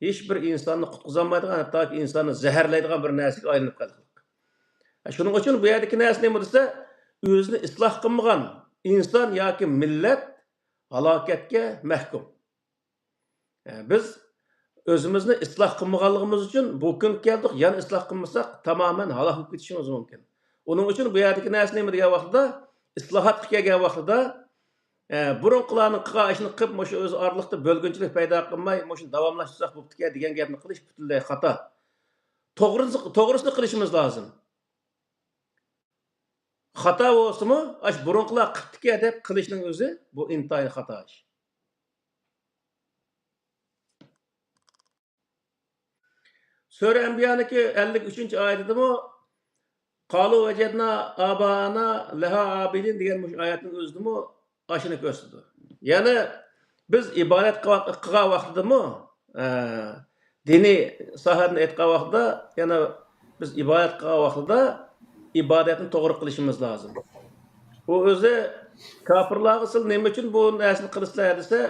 ھېچ بىر ئىنساننى قۇتقۇزالمايدىغان، ھەتتاكى ئىنساننى زەھەرلەيدىغان بىر نەرسىگە ئايلىنىپ قېلىقلىق. ئە، شۇنىڭ ئۈچۈن بۇ يەردىكى نەرسە نېمە دېسە، ئۆزىنى ئىسلاھ قىلمىغان ئىنسان ياكى مىللەت ھالاكەتكە مەھكۇم. ئە، بىز ئۆزىمىزنى ئىسلاھ قىلمىغانلىقىمىز ئۈچۈن بۇ كۈنگە كەلدۇق، يەنە ئىسلاھ قىلمىساق تامامەن ھالاك بولۇپ كېتىشىمىز مۇمكىن. ئۇنىڭ ئۈچۈن بۇ يەردىكى نەرسە نېمە دېگەن ۋاقتىدا، ئىسلاھاتقا كەلگەن ۋاقتىدا، ئە، بۇرۇنقىلارنىڭ قىلغان ئىشىنى قىلىپ، مۇشۇ ئۆز ئارىلىقتا بۆلگۈنچىلىك پەيدا قىلماي، مۇشۇنى داۋاملاشتۇرساق بوپتىكەن دېگەن گەپنى قىلىش پۈتۈنلەي خاتا. توغرىسى، توغرىسىنى قىلىشىمىز لازىم. خاتا بولسىمۇ، ئاشۇ بۇرۇنقىلار قىپتىكەن دەپ قىلىشنىڭ ئۆزى بۇ ئىنتايىن خاتا ئىش. سۈرە ئەنبىيانىڭكى ئەللىك ئۈچىنچى ئايىتىدىمۇ، «قالوا وجدنا آباءنا لها عابدين» دېگەن مۇشۇ ئايەتنىڭ ئۆزىدىمۇ ئاشۇنى كۆرسىتىدۇ. يەنى بىز ئىبادەت قىلغان، قىلغان ۋاقتىدىمۇ، ئە، دىنىي ساھەدىن ئېيتقان ۋاقتىدا، يەنە بىز ئىبادەت قىلغان ۋاقتىدا ئىبادەتنى توغرا قىلىشىمىز لازىم. ئۇ ئۆزى كاپىرلارغا، «سىلەر نېمە ئۈچۈن بۇ نەرسىنى قىلىسىلەر؟» دېسە،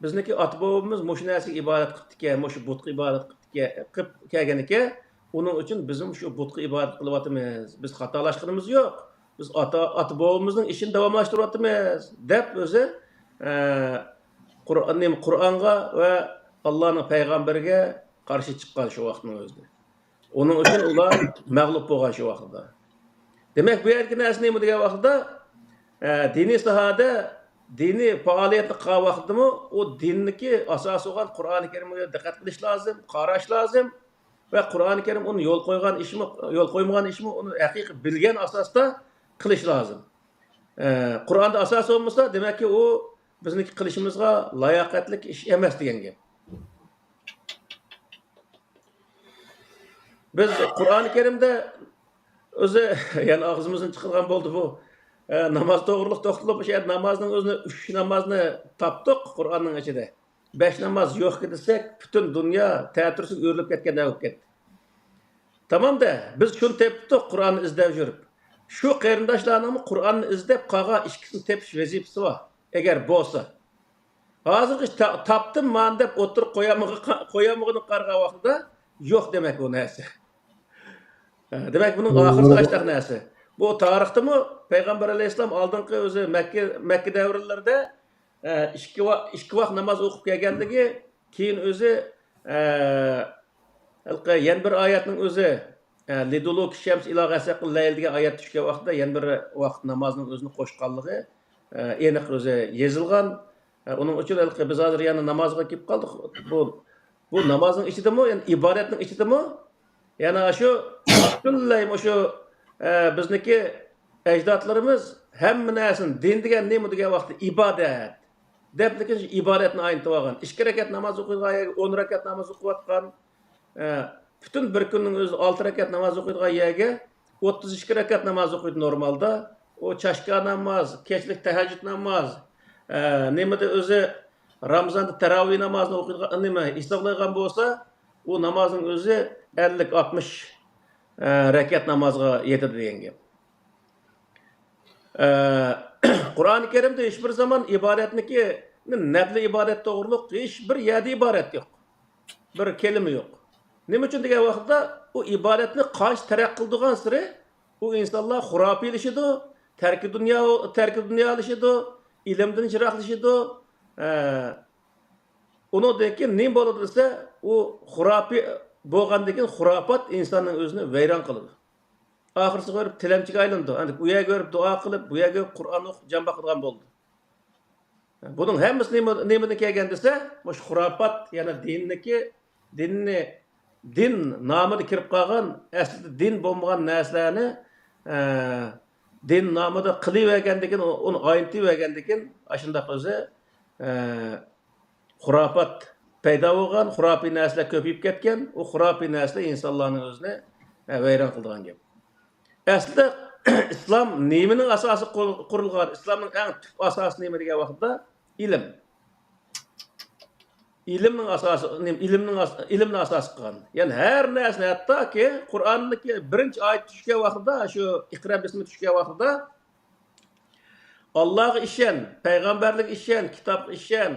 «بىزنىڭكى ئاتا بوۋىمىز مۇشۇ نەرسىگە ئىبادەت قىپتىكەن، مۇشۇ بۇتقا ئىبادەت قىپتىكەن، قىپ كەلگەنىكەن، ئۇنىڭ ئۈچۈن بىزمۇ شۇ بۇتقا ئىبادەت قىلىۋاتىمىز. بىز خاتالاشقىنىمىز يوق. بىز ئاتا، ئاتا بوۋىمىزنىڭ ئىشىنى داۋاملاشتۇرۇۋاتىمىز» دەپ ئۆزى، ئە، قۇرئان، نېمە، قۇرئانغا ۋە ئاللانىڭ پەيغەمبىرىگە قارشى چىققان شۇ ۋاقىتنىڭ ئۆزىدە. ئۇنىڭ ئۈچۈن ئۇلار مەغلۇپ بولغان شۇ ۋاقىتتا. دېمەك، بۇ يەردىكى نەرسە نېمە دېگەن ۋاقىتتا، ئە، دىنىي ساھەدە دىنىي پائالىيەتنى قىلغان ۋاقىتتىمۇ ئۇ دىندىكى ئاساسى بولغان قۇرئانى كەرىمگە دىققەت قىلىش لازىم، قاراش لازىم ۋە قۇرئانى كەرىم ئۇنى يول قويغان ئىشمۇ، يول قويمىغان ئىشمۇ ئۇنى ھەقىقىي بىلگەن ئاساستا قىلىش لازىم. ئە، قۇرئاندا ئاساس بولمىسا، دېمەككى، ئۇ بىزنىڭكى قىلىشىمىزغا لاياقەتلىك ئىش ئەمەس دېگەن گەپ. بىز قۇرئانى كەرىمدە ئۆزى، يەنە ئاغزىمىزدىن چىقىرغان بولدى بۇ. ئە، ناماز توغرۇلۇق توختىلىپ، ئوشۇ يەردە نامازنىڭ ئۆزىنى، ئۈچ نامازنى تاپتۇق قۇرئاننىڭ ئىچىدە. بەش ناماز يوق دېسەك، پۈتۈن دۇنيا تەتۈرىسىگە ئۆرۈلۈپ كەتكەندەك بولۇپ كەتتى. تامامدە، بىز شۇنى تېپىپتۇق، قۇرئاننى ئىزدەپ يۈرۈپ. شۇ قېرىنداشلارنىڭمۇ قۇرئاننى ئىزدەپ، قالغان ئىككىسىنى تېپىش ۋەزىپىسى بار، ئەگەر بولسا. ھازىرغىچە تا-، تاپتىم مانا دەپ ئوتتۇرىغا قويالمىغا-، قويالمىغىنىغا قارىغان ۋاقتىدا يوق دېمەك بۇ نەرسە. ھە، دېمەك، بۇنىڭ ئاخىرسى ئاشتاق نەرسە. بۇ تارىختىمۇ پەيغەمبەر ئەلەيھىسسالام ئالدىنقى ئۆزى مەككە، مەككە دەۋرلىرىدە، ئە، ئىككى ۋا-، ئىككى ۋاق ناماز ئوقۇپ كەلگەنلىكى، كېيىن ئۆزى، ئە، ھېلىقى يەنە بىر ئايەتنىڭ ئۆزى، ئە، لىدۇلۇكى شەمس ئىلا غەسەقىل لەيل دېگەن ئايەت چۈشكەن ۋاقىتتا يەنە بىر ۋاقىت نامازنىڭ ئۆزىنى قوشقانلىقى، ئە، ئېنىق ئۆزى يېزىلغان. ئە، ئۇنىڭ ئۈچۈن ھېلىقى بىز ھازىر يەنە نامازغا كېلىپ قالدۇق. بۇ، بۇ نامازنىڭ ئىچىدىمۇ، يەنى ئىبادەتنىڭ ئىچىدىمۇ يەنە شۇ پۈتۈنلەي مۇشۇ، ئە، بىزنىڭكى ئەجدادلىرىمىز ھەممە نەرسىنى، دىن دېگەن نېمە دېگەن ۋاقىتتا ئىبادەت دەپ، لېكىن شۇ ئىبادەتنى ئاينىتىۋالغان. ئىككى رەكەت ناماز ئوقۇيدىغان يەرگە ئون رەكەت ناماز ئوقۇۋاتقان. ئە، پۈتۈن بىر كۈننىڭ ئۆزىدە ئالتە رەكەت ناماز ئوقۇيدىغان يەرگە ئوتتۇز ئىككى رەكەت ناماز ئوقۇيدۇ نورمالدا. ئۇ چاشكا ناماز، كەچلىك تەھەججۇد ناماز، ئە، نېمىدە ئۆزى رامىزاندا تەراۋىي نامازنى ئوقۇيدىغان، نېمە، ھېسابلايدىغان بولسا، ئۇ نامازنىڭ ئۆزى ئەللىك، ئاتمىش، ئە، رەكەت نامازغا يېتىدۇ دېگەن گەپ. ئە، قۇرئانى كەرىمدە ھېچ بىر زامان ئىبادەتنىكى، نەپلى ئىبادەت توغرۇلۇق ھېچ بىر يەردە ئىبارەت يوق. بىر كەلىمە يوق. نېمە ئۈچۈن دېگەن ۋاقىتتا، ئۇ ئىبادەتنى قانچە تەرەققىي قىلىدىغانسېرى، ئۇ ئىنسانلار خۇراپىيلىشىدۇ، تەركى دۇنيا، تەركى دۇنيالىشىدۇ، ئىلىمدىن يىراقلىشىدۇ. ئە، ئۇنىڭدىن كېيىن نېمە بولىدۇ دېسە، ئۇ خۇراپىي بولغاندىن كېيىن خۇراپات ئىنساننىڭ ئۆزىنى ۋەيران قىلىدۇ. ئاخىرسىغا بېرىپ تىلەمچىگە ئايلىنىدۇ. ئەمدى ئۇ يەرگە بېرىپ دۇئا قىلىپ، بۇ يەرگە بېرىپ قۇرئان ئوقۇپ، جان باقىدىغان بولىدۇ. بۇنىڭ ھەممىسى نېمە، نېمىدىن كەلگەن دېسە، مۇشۇ خۇراپات، يەنى دىننىكى، دىننى، دىن نامىدا كىرىپ قالغان، ئەسلىدە دىن بولمىغان نەرسىلەرنى، ئە، دىن نامىدا قىلىۋەرگەندىكىن، ئۇنى ئاينىتىۋەرگەندىكىن، ئاشۇنداق ئۆزى، ئە، خۇراپات پەيدا بولغان، خۇراپىي نەرسىلەر كۆپىيىپ كەتكەن، ئۇ خۇراپىي نەرسىلەر ئىنسانلارنىڭ ئۆزىنى، ئە، ۋەيران قىلىدىغان گەپ. ئەسلىدە ئىسلام نېمىنىڭ ئاساسىغا قۇر-، قۇرۇلغان؟ ئىسلامنىڭ ئەڭ تۈپ ئاساسى نېمە دېگەن ۋاقىتتا، ئىلىم. ئىلىمنىڭ ئاساسى، نېمە، ئىلىمنىڭ ئاس-، ئىلىمنى ئاساس قىلغان. يەنى ھەر نەرسىنى، ھەتتاكى قۇرئاندىكى بىرىنچى ئايەت چۈشكەن ۋاقتىدا، شۇ ئىقرا بىسمى چۈشكەن ۋاقتىدا، ئاللاغا ئىشەن، پەيغەمبەرلىككە ئىشەن، كىتابقا ئىشەن،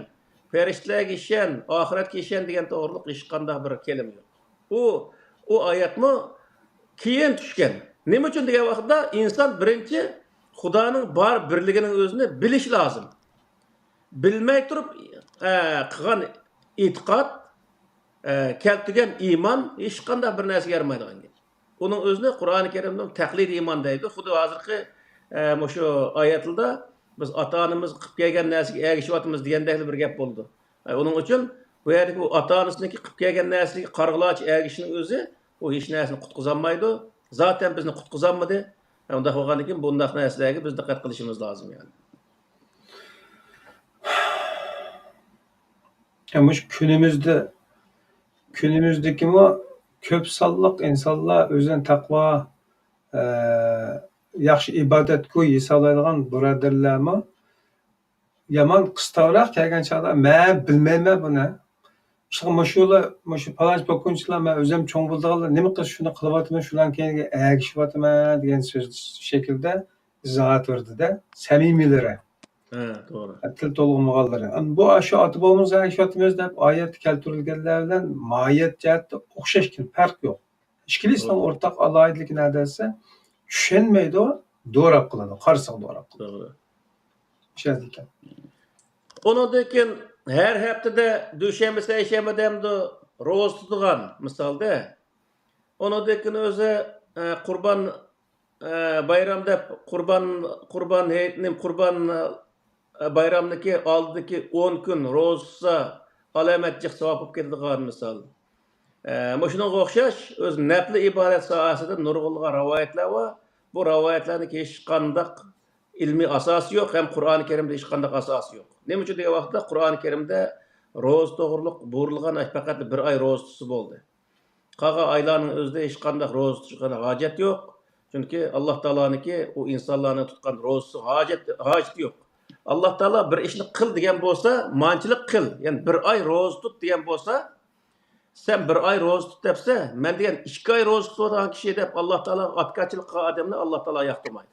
پەرىشتىلەرگە ئىشەن، ئاخىرەتكە ئىشەن دېگەن توغرۇلۇق ھېچقانداق بىر كەلىمە يوق. ئۇ، ئۇ ئايەتمۇ كېيىن چۈشكەن. نېمە ئۈچۈن دېگەن ۋاقىتتا، ئىنسان بىرىنچى خۇدانىڭ بار بىرلىكىنىڭ ئۆزىنى بىلىشى لازىم. بىلمەي تۇرۇپ، ئە، قىلغان ئېتىقاد، ئە، كەلتۈرگەن ئىمان ھېچقانداق بىر نەرسىگە يارىمايدىغان گەپ. ئۇنىڭ ئۆزىنى قۇرئانى كەرىمدە تەقلىدىي ئىمان دەيدۇ. خۇددى ھازىرقى، ئە، مۇشۇ ئايەتلىدە بىز ئاتا-ئانىمىز قىلىپ كەلگەن نەرسىگە ئەگىشىۋاتىمىز دېگەندەكلا بىر گەپ بولىدۇ. ئە، ئۇنىڭ ئۈچۈن بۇ يەردىكى ئۇ ئاتا-ئانىسىنىڭكى قىلىپ كەلگەن نەرسىگە قارىغۇلارچە ئەگىشىشنىڭ ئۆزى ئۇ ھېچ نەرسىنى قۇتقۇزالمايدۇ. زاتەن بىزنى قۇتقۇزالمىدى. ئە، ئۇنداق بولغاندىن كېيىن بۇنداق نەرسىلەرگە بىز دىققەت قىلىشىمىز لازىم، يەنى. يا، مۇشۇ كۈنىمىزدە، كۈنىمىزدىكىمۇ كۆپ سانلىق ئىنسانلار ئۆزىنى تەقۋا، ئە، ياخشى ئىبادەتگۇ ھېسابلايدىغان بۇرادەرلەرمۇ يامان قىستاۋراق كەلگەن چاغدا، مەن بىلمەيمەن بۇنى. ئىشقىلىپ مۇشۇلار، مۇشۇ پالانچى پوكۇنچىلار، مەن ئۆزۈم چوڭ بولىدىغانلار نېمە قىلسا شۇنى قىلىۋاتىمەن، شۇلارنىڭ كەينىگە ئەگىشىۋاتىمەن دېگەن سۆز شەكلىدە ئىزاھات بەردى-دە، سەمىمىيلىرى. ھە، توغرا. تىل تولغىمىغانلىرى. ئەمما بۇ، شۇ ئاتا-بوۋىمىزغا ئەگىشىۋاتىمىز دەپ ئايەتتە كەلتۈرۈلگەنلەر بىلەن ماھىيەت جەھەتتە ئوخشاش ئىكەن، پەرق يوق. ئىككىلىسىنىڭ توغرا. ئورتاق ئالاھىدىلىكى نەدە دېسە، چۈشەنمەيدۇ، دوراپ قىلىدۇ، قارىسىغا دوراپ قىلىدۇ. توغرا. چۈشەنىدىكەن. ئۇنىڭدىن كېيىن ھەر ھەپتىدە دۈشەنبە، سەيشەنبە دەمدۇ روزا تۇتىدىغان مىسالدا. ئۇنىڭدىن كېيىن ئۆزى، ئە، قۇربان، ئە، بايرام دەپ، قۇربان، قۇربان ھېيتنى، قۇربان، ئە، بايرامدىكى ئالدىدىكى ئون كۈن روزا تۇتسا، ئالامەت جىق ساۋاب بولۇپ كېتىدىغان مىسال. ئە، مۇشۇنىڭغا ئوخشاش ئۆز نەپلى ئىبادەت ساھەسىدە نۇرغۇنلىغان رىۋايەتلەر بار. بۇ رىۋايەتلەرنىڭ ھېچقانداق ئىلمىي ئاساسى يوق ھەم قۇرئانى كەرىمدە ھېچقانداق ئاساسى يوق. نېمە ئۈچۈن دېگەن ۋاقىتتا قۇرئانى كەرىمدە روزا توغرۇلۇق بۇيرۇلغان پەقەت بىر ئاي روزا تۇتسا بولدى. قالغان ئايلارنىڭ ئۆزىدە ھېچقانداق روزا تۇتۇشقا ھاجەت يوق. چۈنكى ئاللا تائالانىڭكى ئۇ ئىنسانلارنىڭ تۇتقان روزىسىغا ھاجەت، ھاجىتى يوق. ئاللا تائالا بىر ئىشنى قىل دېگەن بولسا، مانچىلىك قىل، يەنى بىر ئاي روزا تۇت دېگەن بولسا، سەن بىر ئاي روزا تۇت دەپسە، مەن دېگەن ئىككى ئاي روزا تۇتۇۋاتقان كىشى دەپ ئاللا تائالاغا ئاتكاچىلىق قىلغان ئادەمنى ئاللا تائالا ياقتۇرمايدۇ.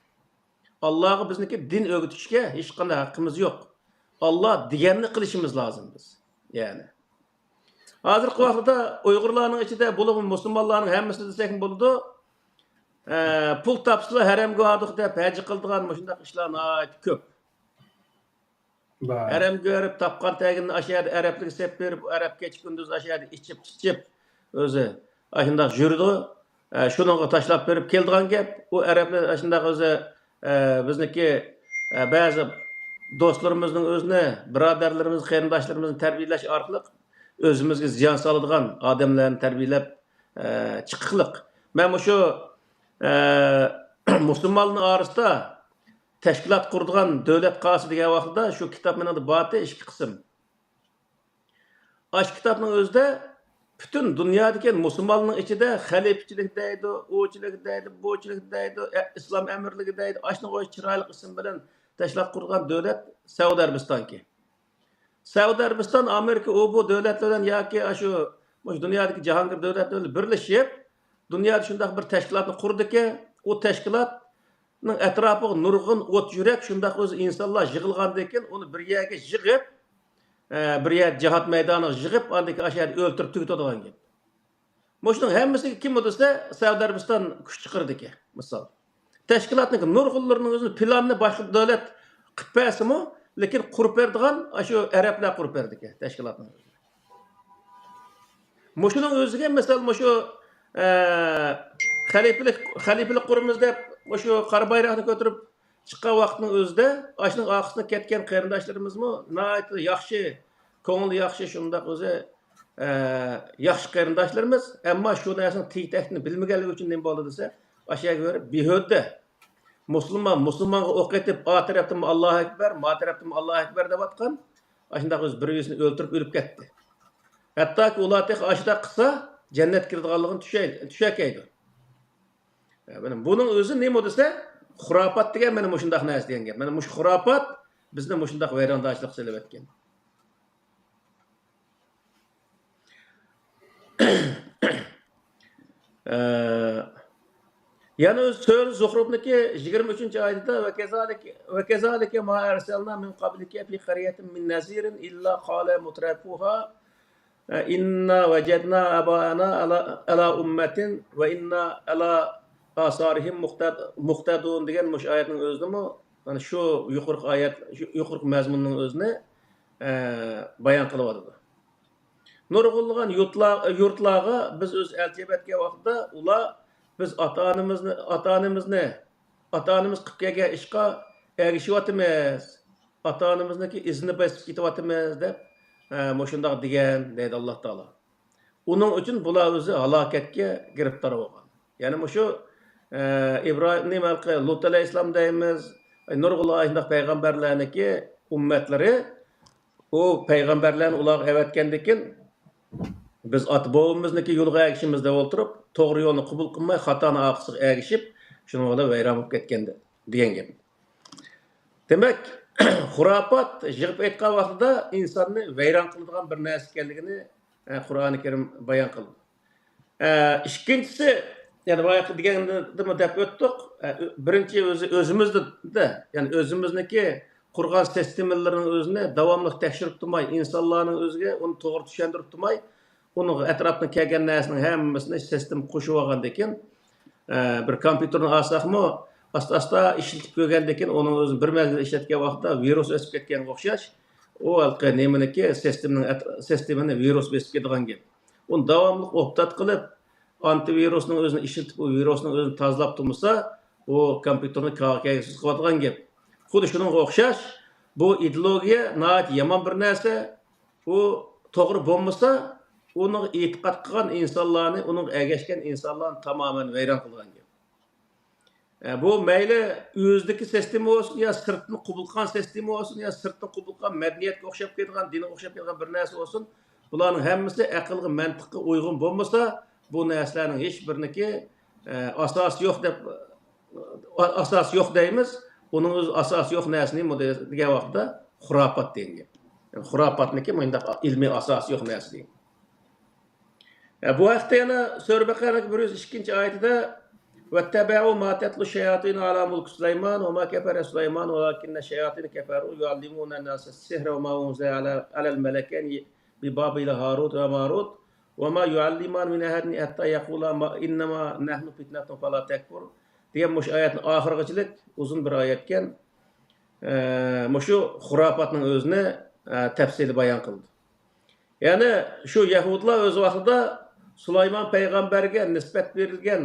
ئاللاغا بىزنىڭكى دىن ئۆگىتىشكە ھېچقانداق ھەققىمىز يوق. ئاللا دېگەننى قىلىشىمىز لازىم بىز. يەنى ھازىرقى ۋاقىتتا ئۇيغۇرلارنىڭ ئىچىدە، بولۇپمۇ مۇسۇلمانلارنىڭ ھەممىسىدە دېسەكمۇ بولىدۇ، ئە، پۇل تاپسىلا ھەرەمگە باردۇق دەپ ھەج قىلىدىغان مۇشۇنداق ئىشلار ناھايىتى كۆپ. بار. ھەرەمگە بېرىپ تاپقان تەگىنىنى ئاشۇ يەردە ئەرەبلەرگە سېلىپ بېرىپ، ئۇ ئەرەب كېچە كۈندۈز ئاشۇ يەردە ئىچىپ، چىچىپ، ئۆزى ئاشۇنداق يۈرىدۇ. ئە، شۇنىڭغا تاشلاپ بېرىپ كېلىدىغان گەپ. ئۇ ئەرەبلەر ئاشۇنداق ئۆزى، ئە، بىزنىڭكى، ئە، بەزى دوستلىرىمىزنىڭ ئۆزىنى، بۇرادەرلىرىمىزنى، قېرىنداشلىرىمىزنى تەربىيەلەش ئارقىلىق ئۆزىمىزگە زىيان سالىدىغان ئادەملەرنى تەربىيەلەپ، ئە، چىققىلىق. مەن مۇشۇ، ئە، مۇسۇلمانلار ئارىسىدا تەشكىلات قۇرىدىغان دۆلەت قالسا دېگەن ۋاقتىدا شۇ كىتاب مېنىڭدە بارتى، ئىككى قىسىم. ئاشۇ كىتابنىڭ ئۆزىدە پۈتۈن دۇنيادىكى مۇسۇلماننىڭ ئىچىدە خەلىپىچىلىك دەيدۇ، ئۇچىلىك دەيدۇ، بۇچىلىك دەيدۇ، ئە، ئىسلام ئەمىرلىكى دەيدۇ، ئاشۇنىڭغا ئوخشاش چىرايلىق ئىسىم بىلەن تەشكىلات قۇرغان دۆلەت سەئۇدى ئەرەبىستانكى. سەئۇدى ئەرەبىستان، ئامېرىكا، ئۇ بۇ دۆلەتلەر بىلەن ياكى ئاشۇ، مۇشۇ دۇنيادىكى جاھانگىر دۆلەتلەر بىلەن بىرلىشىپ، دۇنيادا شۇنداق بىر تەشكىلاتنى قۇردىكەن، ئۇ تەشكىلاتنىڭ ئەتراپىغا نۇرغۇن ئوت يۈرەك شۇنداق ئۆزى ئىنسانلار يىغىلغاندىن كېيىن، ئۇنى بىر يەرگە يىغىپ، ئە، بىر يەر جىھاد مەيدانىغا يىغىپ، ئاندىن كېيىن ئاشۇ يەردە ئۆلتۈرۈپ تۈگىتىدىغان گەپ. مۇشۇنىڭ ھەممىسىگە كىم ئۇ دېسە، سەئۇدى ئەرەبىستان كۈچ چىقىرىدىكەن، مىسال. تەشكىلاتنىڭ نۇرغۇنلىرىنىڭ ئۆزىنى پىلانىنى باشقا دۆلەت قىلىپ بەرسىمۇ، لېكىن قۇرۇپ بېرىدىغان ئاشۇ ئەرەبلەر قۇرۇپ بېرىدىكەن تەشكىلاتنىڭ ئۆزىنى. مۇشۇنىڭ ئۆزىگە مىسال مۇشۇ، ئە، خەلىپىلىك، خەلىپىلىك قۇرىمىز دەپ مۇشۇ قارا بايراقنى كۆتۈرۈپ چىققان ۋاقىتنىڭ ئۆزىدە ئاشۇنىڭ ئارقىسىدىن كەتكەن قېرىنداشلىرىمىزمۇ ناھايىتى ياخشى، كۆڭلى ياخشى، شۇنداق ئۆزى، ئە، ياخشى قېرىنداشلىرىمىز. ئەمما شۇ نەرسىنىڭ تېگى-تەكتىنى بىلمىگەنلىكى ئۈچۈن نېمە بولدى دېسە، ئاشۇ يەرگە بېرىپ بىھۇدە مۇسۇلمان مۇسۇلمانغا ئوق ئېتىپ، ئا تەرەپتىنمۇ ئاللاھۇ ئەكبەر، ما تەرەپتىنمۇ ئاللاھۇ ئەكبەر دەۋاتقان، ئاشۇنداق ئۆزى بىر-بىرسىنى ئۆلتۈرۈپ ئۆلۈپ كەتتى. ھەتتاكى ئۇلار تېخى ئاشۇنداق قىلسا، جەننەتكە كىرىدىغانلىقىنى چۈشەي-، چۈشەكەيدۇ. يا، مانا بۇنىڭ ئۆزى نېمە دېسە، خۇراپات دېگەن مانا مۇشۇنداق نەرسە دېگەن گەپ. مانا مۇشۇ خۇراپات بىزنى مۇشۇنداق ۋەيرانچىلىققا سېلىۋەتكەن. ئە، يەنە ئۆز سۈرە زۇخرۇفنىڭكى يىگىرمە ئۈچىنچى ئايىتىدە، «وكذلك، وكذلك ما أرسلنا من قبلك في قرية من نذير إلا قال مترفوها، ئە، إنا وجدنا آباءنا على، على أمة وإنا على آثارهم مقتد-، مقتدون» دېگەن مۇشۇ ئايەتنىڭ ئۆزىدىمۇ، مانا شۇ يۇقىرىقى ئايەت، شۇ يۇقىرىقى مەزمۇننىڭ ئۆزىنى، ئە، بايان قىلىۋاتىدۇ. نۇرغۇنلىغان يۇرتلار-، يۇرتلارغا بىز ئۆز ئەلچى ئەۋەتكەن ۋاقىتتا ئۇلار، «بىز ئاتا-ئانىمىزنى، ئاتا-ئانىمىزنى، ئاتا-ئانىمىز قىلىپ كەلگەن ئىشقا ئەگىشىۋاتىمىز، ئاتا-ئانىمىزنىڭكى ئىزىنى بېسىپ كېتىۋاتىمىز» دەپ، ئە، مۇشۇنداق دېگەن، دەيدۇ ئاللا تائالا. ئۇنىڭ ئۈچۈن بۇلار ئۆزى ھالاكەتكە گىرىپتار بولغان. يەنى مۇشۇ، ئە، ئىبراھىم، نېمە، ھېلىقى لۇت ئەلەيھىسسالام دەيمىز، نۇرغۇنلىغان شۇنداق پەيغەمبەرلەرنىڭكى ئۈممەتلىرى، ئۇ پەيغەمبەرلەرنى ئۇلارغا ئەۋەتكەندىن كېيىن، «بىز ئاتا-بوۋىمىزنىڭكى يولىغا ئەگىشىمىز» دەپ ئولتۇرۇپ، توغرا يولنى قوبۇل قىلماي، خاتانىڭ ئارقىسىغا ئەگىشىپ، شۇنىڭ بىلەن ۋەيران بولۇپ كەتكەن دېگەن گەپ. دېمەك، خۇراپات يىغىپ ئېيتقان ۋاقتىدا ئىنساننى ۋەيران قىلىدىغان بىر نەرسە ئىكەنلىكىنى، ئە، قۇرئانى كەرىم بايان قىلىدۇ. ئە، ئىككىنچىسى، يەنە بايىقى دېگەندىمۇ دەپ ئۆتتۇق. ئە، ئۆ-، بىرىنچى ئۆزى ئۆزىمىزدە، يەنى ئۆزىمىزنىڭكى قۇرغان سىستېمىلىرىنىڭ ئۆزىنى داۋاملىق تەكشۈرۈپ تۇرماي، ئىنسانلارنىڭ ئۆزىگە ئۇنى توغرا چۈشەندۈرۈپ تۇرماي، ئۇنىڭغا ئەتراپتىن كەلگەن نەرسىنىڭ ھەممىسىنى سىستېما قوشۇۋالغاندىن كېيىن، ئە، بىر كومپيۇتېرنى ئالساقمۇ، ئاستا-ئاستا ئىشلىتىپ كۆرگەندىن كېيىن، ئۇنىڭ ئۆزىنى بىر مەزگىل ئىشلەتكەن ۋاقىتتا ۋىرۇس ئۆسۈپ كەتكەنگە ئوخشاش، ئۇ ھېلىقى نېمىنىكى، سىستېمىنىڭ ئەت-، سىستېمىنى ۋىرۇس بېسىپ كېتىدىغان گەپ. ئۇنى داۋاملىق ئوپدات قىلىپ، ئانتىۋىرۇسنىڭ ئۆزىنى ئىشلىتىپ، ئۇ ۋىرۇسنىڭ ئۆزىنى تازىلاپ تۇرمىسا، ئۇ كومپيۇتېرنى كاغا كەيگۈسىز قىلىۋاتىدىغان گەپ. خۇددى شۇنىڭغا ئوخشاش، بۇ ئىدېئولوگىيە ناھايىتى يامان بىر نەرسە. ئۇ توغرا بولمىسا، ئۇنىڭغا ئېتىقاد قىلغان ئىنسانلارنى، ئۇنىڭغا ئەگەشكەن ئىنسانلارنى تامامەن ۋەيران قىلىدىغان گەپ. ئە، بۇ مەيلى ئۆزىدىكى سىستېما بولسۇن، يا سىرتتىن قوبۇل قىلغان سىستېما بولسۇن، يا سىرتتىن قوبۇل قىلغان مەدەنىيەتكە ئوخشاپ كېتىدىغان، دىنغا ئوخشاپ كېتىدىغان بىر نەرسە بولسۇن، بۇلارنىڭ ھەممىسى ئەقىلگە، مەنتىققە ئۇيغۇن بولمىسا، بۇ نەرسىلەرنىڭ ھېچ بىرىنىڭكى، ئە، ئاساسى يوق دەپ، ئا-، ئاساسى يوق دەيمىز. ئۇنىڭ ئۆزى ئاساسى يوق نەرسىنى مۇ-، دېگەن ۋاقىتتا خۇراپات دېگەن گەپ. يەنى خۇراپاتنىكى مۇنداق ئىلمىي ئاساسى يوق نەرسە دېگەن. ئە، بۇ ھەقتە يەنە سۈرە بەقەرىنىڭ بىر يۈز ئىككىنچى ئايىتىدە، وَاتَّبَعُوا مَا تَتْلُو الشَّيَاطِينُ عَلَى مُلْكِ سُلَيْمَانَ وَمَا كَفَرَ سُلَيْمَانُ وَلَٰكِنَّ الشَّيَاطِينَ كَفَرُوا يُعَلِّمُونَ النَّاسَ السِّحْرَ وَمَا أُنْزِلَ عَلَى، عَلَى الْمَلَكَيْنِ بِبَابِلَ هَارُوتَ وَمَارُوتَ وَمَا يُعَلِّمَانِ مِنْ أَحَدٍ حَتَّىٰ يَقُولَا مَا، إِنَّمَا نَحْنُ فِتْنَةٌ فَلَا تَكْفُرْ دېگەن مۇشۇ ئايەتنىڭ ئاخىرىغىچىلىك ئۇزۇن بىر ئايەتكەن. ئە، مۇشۇ خۇراپاتنىڭ ئۆزىنى، ئە، تەپسىلىي بايان قىلدى. يەنى شۇ يەھۇدلار ئۆز ۋاقتىدا سۇلايمان پەيغەمبەرگە نىسبەت بېرىلگەن،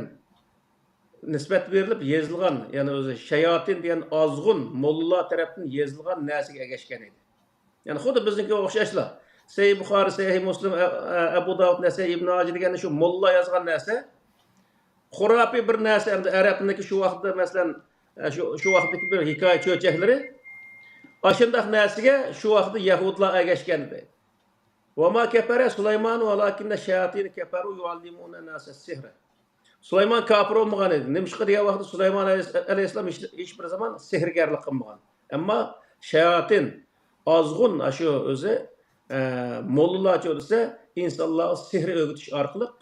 نىسبەت بېرىلىپ يېزىلغان، يەنى ئۆزى شاياتىن دېگەن ئازغۇن موللىلار تەرەپتىن يېزىلغان نەرسىگە ئەگەشكەن ئىدى. يەنى خۇددى بىزنىڭكىگە ئوخشاشلا. سەھىھ بۇخارى، سەھىھ مۇسلىم، ئە-، ئە-، ئەبۇ داۋۇد، نەسەي، ئىبن ھاجى دېگەندە شۇ موللا يازغان نەرسە. خۇراپىي بىر نەرسە، ئەمدى ئەرەبنىڭكى شۇ ۋاقىتتا، مەسىلەن، ئە، شۇ، شۇ ۋاقىتتىكى بىر ھېكايە چۆچەكلىرى. ئاشۇنداق نەرسىگە شۇ ۋاقىتتا يەھۇدلار ئەگەشكەن ئىدى. وَمَا كَفَرَ سُلَيْمَانُ وَلَٰكِنَّ الشَّيَاطِينَ كَفَرُوا يُعَلِّمُونَ النَّاسَ السِّحْرَ. سۇلايمان كاپىر بولمىغان ئىدى. نېمىشقا دېگەن ۋاقىتتا سۇلايمان ئەلەيھىس-، ئەلەيھىسسالام ھېچ، ھېچ بىر زامان سېھىرگەرلىك قىلمىغان. ئەمما شاياتىن، ئازغۇن، ئاشۇ ئۆزى، ئە، موللىلارچۇ دېسە، ئىنسانلارغا سېھىر ئۆگىتىش ئارقىلىق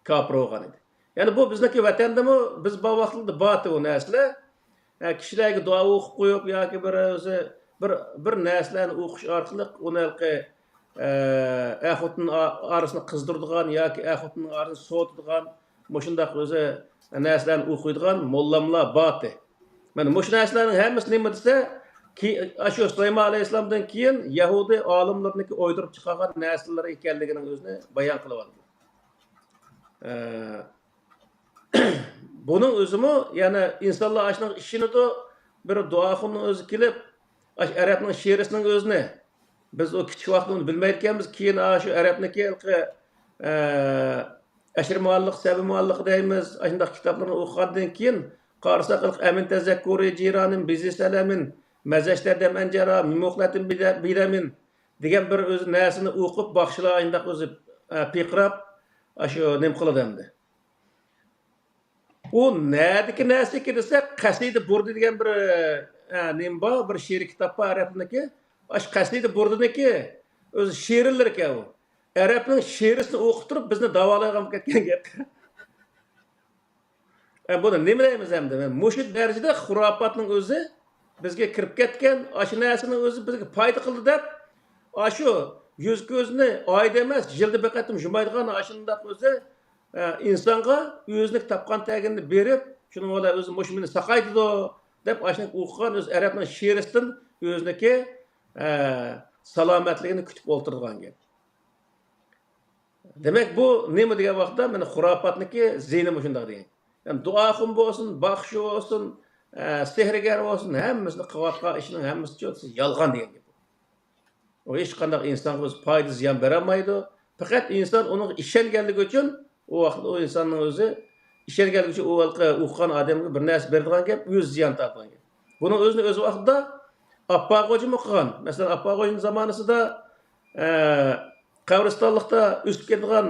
كاپىر بولغان ئىدى. يەنى بۇ بىزنىڭكى ۋەتەندىمۇ بىز بار ۋاقتىدا بارتى بۇ نەرسىلەر. ئە، كىشىلەرگە دۇئا ئوقۇپ قويۇپ ياكى بىر ئۆزى بىر، بىر نەرسىلەرنى ئوقۇش ئارقىلىق ئۇنى ھېلىقى، ئە، ئەر-خوتۇن ئا-، ئارىسىنى قىزدۇرىدىغان ياكى ئەر-خوتۇننىڭ ئارىسىنى سوۋۇتىدىغان مۇشۇنداق ئۆزى نەرسىلەرنى ئوقۇيدىغان موللاملار بارتى. مانا مۇشۇ نەرسىلەرنىڭ ھەممىسى نېمە دېسە، كى-، ئاشۇ سۇلايمان ئەلەيھىسسالامدىن كېيىن يەھۇدىي ئالىملىرىنىڭكى ئويدۇرۇپ چىقارغان نەرسىلىرى ئىكەنلىكىنىڭ ئۆزىنى بايان قىلىۋاتىدۇ. ئە، بۇنىڭ ئۆزىمۇ، يەنى ئىنسانلار ئاشۇنىڭغا ئىشىنىدۇ، بىر دۇئاخۇننىڭ ئۆزى كېلىپ، ئاشۇ ئەرەبنىڭ شىرىسىنىڭ ئۆزىنى، بىز ئۇ كىچىك ۋاقىتتا ئۇنى بىلمەيدىكەنمىز، كېيىن ئاشۇ ئەرەبنىڭكى ھېلىقى، ئە، ئەشىر مۇئەللىق، سەبە مۇئەللىق دەيمىز، ئاشۇنداق كىتابلىرىنى ئوقۇغاندىن كېيىن، قارىساق، ھېلىقى ئەمىن تەزەككۇرى جىرانىم بىزى سەلەمىن، مەزەشتە دەم ئەنجەرا، مىموقلەتىم بىلەمىن دېگەن بىر ئۆزى نەرسىنى ئوقۇپ، باخشىلار ئاشۇنداق ئۆزى، ئە، پىرقىراپ، ئاشۇ نېمە قىلىدۇ ئەمدى. ئۇ نەدىكى نەرسىكى دېسە، قەسىدە بۇردى دېگەن بىر، ئە، نېمە بار، بىر شېئىرىي كىتاب بار ئەرەبنىڭكى. ئاشۇ قەسىدە بۇردىنىڭكى ئۆزى شېئىرلىرىكەن ئۇ. ئەرەبنىڭ شېئىرىسىنى ئوقۇپ تۇرۇپ، بىزنى داۋالايدىغان بولۇپ كەتكەن گەپ. ئە، بۇنى نېمە دەيمىز ئەمدى؟ مۇشۇ دەرىجىدە خۇراپاتنىڭ ئۆزى بىزگە كىرىپ كەتكەن، ئاشۇ نەرسىنىڭ ئۆزى بىزگە پايدا قىلدى دەپ، ئاشۇ يۈز كۆزىنى ئايدا ئەمەس، يىلدا بىر قېتىم يۇمايدىغان ئاشۇنداق ئۆزى، ئە، ئىنسانغا ئۆزىنىڭ تاپقان تەگىنىنى بېرىپ، شۇنىڭ بىلەن ئۆزى مۇشۇ مېنى ساقايتىدۇ دەپ، ئاشۇنى ئوقۇغان ئۆزى ئەرەبنىڭ شېئىرىسىدىن ئۆزىنىڭكى، ئە، سالامەتلىكىنى كۈتۈپ ئولتۇرىدىغان گەپ. دېمەك، بۇ نېمە دېگەن ۋاقىتتا، مانا خۇراپاتنىكى زىيىنى مۇشۇنداق دېگەن. يەنى دۇئاخۇن بولسۇن، باخشى بولسۇن، ئە، سېھىرگەر بولسۇن، ھەممىسىنى قىلىۋاتقان ئىشىنىڭ ھەممىسى يالغان دېگەن گەپ. ئۇ ھېچقانداق ئىنسانغا ئۆزى پايدا، زىيان بېرەلمەيدۇ. پەقەت ئىنسان ئۇنىڭغا ئىشەنگەنلىكى ئۈچۈن، ئۇ ۋاقىتتا ئۇ ئىنساننىڭ ئۆزى ئىشەنگەنلىكى ئۈچۈن ئۇ ھېلىقى ئوقۇغان ئادەمگە بىر نەرسە بېرىدىغان گەپ، ئۆزى زىيان تارتىدىغان گەپ. بۇنىڭ ئۆزىنى ئۆز ۋاقتىدا ئاپپاق خوجىمۇ قىلغان. مەسىلەن، ئاپپاق خوجىنىڭ زامانىسىدا، ئە، قەبرىستانلىقتا ئۆسۈپ كېتىدىغان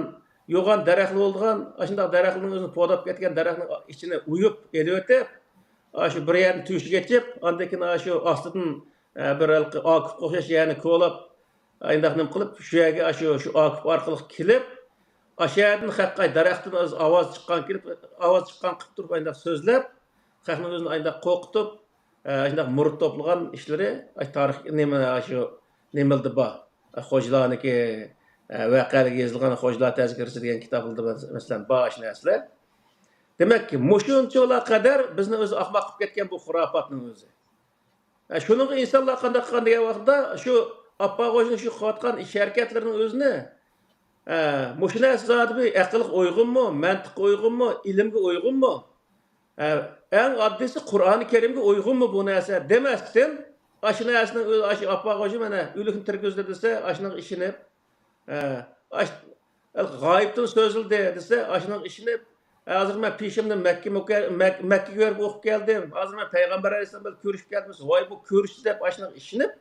يوغان دەرەخلەر بولىدىغان، ئاشۇنداق دەرەخلەرنىڭ ئۆزىنى پوداپ كەتكەن دەرەخنىڭ ئىچىنى ئويۇپ ئېلىۋېتىپ، ئاشۇ بىر يەرنى تۆشۈك ئېچىپ، ئاندىن كېيىن ئاشۇ ئاستىدىن، ئە، بىر ھېلىقى ئاكۇپقا ئوخشاش يەرنى كولاپ، ئاينداق نېمە قىلىپ، شۇ يەرگە ئاشۇ، شۇ ئاكۇپ ئارقىلىق كېلىپ، ئاشۇ يەردىن خەققە دەرەختىن ئاۋاز چىققان كېلىپ، ئاۋاز چىققان قىلىپ تۇرۇپ، ئاينداق سۆزلەپ، خەقنى ئۆزىنى ئاينداق قورقۇتۇپ، ئە، ئاشۇنداق مۇرىت توپلىغان ئىشلىرى، ئاشۇ تارىخ نېمە، ئاشۇ نېمىلدە بار. خوجىلارنىڭكى، ئە، ۋەقەلىرى يېزىلغان خوجىلار تەزكىرىسى دېگەن كىتابلىرىدا، مەسىلەن، بار ئاشۇ نەرسىلەر. دېمەك، مۇشۇنچىلا قەدەر بىزنى ئۆزى ئاخماق قىلىپ كەتكەن بۇ خۇراپاتنىڭ ئۆزى. ئە، شۇنىڭغا ئىنسانلار قانداق قىلغان دېگەن ۋاقىتتا، شۇ ئاپپاق خوجىنىڭ شۇ قىلىۋاتقان ئىش ھەرىكەتلىرىنىڭ ئۆزىنى، ئە، مۇشۇ نەرسە زادى بىر ئەقىلگە ئۇيغۇنمۇ، مەنتىققە ئۇيغۇنمۇ، ئىلىمگە ئۇيغۇنمۇ؟ ئە، ئەڭ ئاددىيسى قۇرئانى كەرىمگە ئۇيغۇنمۇ بۇ نەرسە دېمەستىن، ئاشۇ نەرسىنىڭ ئۆزى، ئاشۇ ئاپپاق خوجا مانا ئۆلۈكنى تىرگۈزدى دېسە، ئاشۇنىڭغا ئىشىنىپ، ئە، ئاش-، غايىبتىن سۆزلىدى دېسە، ئاشۇنىڭغا ئىشىنىپ، ھازىر مەن پېشىمدىن مەككە مۇكەر-، مەك-، مەككىگە بېرىپ ئوقۇپ كەلدىم، ھازىر مەن پەيغەمبەر ئەلەيھىسسالام بىلەن كۆرۈشۈپ كەلدىم دېسە، ۋاي، بۇ كۆرۈشتى دەپ ئاشۇنىڭغا ئىشىنىپ،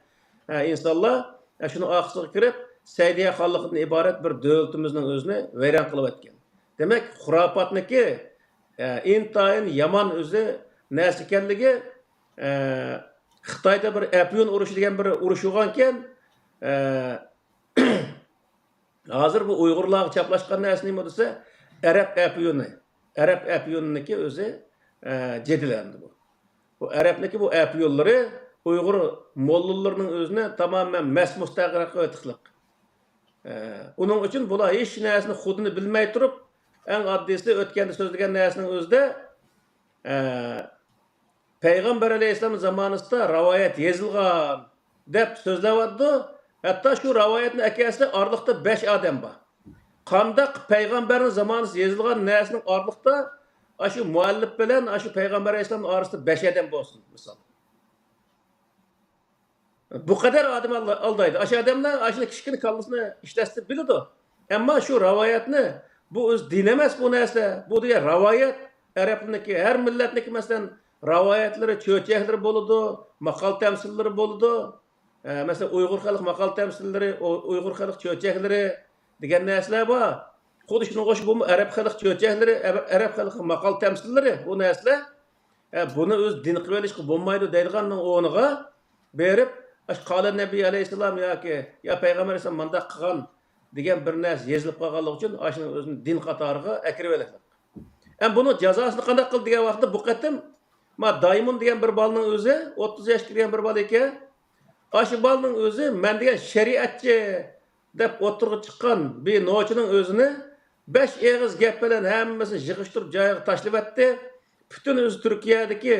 ھە، ئىنسانلار، ھە، شۇنىڭ ئارقىسىغا كىرىپ، سەئىدىيە خانلىقىدىن ئىبارەت بىر دۆلىتىمىزنىڭ ئۆزىنى ۋەيران قىلىۋەتكەن. دېمەك، خۇراپاتنىكى، ھە، ئىنتايىن يامان ئۆزى نەرسە ئىكەنلىكى، ھە، خىتايدا بىر ئەپيۈن ئۇرۇشى دېگەن بىر ئۇرۇش بولغانىكەن، ھە، ھازىر بۇ ئۇيغۇرلارغا چاپلاشقان نەرسە نېمە دېسە، ئەرەب ئەپيۈنى. ئەرەب ئەپيۈنىنىڭكى ئۆزى، ئە، جېدىلى ئەمدى بۇ. بۇ ئەرەبنىڭكى بۇ ئەپيۈنلىرى ئۇيغۇر موللىلىرىنىڭ ئۆزىنى تامامەن مەس مۇستەغرەق قىلىۋېتىقلىق. ئە، ئۇنىڭ ئۈچۈن بۇلار ھېچ نەرسىنى خۇدىنى بىلمەي تۇرۇپ، ئەڭ ئاددىيسى ئۆتكەندە سۆزلىگەن نەرسىنىڭ ئۆزىدە، ئە، پەيغەمبەر ئەلەيھىسسالام زامانىسىدا رىۋايەت يېزىلغان دەپ سۆزلەۋاتىدۇ. ھەتتا شۇ رىۋايەتنى ئەكەلسە، ئارىلىقتا بەش ئادەم بار. قانداق پەيغەمبەرنىڭ زامانىسىدا يېزىلغان نەرسىنىڭ ئارىلىقتا ئاشۇ مۇئەللىپ بىلەن ئاشۇ پەيغەمبەر ئەلەيھىسسالامنىڭ ئارىسىدا بەش ئادەم بولسۇن، مىسال. بۇ قەدەر ئادەم ئالدا-، ئالدايدۇ. ئاشۇ ئادەملەر ئاشۇ كىچىككىنە كاللىسىنى ئىشلەتسە بىلىدۇ. ئەمما شۇ رىۋايەتنى، بۇ ئۆزى دىن ئەمەس بۇ نەرسە. بۇ دېگەن رىۋايەت، ئەرەبنىڭكى، ھەر مىللەتنىڭكى، مەسىلەن، رىۋايەتلىرى، چۆچەكلىرى بولىدۇ، ماقال تەمسىللىرى بولىدۇ. ئە، مەسىلەن، ئۇيغۇر خەلق ماقال تەمسىللىرى، ئۇ-، ئۇيغۇر خەلق چۆچەكلىرى دېگەن نەرسىلەر بار. خۇددى شۇنىڭغا ئوخشاش بۇمۇ ئەرەب خەلق چۆچەكلىرى، ئەرەب، ئەرەب خەلق ماقال تەمسىللىرى بۇ نەرسىلەر. ئە، بۇنى ئۆزى دىن قىلىۋېلىشقا بولمايدۇ دەيدىغاننىڭ ئورنىغا بېرىپ، ئاشۇ قالە نەبىي ئەلەيھىسسالام ياكى يا پەيغەمبەر ئەلەيھىسسالام مانداق قىلغان دېگەن بىر نەرسە يېزىلىپ قالغانلىقى ئۈچۈن ئاشۇنىڭ ئۆزىنى دىن قاتارىغا ئەكىرىۋېلىقلىق. ئەمما بۇنىڭ جازاسىنى قانداق قىلدى دېگەن ۋاقىتتا بۇ قېتىم ما دايمۇن دېگەن بىر بالىنىڭ ئۆزى، ئوتتۇز ياشقا كىرگەن بىر بالا ئىكەن. ئاشۇ بالىنىڭ ئۆزى مەن دېگەن شەرىئەتچى دەپ ئوتتۇرىغا چىققان بىر نوچىنىڭ ئۆزىنى بەش ئېغىز گەپ بىلەن ھەممىسىنى يىغىشتۇرۇپ جايىغا تاشلىۋەتتى. پۈتۈن ئۆزى تۈركىيەدىكى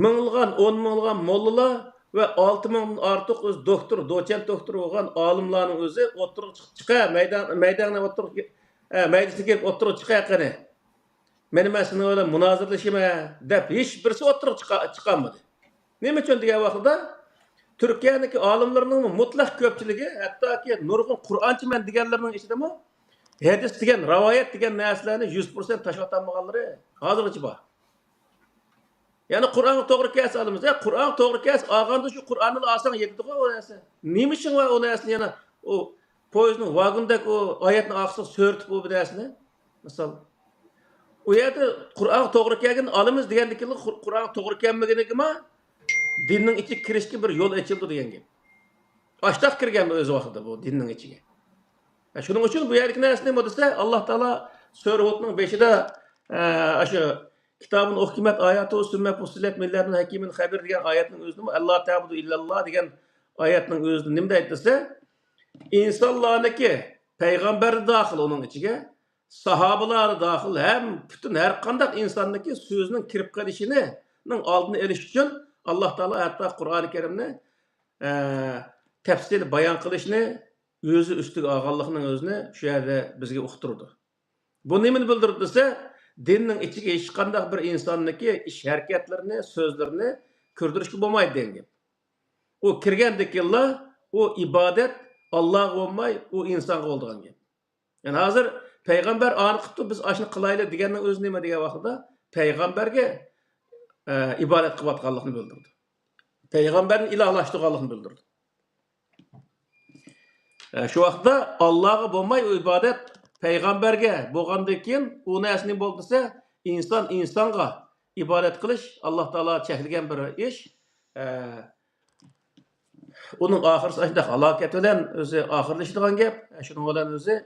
مىڭلىغان، ئون مىڭلىغان موللىلار ۋە ئالتە مىڭدىن ئارتۇق ئۆزى دوكتور، دوچېنت دوكتور بولغان ئالىملارنىڭ ئۆزى ئوتتۇرىغا چىق-، چىقە، مەيدان، مەيدانغا ئوتتۇرىغا، ئە، مەيدىسىگە كىرىپ ئوتتۇرىغا چىقە قېنى. مەن، مەن سېنىڭ بىلەن مۇنازىرىلىشىمەن دەپ ھېچ بىرسى ئوتتۇرىغا چىقا-، چىقالمىدى. نېمە ئۈچۈن دېگەن ۋاقتىدا تۈركىيەنىڭكى ئالىملىرىنىڭ مۇتلەق كۆپچىلىكى، ھەتتاكى نۇرغۇن قۇرئانچىمەن دېگەنلەرنىڭ ئىچىدىمۇ ھەدىس دېگەن، رىۋايەت دېگەن نەرسىلەرنى يۈز پىرسەنت تاشلىۋاتالمىغانلىرى ھازىرغىچە بار. يەنى قۇرئانغا توغرا كەلسە ئالىمىز. يا، قۇرئانغا توغرا كەلسە ئالغاندا شۇ قۇرئاننىلا ئالساڭ يېتىدىغۇ ئۇ نەرسە. نېمە ئىشىڭ بار ئۇ نەرسىنى يەنە ئۇ پويىزنىڭ ۋاگوندەك ئۇ ئايەتنى ئارقىسىغا سۆرىتىپ ئۇ بىر نەرسىنى؟ مىسال. ئۇ يەردە قۇرئانغا توغرا كەلگىنى ئالىمىز دېگەندىن كېيىنلا قۇر-، قۇرئانغا توغرا كەلمىگىنىگىمۇ دىننىڭ ئىچىگە كىرىشكە بىر يول ئېچىلىدۇ دېگەن گەپ. ئاشتاق كىرگەن ئۆز ۋاقتىدا بۇ دىننىڭ ئىچىگە. ھە، شۇنىڭ ئۈچۈن بۇ يەردىكى نەرسە نېمە دېسە، ئاللا تائالا سۈرە ھۇدنىڭ بېشىدا، ئە، ئاشۇ كىتابۇن ئۇھكىمەت ئاياتۇ سۈممە فۇسسىلەت مىن لەدۇن ھەكىمىن خەبىر دېگەن ئايەتنىڭ ئۆزىدىمۇ، ئەللا تەبۇدۇ ئىللەللا دېگەن ئايەتنىڭ ئۆزىدە نېمە دەيدۇ دېسە، ئىنسانلارنىڭكى، پەيغەمبەر داخىل ئۇنىڭ ئىچىگە، ساھابىلار داخىل، ھەم پۈتۈن ھەر قانداق ئىنساننىڭكى سۆزىنىڭ كىرىپ قېلىشىنى، نىڭ ئالدىنى ئېلىش ئۈچۈن ئاللا تائالا ھەتتا قۇرئانى كەرىمنى، ئە، تەپسىلىي بايان قىلىشنى ئۆزى ئۈستىگە ئالغانلىقىنىڭ ئۆزىنى شۇ يەردە بىزگە ئۇقتۇرىدۇ. بۇ نېمىنى بىلدۈرىدۇ دېسە، دىننىڭ ئىچىگە ھېچقانداق بىر ئىنساننىڭكى ئىش ھەرىكەتلىرىنى، سۆزلىرىنى كىردۈرۈشكە بولمايدۇ دېگەن گەپ. ئۇ كىرگەندىكىنلا ئۇ ئىبادەت ئاللاغا بولماي، ئۇ ئىنسانغا بولىدىغان گەپ. يەنى ھازىر پەيغەمبەر ئانى قىپتۇ، بىز ئاشۇنى قىلايلى دېگەننىڭ ئۆزى نېمە دېگەن ۋاقتىدا پەيغەمبەرگە، ئە، ئىبادەت قىلىۋاتقانلىقىنى بىلدۈرىدۇ. پەيغەمبەرنى ئىلاھلاشتۇرغانلىقىنى بىلدۈرىدۇ. ئە، شۇ ۋاقىتتا ئاللاغا بولماي ئۇ ئىبادەت، پەيغەمبەرگە بولغاندىن كېيىن ئۇ نەرسە نېمە بولدى دېسە، ئىنسان ئىنسانغا ئىبادەت قىلىش ئاللا تائالا چەكلىگەن بىر ئىش. ئە، ئۇنىڭ ئاخىرىسى ئاشۇنداق ھالاكەت بىلەن ئۆزى ئاخىرلىشىدىغان گەپ. شۇنىڭ بىلەن ئۆزى،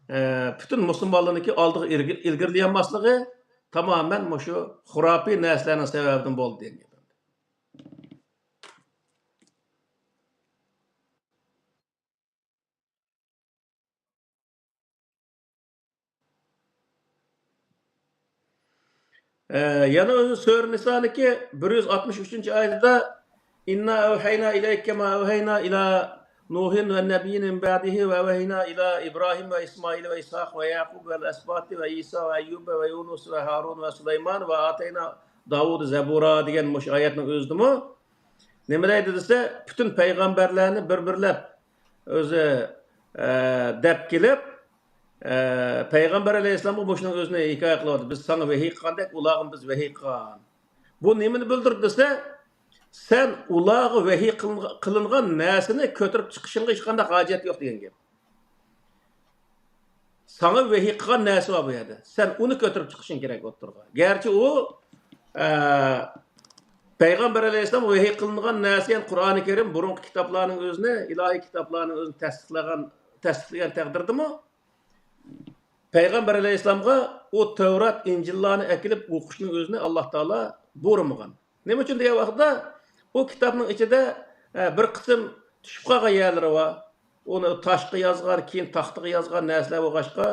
ئە، پۈتۈن مۇسۇلمانلارنىڭكى ئالدىغا ئىلگىرى-، ئىلگىرىلىيەلماسلىقى تامامەن مۇشۇ خۇراپىي نەرسىلەرنىڭ سەۋەبىدىن بولدى دېگەن گەپ. ئە، يەنە ئۆزى سۈرە نىسانىڭكى بىر يۈز ئاتمىش ئۈچىنچى ئايىتىدە، «ئىننا ئەۋھەينا ئىلەيكە كەما ئەۋھەينا ئىلا نوح والنبيين من بعده وأوحينا إلى إبراهيم وإسماعيل وإسحاق ويعقوب والأسباط وعيسى وأيوب ويونس وهارون وسليمان وآتينا داود زبورا دېگەن مۇشۇ ئايەتنىڭ ئۆزىدىمۇ نېمە دەيدۇ دېسە، پۈتۈن پەيغەمبەرلەرنى بىر-بىرلەپ ئۆزى، ئە، دەپ كېلىپ، ئە، پەيغەمبەر ئەلەيھىسسالامغا مۇشۇنىڭ ئۆزىنى ھېكايە قىلىۋاتىدۇ. بىز ساڭا ۋەھىي قىلغاندەك، ئۇلارغىمۇ بىز ۋەھىي قىلغان. بۇ نېمىنى بىلدۈرىدۇ دېسە، سەن ئۇلارغا ۋەھىي قىلىنغا-، قىلىنغان نەرسىنى كۆتۈرۈپ چىقىشىڭغا ھېچقانداق ھاجەت يوق دېگەن گەپ. ساڭا ۋەھىي قىلغان نەرسە بار بۇ يەردە. سەن ئۇنى كۆتۈرۈپ چىقىشىڭ كېرەك ئوتتۇرىغا. گەرچە ئۇ، ئە، پەيغەمبەر ئەلەيھىسسالام ۋەھىي قىلىنغان نەرسە، يەنى قۇرئانى كەرىم بۇرۇنقى كىتابلارنىڭ ئۆزىنى، ئىلاھىي كىتابلارنىڭ ئۆزىنى تەستىقلىغان، تەستىقلىگەن تەقدىردىمۇ، پەيغەمبەر ئەلەيھىسسالامغا ئۇ تەۋرات، ئىنجىللارنى ئەكېلىپ ئوقۇشنىڭ ئۆزىنى ئاللاھ تائالا بۇيرۇمىغان. نېمە ئۈچۈن دېگەن ۋاقىتتا، ئۇ كىتابنىڭ ئىچىدە، ئە، بىر قىسىم چۈشۈپ قالغان يەرلىرى بار. ئۇنى تاشقا يازغان، كېيىن تاختىغا يازغان نەرسىلەر بولغاچقا،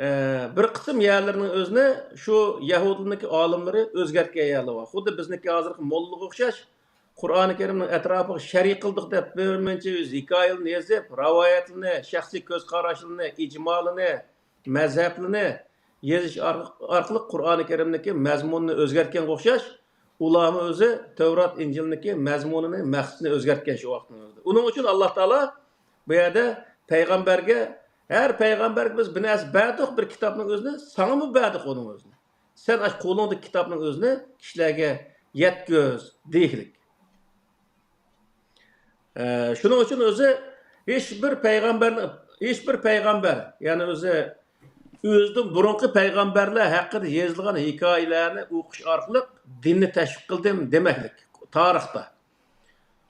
ئە، بىر قىسىم يەرلىرىنىڭ ئۆزىنى شۇ يەھۇدىيلارنىڭكى ئالىملىرى ئۆزگەرتكەن يەرلىرى بار. خۇددى بىزنىڭكى ھازىرقى موللىغا ئوخشاش، قۇرئانى كەرىمنىڭ ئەتراپىغا شەرھ قىلدۇق دەپ، بىر مۇنچە يۈز ھېكايىلىرىنى يېزىپ، رىۋايەتلىرىنى، شەخسىي كۆز قاراشلىرىنى، ئىجمالىرىنى، مەزھەپلىرىنى يېزىش ئار-، ئارقىلىق قۇرئانى كەرىمنىڭكى مەزمۇنىنى ئۆزگەرتكەنگە ئوخشاش، ئۇلارمۇ ئۆزى تەۋرات، ئىنجىلنىڭكى مەزمۇنىنى، مەقسىتىنى ئۆزگەرتكەن شۇ ۋاقىتنىڭ ئۆزىدە. ئۇنىڭ ئۈچۈن ئاللاھ تائالا بۇ يەردە پەيغەمبەرگە، ھەر پەيغەمبەرگە بىز بىر نەرسە بەردۇق، بىر كىتابنىڭ ئۆزىنى، ساڭىمۇ بەردۇق ئۇنىڭ ئۆزىنى. سەن ئاشۇ قولۇڭدىكى كىتابنىڭ ئۆزىنى كىشىلەرگە يەتكۈز دېگۈلۈك. ئە، شۇنىڭ ئۈچۈن ئۆزى ھېچ بىر پەيغەمبەرنى، ھېچ بىر پەيغەمبەر، يەنى ئۆزى ئۆزىدىن بۇرۇنقى پەيغەمبەرلەر ھەققىدە يېزىلغان ھېكايىلەرنى ئوقۇش ئارقىلىق دىننى تەشۋىق قىلدىم دېمەكلىك تارىختا.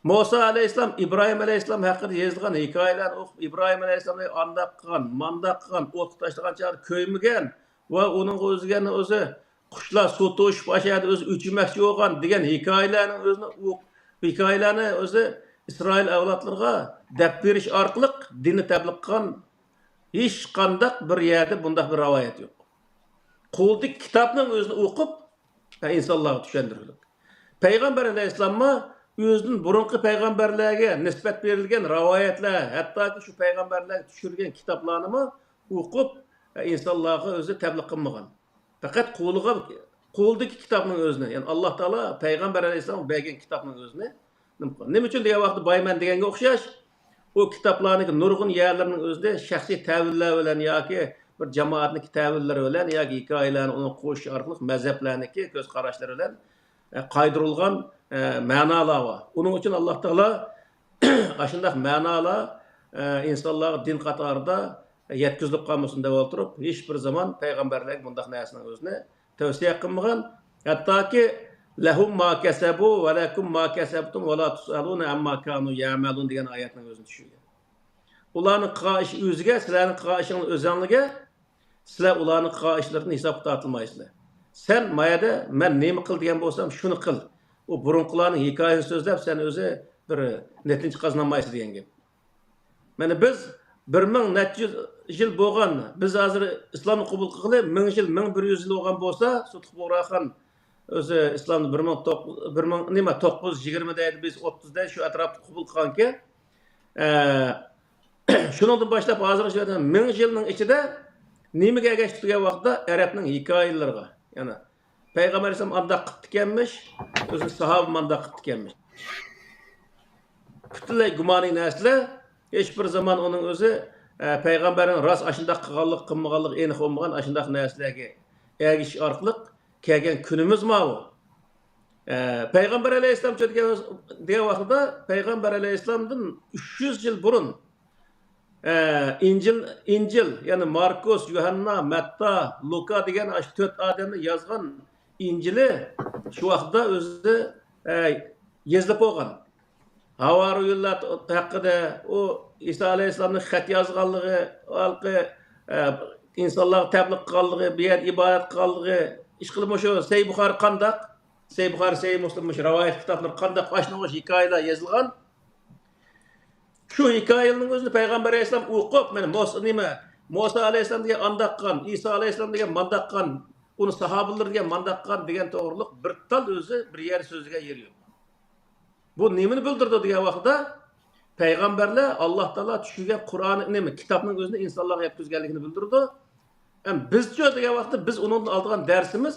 مۇسا ئەلەيھىسسالام، ئىبراھىم ئەلەيھىسسالام ھەققىدە يېزىلغان ھېكايىلەرنى ئوقۇپ، ئىبراھىم ئەلەيھىسسالام ئانداق قىلغان، مانداق قىلغان، ئوتقا تاشلىغان چاغدا كۆيمىگەن ۋە ئۇنىڭغا ئۆزگەرنى ئۆزى قۇشلار سۇ توشۇپ ئاشۇ يەردە ئۆزى ئۆچۈرمەكچى بولغان دېگەن ھېكايىلەرنىڭ ئۆزىنى ئوقۇپ، ھېكايىلەرنى ئۆزى ئىسرائىل ئەۋلادلىرىغا دەپ بېرىش ئارقىلىق دىننى تەبلىغ قىلغان ھېچقانداق بىر يەردە بۇنداق بىر رىۋايەت يوق. قولىدىكى كىتابنىڭ ئۆزىنى ئوقۇپ، ئىنسانلارغا چۈشەندۈرگۈلۈك. پەيغەمبەر ئەلەيھىسسالاممۇ ئۆزىدىن بۇرۇنقى پەيغەمبەرلەرگە نىسبەت بېرىلگەن رىۋايەتلەر، ھەتتاكى شۇ پەيغەمبەرلەرگە چۈشۈرگەن كىتابلارنىمۇ ئوقۇپ، ئىنسانلارغا ئۆزى تەبلىغ قىلمىغان. پەقەت قولىغا، قولىدىكى كىتابنىڭ ئۆزىنى، يەنى ئاللاھ تائالا پەيغەمبەر ئەلەيھىسسالامغا بەرگەن كىتابنىڭ ئۆزىنى نېمە قىلغان؟ نېمە ئۈچۈن دېگەن ۋاقىتتا، بايا مەن دېگەنگە ئوخشاش، ئۇ كىتابلارنىڭكى نۇرغۇن يەرلىرىنىڭ ئۆزىدە شەخسىي تەۋىللەر بىلەن ياكى بىر جامائەتنىڭكى تەۋىللىرى بىلەن ياكى ھېكايىلەرنى ئۇنىڭغا قوشۇش ئارقىلىق مەزھەپلەرنىڭكى كۆز قاراشلىرى بىلەن، ئە، قايدۇرۇلغان، ئە، مەنالار بار. ئۇنىڭ ئۈچۈن ئاللاھ تائالا ئاشۇنداق مەنالار، ئە، ئىنسانلارغا دىن قاتارىدا يەتكۈزۈلۈپ قالمىسۇن دەپ ئولتۇرۇپ، ھېچ بىر زامان پەيغەمبەرلەرگە بۇنداق نەرسىنىڭ ئۆزىنى تەۋسىيە قىلمىغان. ھەتتاكى لەھۇم ما كەسەبۇ ۋە لەكۇم ما كەسەبتۇم ۋە لا تۇسئەلۇنە ئەمما كانۇ يەئمەلۇن دېگەن ئايەتنىڭ ئۆزىنى چۈشۈرگەن. ئۇلارنىڭ قىلغان ئىشى ئۆزىگە، سىلەرنىڭ قىلغان ئىشىڭلار ئۆزۈڭلارغا، سىلەر ئۇلارنىڭ قىلغان ئىشلىرىدىن ھېسابقا تارتىلمايسىلەر. سەن ما يەردە مەن نېمە قىل دېگەن بولسام، شۇنى قىل. ئۇ بۇرۇنقىلارنىڭ ھېكايىسىنى سۆزلەپ، سەن ئۆزى بىر نەتىجە قازىنالمايسەن دېگەن گەپ. مانا بىز بىر مىڭ نەچچە يۈز يىل بولغان، بىز ھازىر ئىسلامنى قوبۇل قىلغىلى مىڭ يىل، مىڭ بىر يۈز يىل بولغان بولسا، سۇتۇق بۇغراخان ئۆزى ئىسلامنى بىر مىڭ توققۇز، بىر مىڭ، نېمە، توققۇز يۈز يىگىرمە دەيدۇ، بىز ئوتتۇز دەيدۇ، شۇ ئەتراپتا قوبۇل قىلغانكەن. ئە، شۇنىڭدىن باشلاپ ھازىرغىچە مىڭ يىلنىڭ ئىچىدە نېمىگە ئەگەشتى دېگەن ۋاقىتتا، ئەرەبنىڭ ھېكايىلىرىغا، يەنى پەيغەمبەر ئەلەيھىسسالام ئانداق قىپتىكەنمىش، ئۆزى ساھابىمۇ ئانداق قىپتىكەنمىش. پۈتۈنلەي گۇمانىي نەرسىلەر، ھېچ بىر زامان ئۇنىڭ ئۆزى، ئە، پەيغەمبەرنىڭ راست ئاشۇنداق قىلغانلىقى، قىلمىغانلىقى ئېنىق بولمىغان ئاشۇنداق نەرسىلەرگە ئەگىشىش ئارقىلىق كەلگەن كۈنىمىز ماۋۇ. ئە، پەيغەمبەر ئەلەيھىسسالامچۇ دېگەن، دېگەن ۋاقتىدا پەيغەمبەر ئەلەيھىسسالامدىن ئۈچ يۈز يىل بۇرۇن، ئە، ئىنجىل، ئىنجىل، يەنى ماركوس، يۇھەننا، مەتتا، لۇكا دېگەن ئاشۇ تۆت ئادەمنى يازغان ئىنجىلى شۇ ۋاقىتتا ئۆزى، ئە، يېزىلىپ بولغان. ھاۋارىيۇنلار ھەققىدە، ئۇ ئىسا ئەلەيھىسسالامنىڭ خەت يازغانلىقى، ھېلىقى، ئە، ئىنسانلارغا تەبلىغ قىلغانلىقى، بۇ يەردە ئىبادەت قىلغانلىقى، ئىشقىلىپ مۇشۇ سەھىھ بۇخارى قانداق؟ سەھىھ بۇخارى، سەھىھ مۇسلىم، مۇشۇ رىۋايەت كىتابلىرى قانداق ئاشۇنىڭغا ئوخشاش ھېكايىلەر يېزىلغان؟ شۇ ھېكايىلەرنىڭ ئۆزىنى پەيغەمبەر ئەلەيھىسسالام ئوقۇپ، مانا مۇسا، نېمە، مۇسا ئەلەيھىسسالام دېگەن ئانداق قىلغان، ئىسا ئەلەيھىسسالام دېگەن مانداق قىلغان، ئۇنىڭ ساھابىلىرى دېگەن مانداق قىلغان دېگەن توغرۇلۇق بىر تال ئۆزى بىر يەردە سۆزلىگەن يېرى يوق. بۇ نېمىنى بىلدۈرىدۇ دېگەن ۋاقىتتا، پەيغەمبەرلەر ئاللا تائالا چۈشۈرگەن قۇرئان، نېمە، كىتابنىڭ ئۆزىنى ئىنسانلارغا يەتكۈزگەنلىكىنى بىلدۈرىدۇ. ئەم، بىزچۇ دېگەن ۋاقىتتا بىز ئۇنىڭدىن ئالىدىغان دەرسىمىز،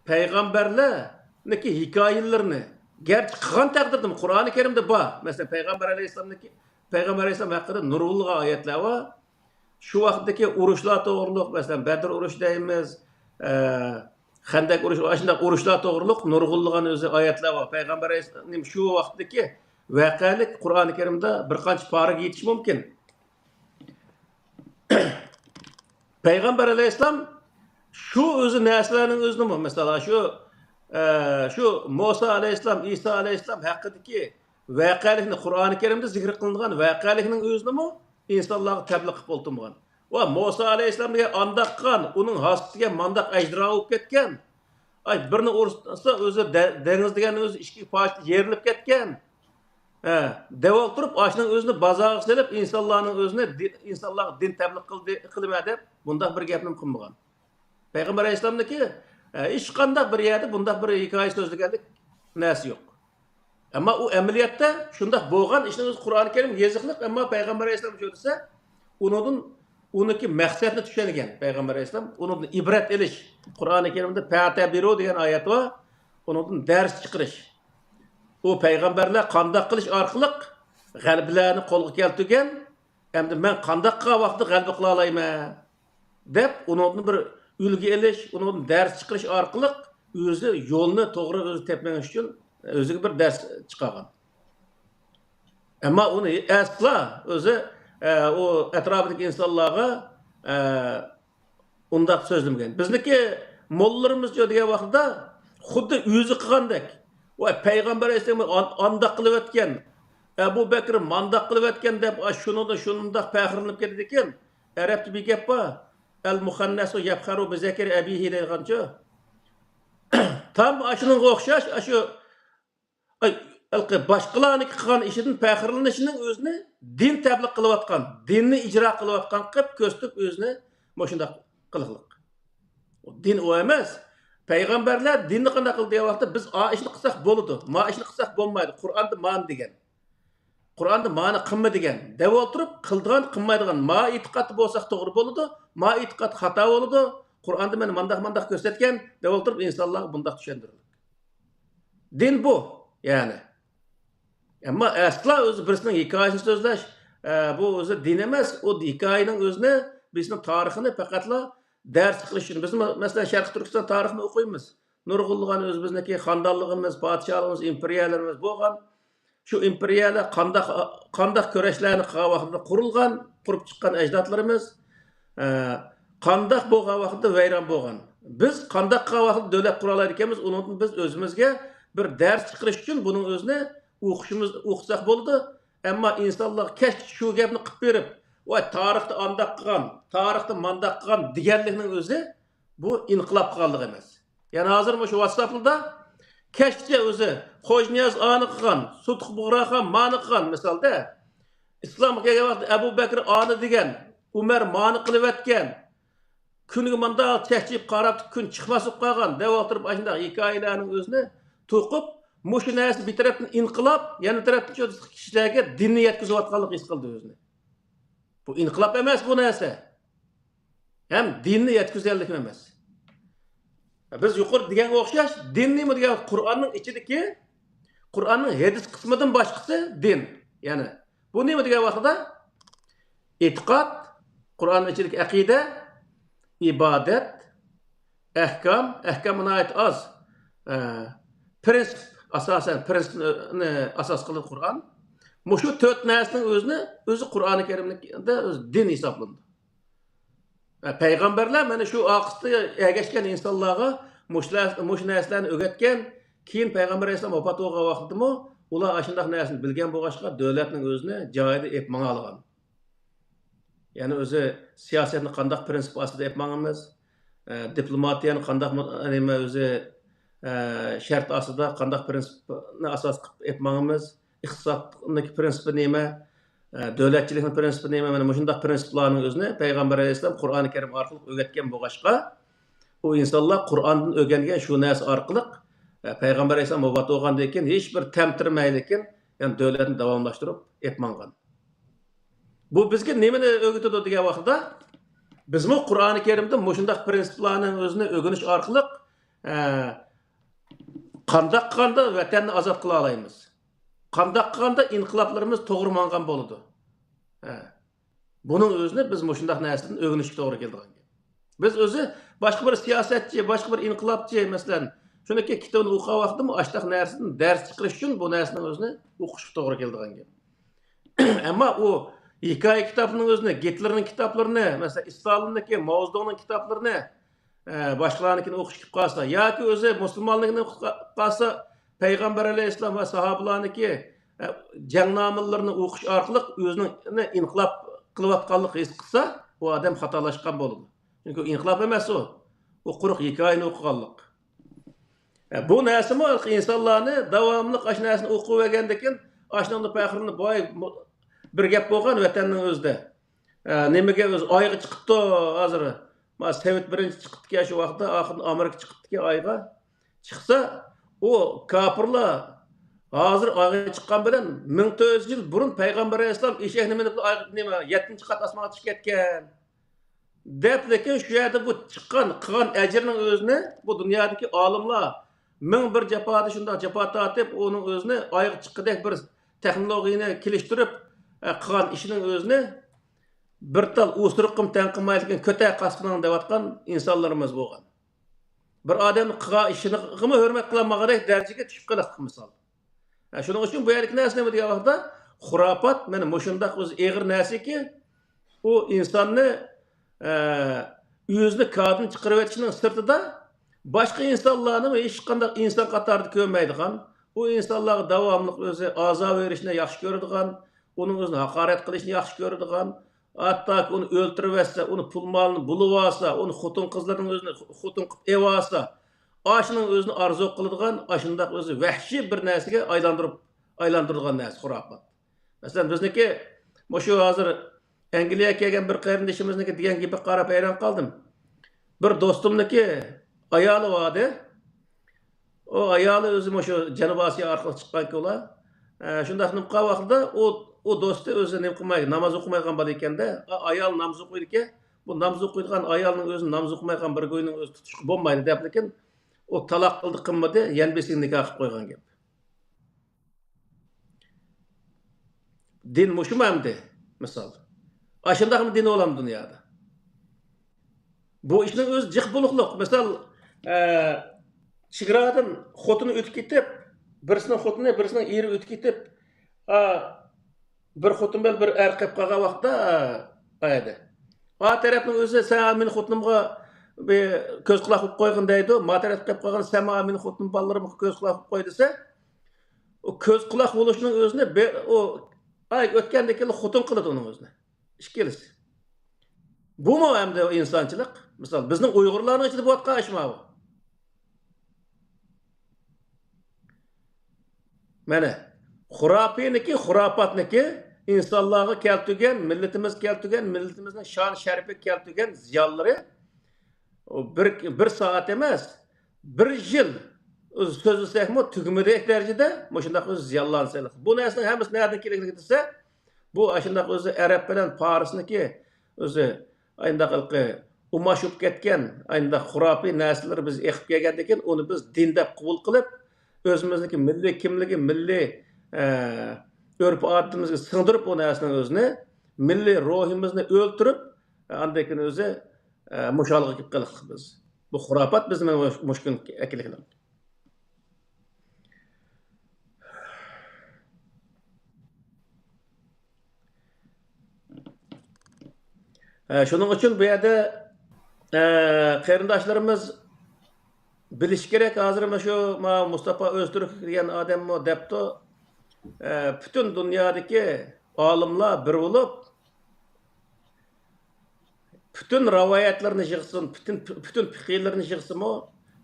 پەيغەمبەرلەرنىڭكى ھېكايىلىرىنى، گەرچە قىلغان تەقدىردىمۇ، قۇرئانى كەرىمدە بار. مەسىلەن، پەيغەمبەر ئەلەيھىسسالامنىڭكى، پەيغەمبەر ئەلەيھىسسالام ھەققىدە نۇرغۇنلىغان ئايەتلەر بار. شۇ ۋاقىتتىكى ئۇرۇشلار توغرۇلۇق، مەسىلەن، بەدر ئۇرۇشى دەيمىز، ئە، خەندەك ئۇرۇشى، ئاشۇنداق ئۇرۇشلار توغرۇلۇق نۇرغۇنلىغان ئۆزى ئايەتلەر بار. پەيغەمبەر ئەلەيھىسسالام شۇ ۋاقىتتىكى ۋەقەلىك قۇرئانى كەرىمدە بىر قانچە پارىگە يېتىشى مۇمكىن. پەيغەمبەر ئەلەيھىسسالام شۇ ئۆزى نەرسىلەرنىڭ ئۆزىنىمۇ، مىسالغا، شۇ، ئە، شۇ مۇسا ئەلەيھىسسالام، ئىسا ئەلەيھىسسالام ھەققىدىكى ۋەقەلىكنى، قۇرئانى كەرىمدە زىكىر قىلىنغان ۋەقەلىكنىڭ ئۆزىنىمۇ ئىنسانلارغا تەبلىغ قىلىپ ئولتۇرمىغان. ۋە مۇسا ئەلەيھىسسالام دېگەن ئانداق قىلغان، ئۇنىڭ ھاسىسىگە مانداق ئەجدىھا بولۇپ كەتكەن. ئاي، بىرنى ئۇرسا ئۆزى دە-، دېڭىز دېگەن ئۆزى ئىككى پارچىغا يېرىلىپ كەتكەن. ھە، دەۋ ئولتۇرۇپ، ئاشۇنىڭ ئۆزىنى بازارغا سېلىپ، ئىنسانلارنىڭ ئۆزىنى دى-، ئىنسانلارغا دىن تەبلىغ قىلدى، قىلىمەن دەپ بۇنداق بىر گەپنى قىلمىغان. پەيغەمبەر ئەلەيھىسسالامنىڭكى، ئە، ھېچقانداق بىر يەردە بۇنداق بىر ھېكايە سۆزلىگەنلىك نەرسە يوق. ئەمما ئۇ ئەمەلىيەتتە شۇنداق بولغان ئىشنىڭ ئۆزى قۇرئانى كەرىم يېزىقلىق، ئەمما پەيغەمبەر ئەلەيھىسسالام شۇ دېسە، ئۇنىڭدىن، ئۇنىڭكى مەقسەتنى چۈشەنگەن پەيغەمبەر ئەلەيھىسسالام، ئۇنىڭدىن ئىبرەت ئېلىش. قۇرئانى كەرىمدە «پەتەبىرۇ» دېگەن ئايەت بار، ئۇنىڭدىن دەرس چىقىرىش. ئۇ پەيغەمبەرلەر قانداق قىلىش ئارقىلىق غەلىبىلەرنى قولغا كەلتۈرگەن، ئەمدى مەن قانداق قىلغان ۋاقىتتا غەلىبە قىلالايمەن؟ دەپ، ئۇنىڭدىن بىر ئۈلگە ئېلىش، ئۇنىڭدىن دەرس چىقىرىش ئارقىلىق ئۆزى يولنى توغرا ئۆزى تېپىپ مېڭىش ئۈچۈن ئۆزىگە بىر دەرس چىقارغان. ئەمما ئۇنى ئەسلا ئۆزى، ئە، ئۇ ئەتراپىدىكى ئىنسانلارغا، ئە، ئۇنداق سۆزلىمىگەن. بىزنىڭكى موللىلىرىمىز دېگەن ۋاقتىدا خۇددى ئۆزى قىلغاندەك، ۋاي، پەيغەمبەر ئەلەيھىسسالام ئان-، ئانداق قىلىۋەتكەن، ئەبۇ بەكرى مانداق قىلىۋەتكەن دەپ، ئا، شۇنىڭدا شۇنداق پەخىرلىنىپ كېتىدىكەن. ئەرەبتە بىر گەپ بار، «ئەل مۇخەننەسۇ يەپخەرۇ بىزەكىرى ئەبىھى» دەيدىغانچۇ. تام ئاشۇنىڭغا ئوخشاش، ئاشۇ، ئاي، ھېلىقى باشقىلارنىڭكى قىلغان ئىشىدىن پەخىرلىنىشنىڭ ئۆزىنى دىن تەبلىغ قىلىۋاتقان، دىننى ئىجرا قىلىۋاتقان قىلىپ كۆرسىتىپ ئۆزىنى مۇشۇنداق قىلغىلىق. دىن ئۇ ئەمەس. پەيغەمبەرلەر دىننى قانداق قىلدى دېگەن ۋاقىتتا، بىز ئا ئىشنى قىلساق بولىدۇ، ما ئىشنى قىلساق بولمايدۇ، قۇرئاندا مانى دېگەن. قۇرئاندا مانى قىلما دېگەن دەپ ئولتۇرۇپ، قىلىدىغان، قىلمايدىغان، ما ئېتىقادتا بولساق توغرا بولىدۇ، ما ئېتىقاد خاتا بولىدۇ، قۇرئاندا مانا مانداق، مانداق كۆرسەتكەن دەپ ئولتۇرۇپ، ئىنسانلارغا بۇنداق چۈشەندۈرۈلدى. دىن بۇ، يەنى. ئەمما ئەسلا ئۆزى بىرسىنىڭ ھېكايىسىنى سۆزلەش، ئە، بۇ ئۆزى دىن ئەمەس، ئۇ ھېكايىنىڭ ئۆزىنى بىرسىنىڭ تارىخىنى پەقەتلا دەرس قىلىش ئۈچۈن. بىز، مەسىلەن، شەرقىي تۈركىستان تارىخىنى ئوقۇيمىز. نۇرغۇنلىغان ئۆزىمىزنىڭكى خاندانلىقىمىز، پادىشاھلىقىمىز، ئىمپېرىيەلىرىمىز بولغان. شۇ ئىمپېرىيەلەر قانداق، قانداق كۈرەشلەرنى قىلغان ۋاقتىدا قۇرۇلغان، قۇرۇپ چىققان ئەجدادلىرىمىز، ئە، قانداق بولغان ۋاقتىدا ۋەيران بولغان. بىز قانداق قىلغان ۋاقتىدا دۆلەت قۇرالايدىكەنمىز، ئۇنىڭدىن بىز ئۆزىمىزگە بىر دەرس چىقىرىش ئۈچۈن بۇنىڭ ئۆزىنى ئوقۇشىمىز، ئوقۇساق بولىدۇ. ئەمما ئىنسانلارغا كەچكىچە شۇ گەپنى قىلىپ بېرىپ، ۋاي، تارىختا ئانداق قىلغان، تارىختا مانداق قىلغان دېگەنلىكنىڭ ئۆزى بۇ ئىنقىلاب قىلغانلىق ئەمەس. يەنە ھازىر مۇشۇ ۋاتساپلىدا كەچكىچە ئۆزى خوجانىياز ئانى قىلغان، سۇتۇق بۇغراخان مانى قىلغان، مىسالدا، ئىسلامغا كەلگەن ۋاقىتتا ئەبۇ بەكرى ئانى دېگەن، ئۇمەر مانى قىلىۋەتكەن، كۈنگە مانداق چەكچىيىپ قاراپتۇ، كۈن چىقماس بولۇپ قالغان دەپ ئولتۇرۇپ، ئاشۇنداق ھېكايىلەرنىڭ ئۆزىنى توقۇپ، مۇشۇ نەرسە بىر تەرەپتىن ئىنقىلاب، يەنە تەرەپتىن شۇ كىشىلەرگە دىننى يەتكۈزۈۋاتقانلىقىنى ھېس قىلدى ئۆزىنى. بۇ ئىنقىلاب ئەمەس بۇ نەرسە. ھەم دىننى يەتكۈزگەنلىكىم ئەمەس. بىز يۇقىرىدا دېگەنگە ئوخشاش، دىن نېمە دېگەن؟ قۇرئاننىڭ ئىچىدىكى، قۇرئاننىڭ ھەدىس قىسمىدىن باشقىسى دىن. يەنى، بۇ نېمە دېگەن ۋاقتىدا؟ ئېتىقاد، قۇرئاننىڭ ئىچىدىكى ئەقىدە، ئىبادەت، ئەھكام، ئەھكام ناھايىتى ئاز. ئە، پرىنسىپ، ئاساسەن، پرىنسىپنى ئاساس قىلىدۇ قۇرئان. مۇشۇ تۆت نەرسىنىڭ ئۆزىنى، ئۆزى قۇرئانى كەرىمدە ئۆزى دىن ھېسابلىنىدۇ. ئە، پەيغەمبەرلەر مانا شۇ ئارقىسىدا ئەگەشكەن ئىنسانلارغا مۇشۇلار، مۇشۇ نەرسىلەرنى ئۆگەتكەن. كېيىن پەيغەمبەر ئەلەيھىسسالام ۋاپات بولغان ۋاقتىدىمۇ ئۇلار ئاشۇنداق نەرسىنى بىلگەن بولغاچقا، دۆلەتنىڭ ئۆزىنى جايىدا ئېلىپ ماڭالىغان. يەنى ئۆزى سىياسەتنى قانداق پرىنسىپ ئاستىدا ئېلىپ ماڭىمىز، ئە، دىپلوماتىيەنى قانداق مۇ-، نېمە ئۆزى، ئە، شەرت ئاستىدا قانداق پرىنسىپنى ئاساس قىلىپ ئېلىپ ماڭىمىز، ئىقتىسادنىڭكى پرىنسىپى نېمە، ئە، دۆلەتچىلىكنىڭ پرىنسىپى نېمە، مانا مۇشۇنداق پرىنسىپلارنىڭ ئۆزىنى پەيغەمبەر ئەلەيھىسسالام قۇرئانى كەرىم ئارقىلىق ئۆگەتكەن بولغاچقا، ئۇ ئىنسانلار قۇرئاندىن ئۆگەنگەن شۇ نەرسە ئارقىلىق، ئە، پەيغەمبەر ئەلەيھىسسالام ۋاپات بولغاندىن كېيىن ھېچ بىر تەمتىرىمەيلىكىن، يەنى دۆلەتنى داۋاملاشتۇرۇپ ئېلىپ ماڭغان. بۇ بىزگە نېمىنى ئۆگىتىدۇ دېگەن ۋاقىتتا، بىزمۇ قۇرئانى كەرىمدە مۇشۇنداق پىرىنسىپلارنىڭ ئۆزىنى ئۆگىنىش ئارقىلىق، ئە، قانداق قىلغاندا ۋەتەننى ئازاد قىلالايمىز؟ قانداق قىلغاندا ئىنقىلابلىرىمىز توغرا ماڭغان بولىدۇ؟ ھە. بۇنىڭ ئۆزىنى بىز مۇشۇنداق نەرسىدىن ئۆگىنىشكە توغرا كېلىدىغان گەپ. بىز ئۆزى باشقا بىر سىياسەتچى، باشقا بىر ئىنقىلابچى، مەسىلەن، شۇنىڭكى كىتابىنى ئوقۇغان ۋاقتىمۇ ئاشۇنداق نەرسىدىن دەرس چىقىرىش ئۈچۈن بۇ نەرسىنىڭ ئۆزىنى ئوقۇشقا توغرا كېلىدىغان گەپ. ئەمما ئۇ ھېكايە كىتابنىڭ ئۆزىنى، گىتلېرنىڭ كىتابلىرىنى، مەسىلەن، ئىستالىننىڭكى، ماۋزېدۇڭنىڭ كىتابلىرىنى، ئە، باشقىلارنىڭكىنى ئوقۇش كېلىپ قالسا ياكى ئۆزى مۇسۇلمانلىقنى ئوقۇپ قالسا، پەيغەمبەر ئەلەيھىسسالام ۋە ساھابىلارنىڭكى، ئە، جەڭنامىلىرىنى ئوقۇش ئارقىلىق ئۆزىنىڭ ئىنقىلاب قىلىۋاتقانلىقى ھېس قىلسا، ئۇ ئادەم خاتالاشقان بولىدۇ. چۈنكى ئۇ ئىنقىلاب ئەمەس ئۇ. ئۇ قۇرۇق ھېكايىنى ئوقۇغانلىق. ئە، بۇ نەرسىمۇ ئىنسانلارنى داۋاملىق ئاشۇ نەرسىنى ئوقۇۋەرگەندىكىن، ئاشۇنىڭدا پەخىرلىنىپ، ۋاي، بۇ-، بىر گەپ بولغان ۋەتەننىڭ ئۆزىدە. ئە، نېمىگە ئۆزى ئايغا چىقىپتۇ ھازىر. ما سوۋېت بىرىنچى چىقىپتىكەن شۇ ۋاقىتتا، ئاخىرىدا ئامېرىكا چىقىپتىكەن ئايغا. چىقسا، ئۇ كاپىرلار ھازىر ئايغا چىققان بىلەن مىڭ تۆت يۈز يىل بۇرۇن پەيغەمبەر ئەلەيھىسسالام ئېشەكنى مىنىپ ئايغا، نېمە، يەتتىنچى قات ئاسمانغا چىقىپ كەتكەن. دەپ، لېكىن شۇ يەردە بۇ چىققان، قىلغان ئەجرىنىڭ ئۆزىنى بۇ دۇنيادىكى ئالىملار مىڭ بىر جاپادا شۇنداق جاپا تارتىپ، ئۇنىڭ ئۆزىنى ئايغا چىققۇدەك بىر تېخنولوگىيىنى كېلىشتۈرۈپ، ئە، قىلغان ئىشىنىڭ ئۆزىنى بىر تال ئۇسۇرۇققىمۇ تەڭ قىلمايدىكەن، كۆتەر قاسقىنىڭ دەۋاتقان ئىنسانلىرىمىز بولغان. بىر ئادەمنىڭ قىلغان ئىشىغىمۇ ھۆرمەت قىلالمىغاندەك دەرىجىگە چۈشۈپ قېلىپتۇ مىسال. ھە، شۇنىڭ ئۈچۈن بۇ يەردىكى نەرسە نېمە دېگەن ۋاقىتتا، خۇراپات، مانا مۇشۇنداق ئۆزى ئېغىر نەرسىكى، ئۇ ئىنساننى، ئە، ئۆزىنى كادىن چىقىرىۋېتىشنىڭ سىرتىدا، باشقا ئىنسانلارنى ھېچقانداق ئىنسان قاتارىدا كۆرمەيدىغان، ئۇ ئىنسانلارغا داۋاملىق ئۆزى ئازار بېرىشنى ياخشى كۆرىدىغان، ئۇنىڭ ئۆزىنى ھاقارەت قىلىشنى ياخشى كۆرىدىغان، ھەتتاكى ئۇنى ئۆلتۈرۈۋەتسە، ئۇنى پۇل مالىنى بۇلىۋالسا، ئۇنى خوتۇن قىزلىرىنىڭ ئۆزىنى خوتۇن قىلىپ ئېلىۋالسا، ئاشۇنىڭ ئۆزىنى ئارزۇ قىلىدىغان، ئاشۇنداق ئۆزى ۋەھشىي بىر نەرسىگە ئايلاندۇرۇپ، ئايلاندۇرىدىغان نەرسە خۇراپات. مەسىلەن، بىزنىڭكى مۇشۇ ھازىر ئەنگلىيەگە كەلگەن بىر قېرىندىشىمىزنىڭكى دېگەن گېپىگە قاراپ ھەيران قالدىم. بىر دوستۇمنىڭكى ئايالى بار ئىدى. ئۇ ئايالى ئۆزى مۇشۇ جەنۇبىي ئاسىيا ئارقىلىق چىققانكى ئۇلار. ئە، شۇنداق نېمە قىلغان ۋاقتىدا ئۇ، ئۇ دوستى ئۆزى نېمە قىلماي، ناماز ئوقۇمايدىغان بالا ئىكەندە، ئا-، ئايال ناماز ئوقۇيدىكەن، بۇ ناماز ئوقۇيدىغان ئايالنىڭ ئۆزىنى ناماز ئوقۇمايدىغان بىر گۇينىڭ ئۆزى تۇتۇشقا بولمايدۇ دەپ، لېكىن ئۇ تالاق قىلدى قىلمىدى، يەنە بىرسىگە نىكاھ قىلىپ قويغان گەپ. دىن مۇشۇمۇ ئەمدى؟ مىسال. ئاشۇنداقمۇ دىن بولامدۇ دۇنيادا؟ بۇ ئىشنىڭ ئۆزى جىق بولۇقلۇق. مىسال، ئە، چېگرادىن خوتۇنى ئۆتۈپ كېتىپ، بىرسىنىڭ خوتۇنى، بىرسىنىڭ ئېرى ئۆتۈپ كېتىپ، ئا، بىر خوتۇن بىلەن بىر ئەر قېلىپ قالغان ۋاقىتتا، ئا، ئا يەردە. ئا تەرەپنىڭ ئۆزى، «سەن مېنى خوتۇنۇمغا بىر كۆز قۇلاق بولۇپ قويغىن» دەيدۇ. ما تەرەپ قېلىپ قالغان، «سەن ماڭا مېنى خوتۇن بالىلىرىمغا كۆز قۇلاق بولۇپ قوي» دېسە، ئۇ كۆز قۇلاق بولۇشنىڭ ئۆزىنى بىر، ئۇ، ئاي ئۆتكەندىن كېيىن خوتۇن قىلىدۇ ئۇنىڭ ئۆزىنى. ئىككىلىسى. بۇمۇ ئەمدى ئىنسانچىلىق. مىسال، بىزنىڭ ئۇيغۇرلارنىڭ ئىچىدە بولۇۋاتقان ئىش ماۋۇ. مانا، خۇراپىينىكى، خۇراپاتنىكى ئىنسانلارغا كەلتۈرگەن، مىللىتىمىزگە كەلتۈرگەن، مىللىتىمىزنىڭ شان شەرىپىگە كەلتۈرگەن زىيانلىرى، ئۇ بىر، بىر سائەت ئەمەس، بىر يىل سۆزلىسەكمۇ تۈگىمىدەك دەرىجىدە مۇشۇنداق ئۆزى زىيانلارنى سېلىق. بۇ نەرسىنىڭ ھەممىسى نەدىن كېلىدىكىن دېسە، بۇ ئاشۇنداق ئۆزى ئەرەب بىلەن پارسنىكى ئۆزى ئاينداق ھېلىقى ئۇماش بولۇپ كەتكەن، ئاينداق خۇراپىي نەرسىلىرى بىز ئېقىپ كەلگەندىن كېيىن، ئۇنى بىز دىن دەپ قوبۇل قىلىپ، ئۆزىمىزنىڭكى مىللىي كىملىكى، مىللىي، ئە، ئۆرپ-ئادىتىمىزگە سىڭدۈرۈپ، ئۇ نەرسىنىڭ ئۆزىنى، مىللىي روھىمىزنى ئۆلتۈرۈپ، ئاندىن كېيىن ئۆزى، ئە، مۇشۇ ھالغا كېلىپ قېلىقلىق بىز. بۇ خۇراپات بىزنى مۇش-، مۇشۇ كۈنگە ئەكېلىپ كېلىدۇ. ئە، شۇنىڭ ئۈچۈن بۇ يەردە، ئە، قېرىنداشلىرىمىز بىلىشى كېرەك، ھازىر مۇشۇ ما مۇستاپا ئۆزتۈرك دېگەن ئادەممۇ دەپتۇ، ئە، پۈتۈن دۇنيادىكى ئالىملار بىر بولۇپ، پۈتۈن رىۋايەتلىرىنى يىغسۇن، پۈتۈن، پۈتۈن پىقىلىرىنى يىغسىمۇ،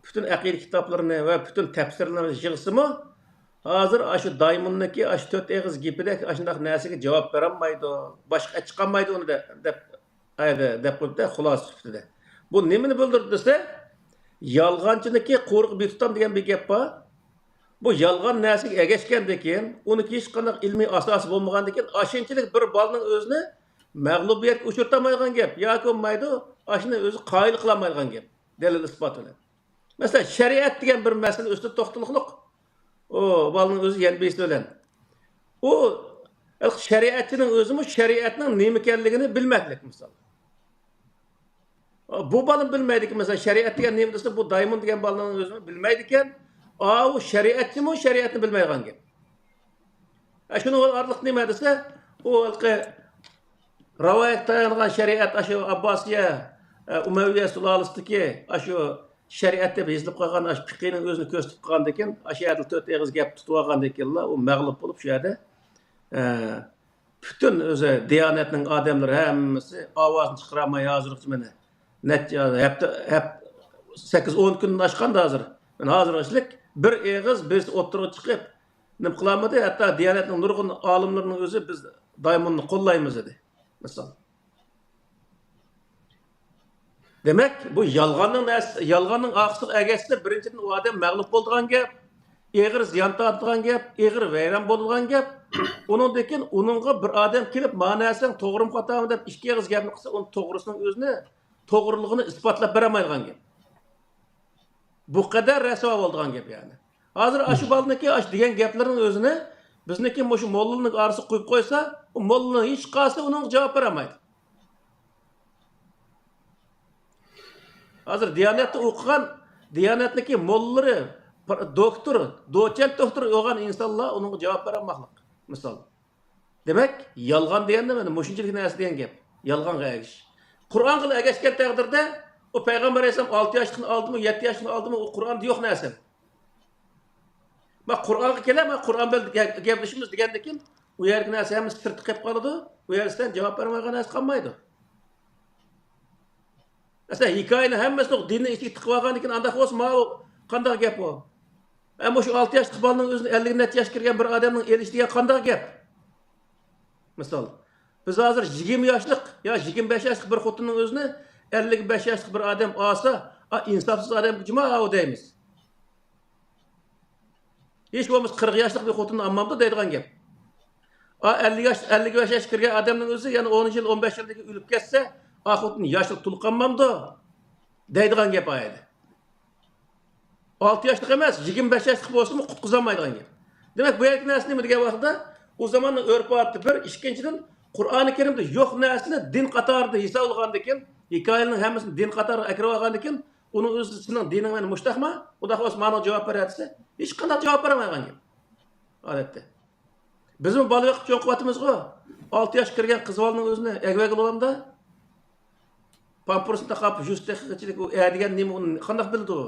پۈتۈن ئەقىدە كىتابلىرىنى ۋە پۈتۈن تەپسىرلىرىنى يىغسىمۇ، ھازىر ئاشۇ دايموندنىڭكى ئاشۇ تۆت ئېغىز گېپىدەك ئاشۇنداق نەرسىگە جاۋاب بېرەلمەيدۇ. باشقا ئەچىقالمايدۇ ئۇنى دە-، دەپ، ئەيدە، دەپ قويۇپتۇ خۇلاسە سۈپىتىدە. بۇ نېمىنى بىلدۈردى دېسە، يالغانچىنىڭكى قورۇقى بىتۇتام دېگەن بىر گەپ بار. بۇ يالغان نەرسىگە ئەگەشكەندىن كېيىن، ئۇنىڭكى ھېچقانداق ئىلمىي ئاساسى بولمىغاندىن كېيىن، ئاشۇنچىلىك بىر بالىنىڭ ئۆزىنى مەغلۇبىيەتكە ئۇچرىتالمايدىغان گەپ ياكى بولمايدۇ، ئاشۇنى ئۆزى قايىل قىلالمايدىغان گەپ، دەلىل-ئىسپات بىلەن. مەسىلەن، شەرىئەت دېگەن بىر مەسىلىنىڭ ئۈستىدە توختىلىقلۇق، ئۇ بالىنىڭ ئۆزى يەنە بىرسى بىلەن. ئۇ شەرىئەتچىنىڭ ئۆزىمۇ شەرىئەتنىڭ نېمە ئىكەنلىكىنى بىلمەكلىك، مىسال. بۇ بالا بىلمەيدىكەن، مەسىلەن، شەرىئەت دېگەن نېمە دېسە، بۇ دايمون دېگەن بالىنىڭ ئۆزىمۇ بىلمەيدىكەن. ئاۋۇ شەرىئەتچىمۇ شەرىئەتنى بىلمەيدىغان گەپ. ئە، شۇنىڭ ئارىلىق نېمە دېسە، ئۇ ھېلىقى رىۋايەتكە تايانغان شەرىئەت، ئاشۇ ئابباسىيە، ئە، ئۇمەۋىيە سۇلالىسىدىكى ئاشۇ شەرىئەت دەپ يېزىلىپ قالغان ئاشۇ پىقىنىڭ ئۆزىنى كۆرسىتىپ قالغاندىن كېيىن، ئاشۇ يەردە تۆت ئېغىز گەپ تۇتۇۋالغاندىن كېيىنلا ئۇ مەغلۇپ بولۇپ شۇ يەردە، ئە، پۈتۈن ئۆزى دىيانەتنىڭ ئادەملىرى ھەممىسى ئاۋازىنى چىقىرالماي ھازىرغىچە مانا نەچچە ھەپتە، ھەپ-، سەككىز، ئون كۈندىن ئاشقاندا ھازىر. مانا ھازىرغىچىلىك بىر ئېغىز بىرسى ئوتتۇرىغا چىقىپ، نېمە قىلالمىدى؟ ھەتتا دىيانەتنىڭ نۇرغۇن ئالىملىرىنىڭ ئۆزى بىز دايموننى قوللايمىز دېدى. مىسال. دېمەك، بۇ يالغاننىڭ نەرسە-، يالغاننىڭ ئارقىسىغا ئەگەشسە، بىرىنچىدىن، ئۇ ئادەم مەغلۇپ بولىدىغان گەپ، ئېغىر زىيان تارتىدىغان گەپ، ئېغىر ۋەيران بولىدىغان گەپ. ئۇنىڭدىن كېيىن ئۇنىڭغا بىر ئادەم كېلىپ، «ما نەرسەڭ توغرىمۇ خاتامۇ؟» دەپ ئىككى ئېغىز گەپنى قىلسا، ئۇنىڭ توغرىسىنىڭ ئۆزىنى، توغرىلىقىنى ئىسپاتلاپ بېرەلمەيدىغان گەپ. بۇ قەدەر رەسۋا بولىدىغان گەپ، يەنى. ھازىر ئاشۇ بالىنىڭكى ئاشۇ دېگەن گەپلىرىنىڭ ئۆزىنى بىزنىڭكى مۇشۇ موللىنىڭ ئارىسىغا قويۇپ قويسا، ئۇ موللىنىڭ ھېچقايسى ئۇنىڭغا جاۋاب بېرەلمەيدۇ. ھازىر دىيانەتتە ئوقۇغان، دىيانەتنىڭكى موللىلىرى، دوكتور، دوچېنت دوكتور بولغان ئىنسانلار ئۇنىڭغا جاۋاب بېرەلمەسلىك. مىسال. دېمەك، يالغان دېگەندە مانا مۇشۇنچىلىك نەرسە دېگەن گەپ. يالغانغا ئەگىشىش. قۇرئانغا ئەگەشكەن تەقدىردە، ئۇ پەيغەمبەر ئەلەيھىسسالام ئالتە ياشلىقتىن ئالدىمۇ، يەتتە ياشلىقتىن ئالدىمۇ، ئۇ قۇرئاندا يوق نەرسە. ما قۇرئانغا كېلە، ما قۇرئان بىلەن گە-، گەپلىشىمىز دېگەندىن كېيىن، ئۇ يەردىكى نەرسە ھەممىسى سىرتتا قېلىپ قالىدۇ. ئۇ يەردە سەن جاۋاب بەرمەيدىغان نەرسە قالمايدۇ. مەسىلەن، ھېكايىنىڭ ھەممىسىنى دىننىڭ ئىچىگە تىقىۋالغاندىن كېيىن ئانداق بولسا، ماۋۇ قانداق گەپ ئۇ؟ ئە، مۇشۇ ئالتە ياشلىق بالىنىڭ ئۆزىنى ئەللىك نەچچە ياشقا كىرگەن بىر ئادەمنىڭ ئېلىشى دېگەن قانداق گەپ؟ مىسال، بىز ھازىر يىگىرمە ياشلىق يا يىگىرمە بەش ياشلىق بىر خوتۇننىڭ ئۆزىنى ئەللىك بەش ياشلىق بىر ئادەم ئالسا، ئا، ئىنساپسىز ئادەم جۇما ئاۋۇ دەيمىز. ھېچ بولمىسا قىرىق ياشلىق بىر خوتۇننى ئالمامدۇ دەيدىغان گەپ. ئا، ئەللىك ياش، ئەللىك بەش ياشقا كىرگەن ئادەمنىڭ ئۆزى يەنە ئون يىل، ئون بەش يىلدىن كېيىن ئۆلۈپ كەتسە، ئا خوتۇن ياشلىق تولۇق قالمامدۇ دەيدىغان گەپ ئايەتتە. ئالتە ياشلىق ئەمەس، يىگىرمە بەش ياشلىق بولسىمۇ قۇتقۇزالمايدىغان گەپ. دېمەك، بۇ يەردىكى نەرسە نېمە دېگەن ۋاقىتتا، ئۇ زاماننىڭ ئۆرپ-ئادىتى بىر، ئىككىنچىدىن، قۇرئانى كەرىمدە يوق نەرسىنى دىن قاتارىدا ھېسابلىغاندىن كېيىن، ھېكايىلەرنىڭ ھەممىسىنى دىن قاتارىغا ئەكىرىۋالغاندىن كېيىن، ئۇنىڭ ئۆزى سېنىڭ دىنىڭ مانا مۇشۇنداقما؟ ئۇنداق بولسا ماڭا جاۋاب بەر دېسە، ھېچقانداق جاۋاب بېرەلمەيدىغان گەپ. ئادەتتە. بىزمۇ بالا بېقىپ چوڭ قىلىۋاتىمىزغۇ. ئالتە ياشقا كىرگەن قىز بالىنىڭ ئۆزىنى ئەگىۋەگىلى بولامدا؟ پامپېرسنى تاقاپ، يۈز دەقىقىچىلىك ئۇ ئە دېگەن نېمە، ئۇنى قانداق بىلىدۇ ئۇ؟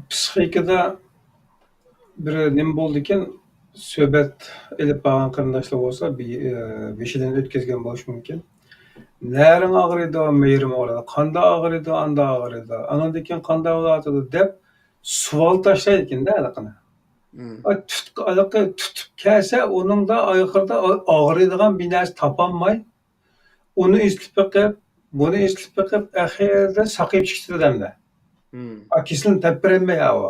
پسىخىكىدا بىر نېمە بولدىكىن، سۆھبەت ئېلىپ بارغان قېرىنداشلار بولسا، بې-، ئە، بېشىدىن ئۆتكۈزگەن بولۇشى مۇمكىن. نەرىڭ ئاغرىيدۇ، مېيىم ئاغرىيدۇ، قاندا ئاغرىيدۇ، ئاندا ئاغرىيدۇ، ئانىڭدىن كېيىن قاندا ئاغرىيدۇ دەپ سوئال تاشلايدىكەن-دە ھېلىقىنى. مم. ئا، تۇت-، ھېلىقى تۇتۇپ كەلسە، ئۇنىڭدا ئاخىرىدا ئا-، ئاغرىيدىغان بىر نەرسە تاپالماي، ئۇنى ئېسىتىپ بېقىپ، بۇنى ئېسىتىپ بېقىپ، ئاخىرىدا ساقىيىپ چىقىدۇ ئادەملەر. مم. ئا، كېسىلىنى تېپىپ بېرەلمەي ئاۋۇ.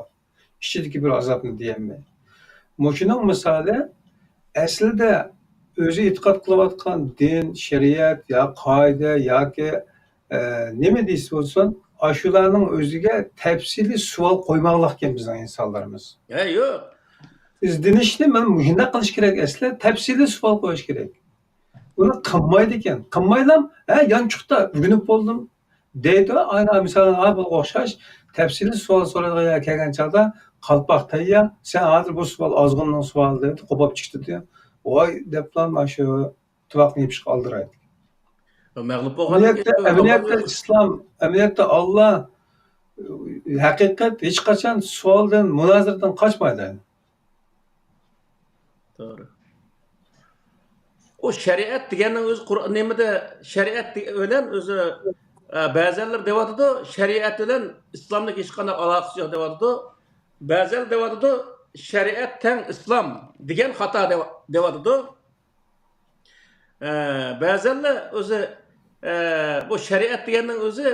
ئىچىدىكى بىر ئازابنى دېيەلمەي. مۇشۇنىڭ مىسالى، ئەسلىدە ئۆزى ئېتىقاد قىلىۋاتقان دىن، شەرىئەت يا قائىدە ياكى، ئە، نېمە دېسە بولسۇن، ئاشۇلارنىڭ ئۆزىگە تەپسىلىي سوئال قويماغانلىقكەن بىزنىڭ ئىنسانلىرىمىز. ھە، يوق. ئىزدىنىشنى مانا مۇشۇنداق قىلىش كېرەك، ئەسلىدە تەپسىلىي سوئال قويۇش كېرەك. ئۇنى قىلمايدىكەن. قىلمايلا، ھە، يانچۇقتا ئۆگىنىپ بولدۇم دەيدۇ. ئاينا مىسالى، ھا، بۇنىڭغا ئوخشاش تەپسىلىي سوئال سورايدىغان يەرگە كەلگەن چاغدا، قالپاق تەييار، سەن ھازىر بۇ سوئال ئازغۇننىڭ سوئالى دەيدۇ، قوپاپ چىقىدۇ. ۋاي دەپلا مانا شۇ تۇۋاقنى يېپىشقا ئالدىرايدۇ. مەغلۇپ بولغاندىن ئەمەلىيەتتە، كېيىن ئەمەلىيەتتە ئىسلام، ئەمەلىيەتتە ئاللا، ھەقىقەت ھېچقاچان سوئالدىن، مۇنازىرىدىن قاچمايدۇ. توغرا. ئۇ شەرىئەت دېگەننىڭ ئۆزى قۇر-، نېمىدە شەرىئەت دېگەن بىلەن ئۆزى، ئە، بەزەنلەر دەۋاتىدۇ، شەرىئەت بىلەن ئىسلامنىڭ ھېچقانداق ئالاقىسى يوق دەۋاتىدۇ. بەزەن دەۋاتىدۇ، شەرىئەت تەڭ ئىسلام دېگەن خاتا دەۋ-، دەۋاتىدۇ. ئە، بەزەنلەر ئۆزى، ئە، بۇ شەرىئەت دېگەننىڭ ئۆزى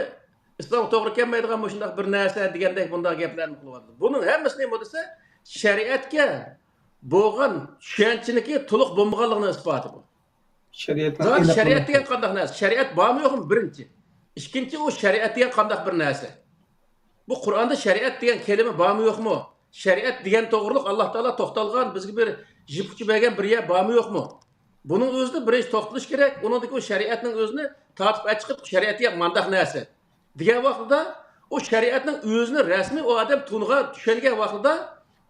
ئىسلامغا توغرا كەلمەيدىغان مۇشۇنداق بىر نەرسە دېگەندەك بۇنداق گەپلەرنى قىلىۋاتىدۇ. بۇنىڭ ھەممىسى نېمە دېسە، شەرىئەتكە بولغان چۈشەنچىنىڭكى تولۇق بولمىغانلىقىنىڭ ئىسپاتى بۇ. شەرىئەتنىڭ زادى ئېنىقلىمىسى. شەرىئەت دېگەن قانداق نەرسە؟ شەرىئەت بارمۇ يوقمۇ، بىرىنچى؟ ئىككىنچى، ئۇ شەرىئەت دېگەن قانداق بىر نەرسە؟ بۇ قۇرئاندا شەرىئەت دېگەن كەلىمە بارمۇ يوقمۇ؟ شەرىئەت دېگەن توغرۇلۇق ئاللا تائالا توختالغان، بىزگە بىر يىپ ئۇچى بەرگەن بىر يەر بارمۇ يوقمۇ؟ بۇنىڭ ئۆزىدە بىرىنچى توختىلىش كېرەك. ئۇنىڭدىن كېيىن ئۇ شەرىئەتنىڭ ئۆزىنى تارتىپ ئەچىقىپ، شەرىئەت دېگەن مانداق نەرسە دېگەن ۋاقتىدا، ئۇ شەرىئەتنىڭ ئۆزىنى رەسمىي ئۇ ئادەم تونۇغان، چۈشەنگەن ۋاقتىدا،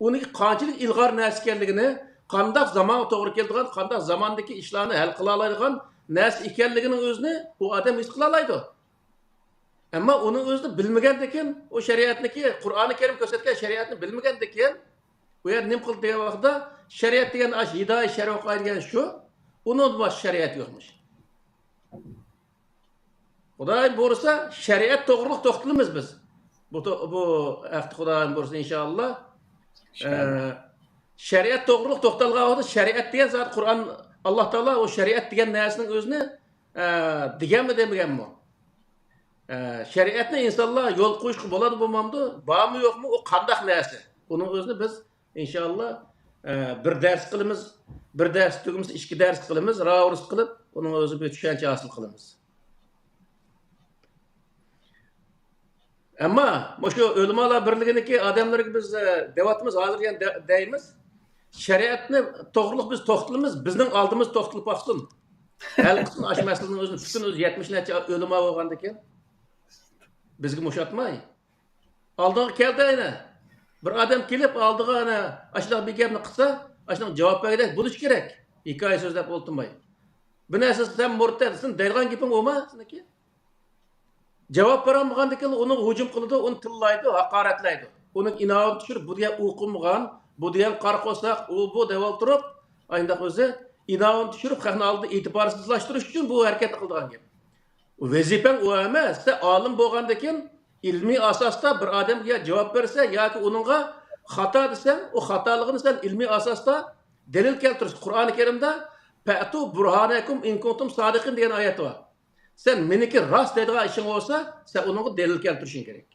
ئۇنىڭ قانچىلىك ئىلغار نەرسە ئىكەنلىكىنى، قانداق زامانغا توغرا كېلىدىغان، قانداق زاماندىكى ئىشلارنى ھەل قىلالايدىغان نەرسە ئىكەنلىكىنىڭ ئۆزىنى ئۇ ئادەم ھېس قىلالايدۇ. ئەمما ئۇنىڭ ئۆزىنى بىلمىگەندىكىن، ئۇ شەرىئەتنىكى، قۇرئانى كەرىم كۆرسەتكەن شەرىئەتنى بىلمىگەندىكىن، ئۇ يەردە نېمە قىلدى دېگەن ۋاقىتتا، شەرىئەت دېگەن ئاشۇ ھىدايە شەرقى دېگەن شۇ، ئۇنىڭدىن باشقا شەرىئەت يوقمىش. خۇدايىم بۇيرۇسا، شەرىئەت توغرۇلۇق توختىلىمىز بىز. بۇ تو-، بۇ ھەقتە خۇدايىم بۇيرۇسا، ئىنشائاللا. ئە، شەرىئەت توغرۇلۇق توختالغان ۋاقىتتا، شەرىئەت دېگەن زات قۇرئان، ئاللا تائالا ئۇ شەرىئەت دېگەن نەرسىنىڭ ئۆزىنى، ئە، دېگەنمۇ دېمىگەنمۇ؟ ئە، شەرىئەتنى ئىنسانلار يول قويۇشقا بولىدۇ بولمامدۇ؟ بارمۇ يوقمۇ؟ ئۇ قانداق نەرسە؟ ئۇنىڭ ئۆزىنى بىز، ئىنشائاللا، ئە، بىر دەرس قىلىمىز، بىر دەرس تۈگىمىسە، ئىككى دەرس قىلىمىز، راۋۇرۇس قىلىپ، ئۇنىڭ ئۆزى بىر چۈشەنچە ھاسىل قىلىمىز. ئەمما مۇشۇ ئۆلىمالار بىرلىكىنىڭكى ئادەملىرىگە بىز، ئە، دەۋاتىمىز، ھازىر يەنە دە-، دەيمىز. شەرىئەتنى توغرۇلۇق بىز توختىلىمىز، بىزنىڭ ئالدىمىز توختىلىپ باقسۇن. ھەل قىلسۇن ئاشۇ مەسىلىنىڭ ئۆزىنى، پۈتۈن ئۆزى يەتمىش نەچچە ئۆلىما بولغاندىكىن. بىزگە مۇشاتماي. ئالدىغا كەلدى ئەنە. بىر ئادەم كېلىپ ئالدىغا ئەنە ئاشۇنداق بىر گەپنى قىلسا، ئاشۇنداق جاۋاب بەرگۈدەك بولۇش كېرەك. ھېكايە سۆزلەپ ئولتۇرماي. بىر نەرسە سەن مۇرتەت، سەن دەيدىغان گېپىڭ ئۇما سېنىڭكى. جاۋاب بېرەلمىگەندىكىن ئۇنىڭغا ھۇجۇم قىلىدۇ، ئۇنى تىللايدۇ، ھاقارەتلەيدۇ. ئۇنىڭ ئىناۋىتى چۈشۈرۈپ، بۇ دېگەن ئوقۇمىغان، بۇ دېگەن قارا قورساق، ئۇ بۇ دەۋالتۇرۇپ، ئاينداق ئۆزى ئىناۋىتى چۈشۈرۈپ، خەقنىڭ ئالدىدا ئېتىبارسىزلاشتۇرۇش ئۈچۈن بۇ ھەرىكەتنى قىلىدىغان گەپ. ۋەزىپەڭ ئۇ ئەمەس. سەن ئالىم بولغاندىكىن، ئىلمىي ئاساستا بىر ئادەمگە جاۋاب بەرسە ياكى ئۇنىڭغا خاتا دېسەڭ، ئۇ خاتالىقىنى سەن ئىلمىي ئاساستا دەلىل كەلتۈرۈش. قۇرئانى كەرىمدە «فەتۇ بۇرھانەكۇم ئىن كۇنتۇم سادىقىن» دېگەن ئايەت بار. سەن مېنىڭكى راست دەيدىغان ئىشىڭ بولسا، سەن ئۇنىڭغا دەلىل كەلتۈرۈشۈڭ كېرەك.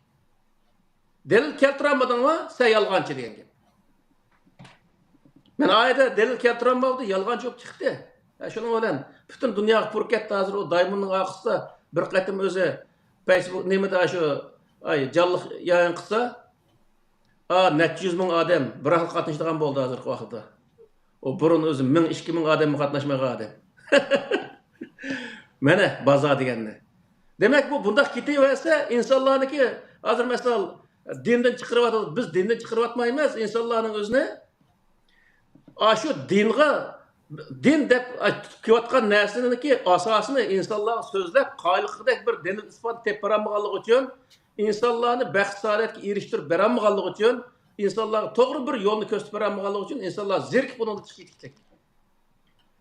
دەلىل كەلتۈرەلمىدىڭمۇ، سەن يالغانچى دېگەن گەپ. مەن ئايەتتە دەلىل كەلتۈرەلمەيدۇ، يالغانچى بولۇپ چىقتى. ھە، شۇنىڭ بىلەن پۈتۈن دۇنياغا پۇر كەتتى. ھازىر ئۇ دايموننىڭ ئارقىسىدا بىر قېتىم ئۆزى فېيسبۇك نېمىدە شۇ، ئاي، جانلىق يايىن قىلسا، ئا، نەچچە يۈز مىڭ ئادەم بىراقلا قاتنىشىدىغان بولدى ھازىرقى ۋاقىتتا. ئۇ بۇرۇن ئۆزى مىڭ، ئىككى مىڭ ئادەممۇ قاتناشمىغان ئادەم. مانا بازار دېگەننى. دېمەك، بۇ بۇنداق كېتىۋەرسە، ئىنسانلارنىڭكى ھازىر مەسىلەن دىندىن چىقىرىۋاتىدۇ. بىز دىندىن چىقىرىۋاتمايمىز ئىنسانلارنىڭ ئۆزىنى. ئاشۇ دىنغا، دىن دەپ تۇتۇپ كېلىۋاتقان نەرسىنىڭكى ئاساسىنى ئىنسانلارغا سۆزلەپ، قايىل قىلغۇدەك بىر دەلىل ئىسپات تېپىپ بېرەلمىگەنلىكى ئۈچۈن، ئىنسانلارنى بەخت سائادەتكە ئېرىشتۈرۈپ بېرەلمىگەنلىكى ئۈچۈن، ئىنسانلارغا توغرا بىر يولنى كۆرسىتىپ بېرەلمىگەنلىكى ئۈچۈن، ئىنسانلار زېرىكىپ ئۇنىڭدىن چىقىپ كېتىدىكەن.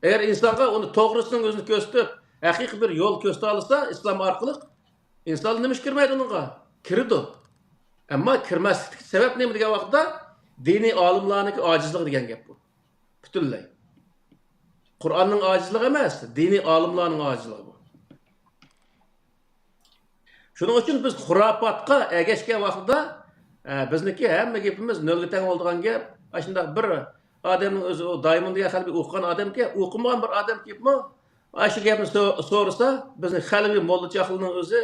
ئەگەر ئىنسانغا ئۇنى توغرىسىنىڭ ئۆزىنى كۆرسىتىپ، ھەقىقىي بىر يول كۆرسىتەلىسا، ئىسلام ئارقىلىق، ئىنسانلار نېمە ئۈچۈن كىرمەيدۇ ئۇنىڭغا؟ كىرىدۇ. ئەمما كىرمەسلىكتىكى سەۋەب نېمە دېگەن ۋاقىتتا، دىنىي ئالىملارنىڭكى ئاجىزلىقى دېگەن گەپ بۇ. پۈتۈنلەي. قۇرئاننىڭ ئاجىزلىقى ئەمەس، دىنىي ئالىملارنىڭ ئاجىزلىقى بۇ. شۇنىڭ ئۈچۈن بىز خۇراپاتقا ئەگەشكەن ۋاقتىدا، ئە، بىزنىڭكى ھەممە گېپىمىز نۆلگە تەڭ بولىدىغان گەپ. ئاشۇنداق بىر ئادەمنىڭ ئۆزى، ئۇ دايمون دېگەن خەلبى ئوقۇغان ئادەمكەن، ئوقۇمىغان بىر ئادەم كېلىپمۇ ئاشۇ گەپنى سو-، سورىسا، بىزنىڭ خەلبى موللا چاقلىنىڭ ئۆزى،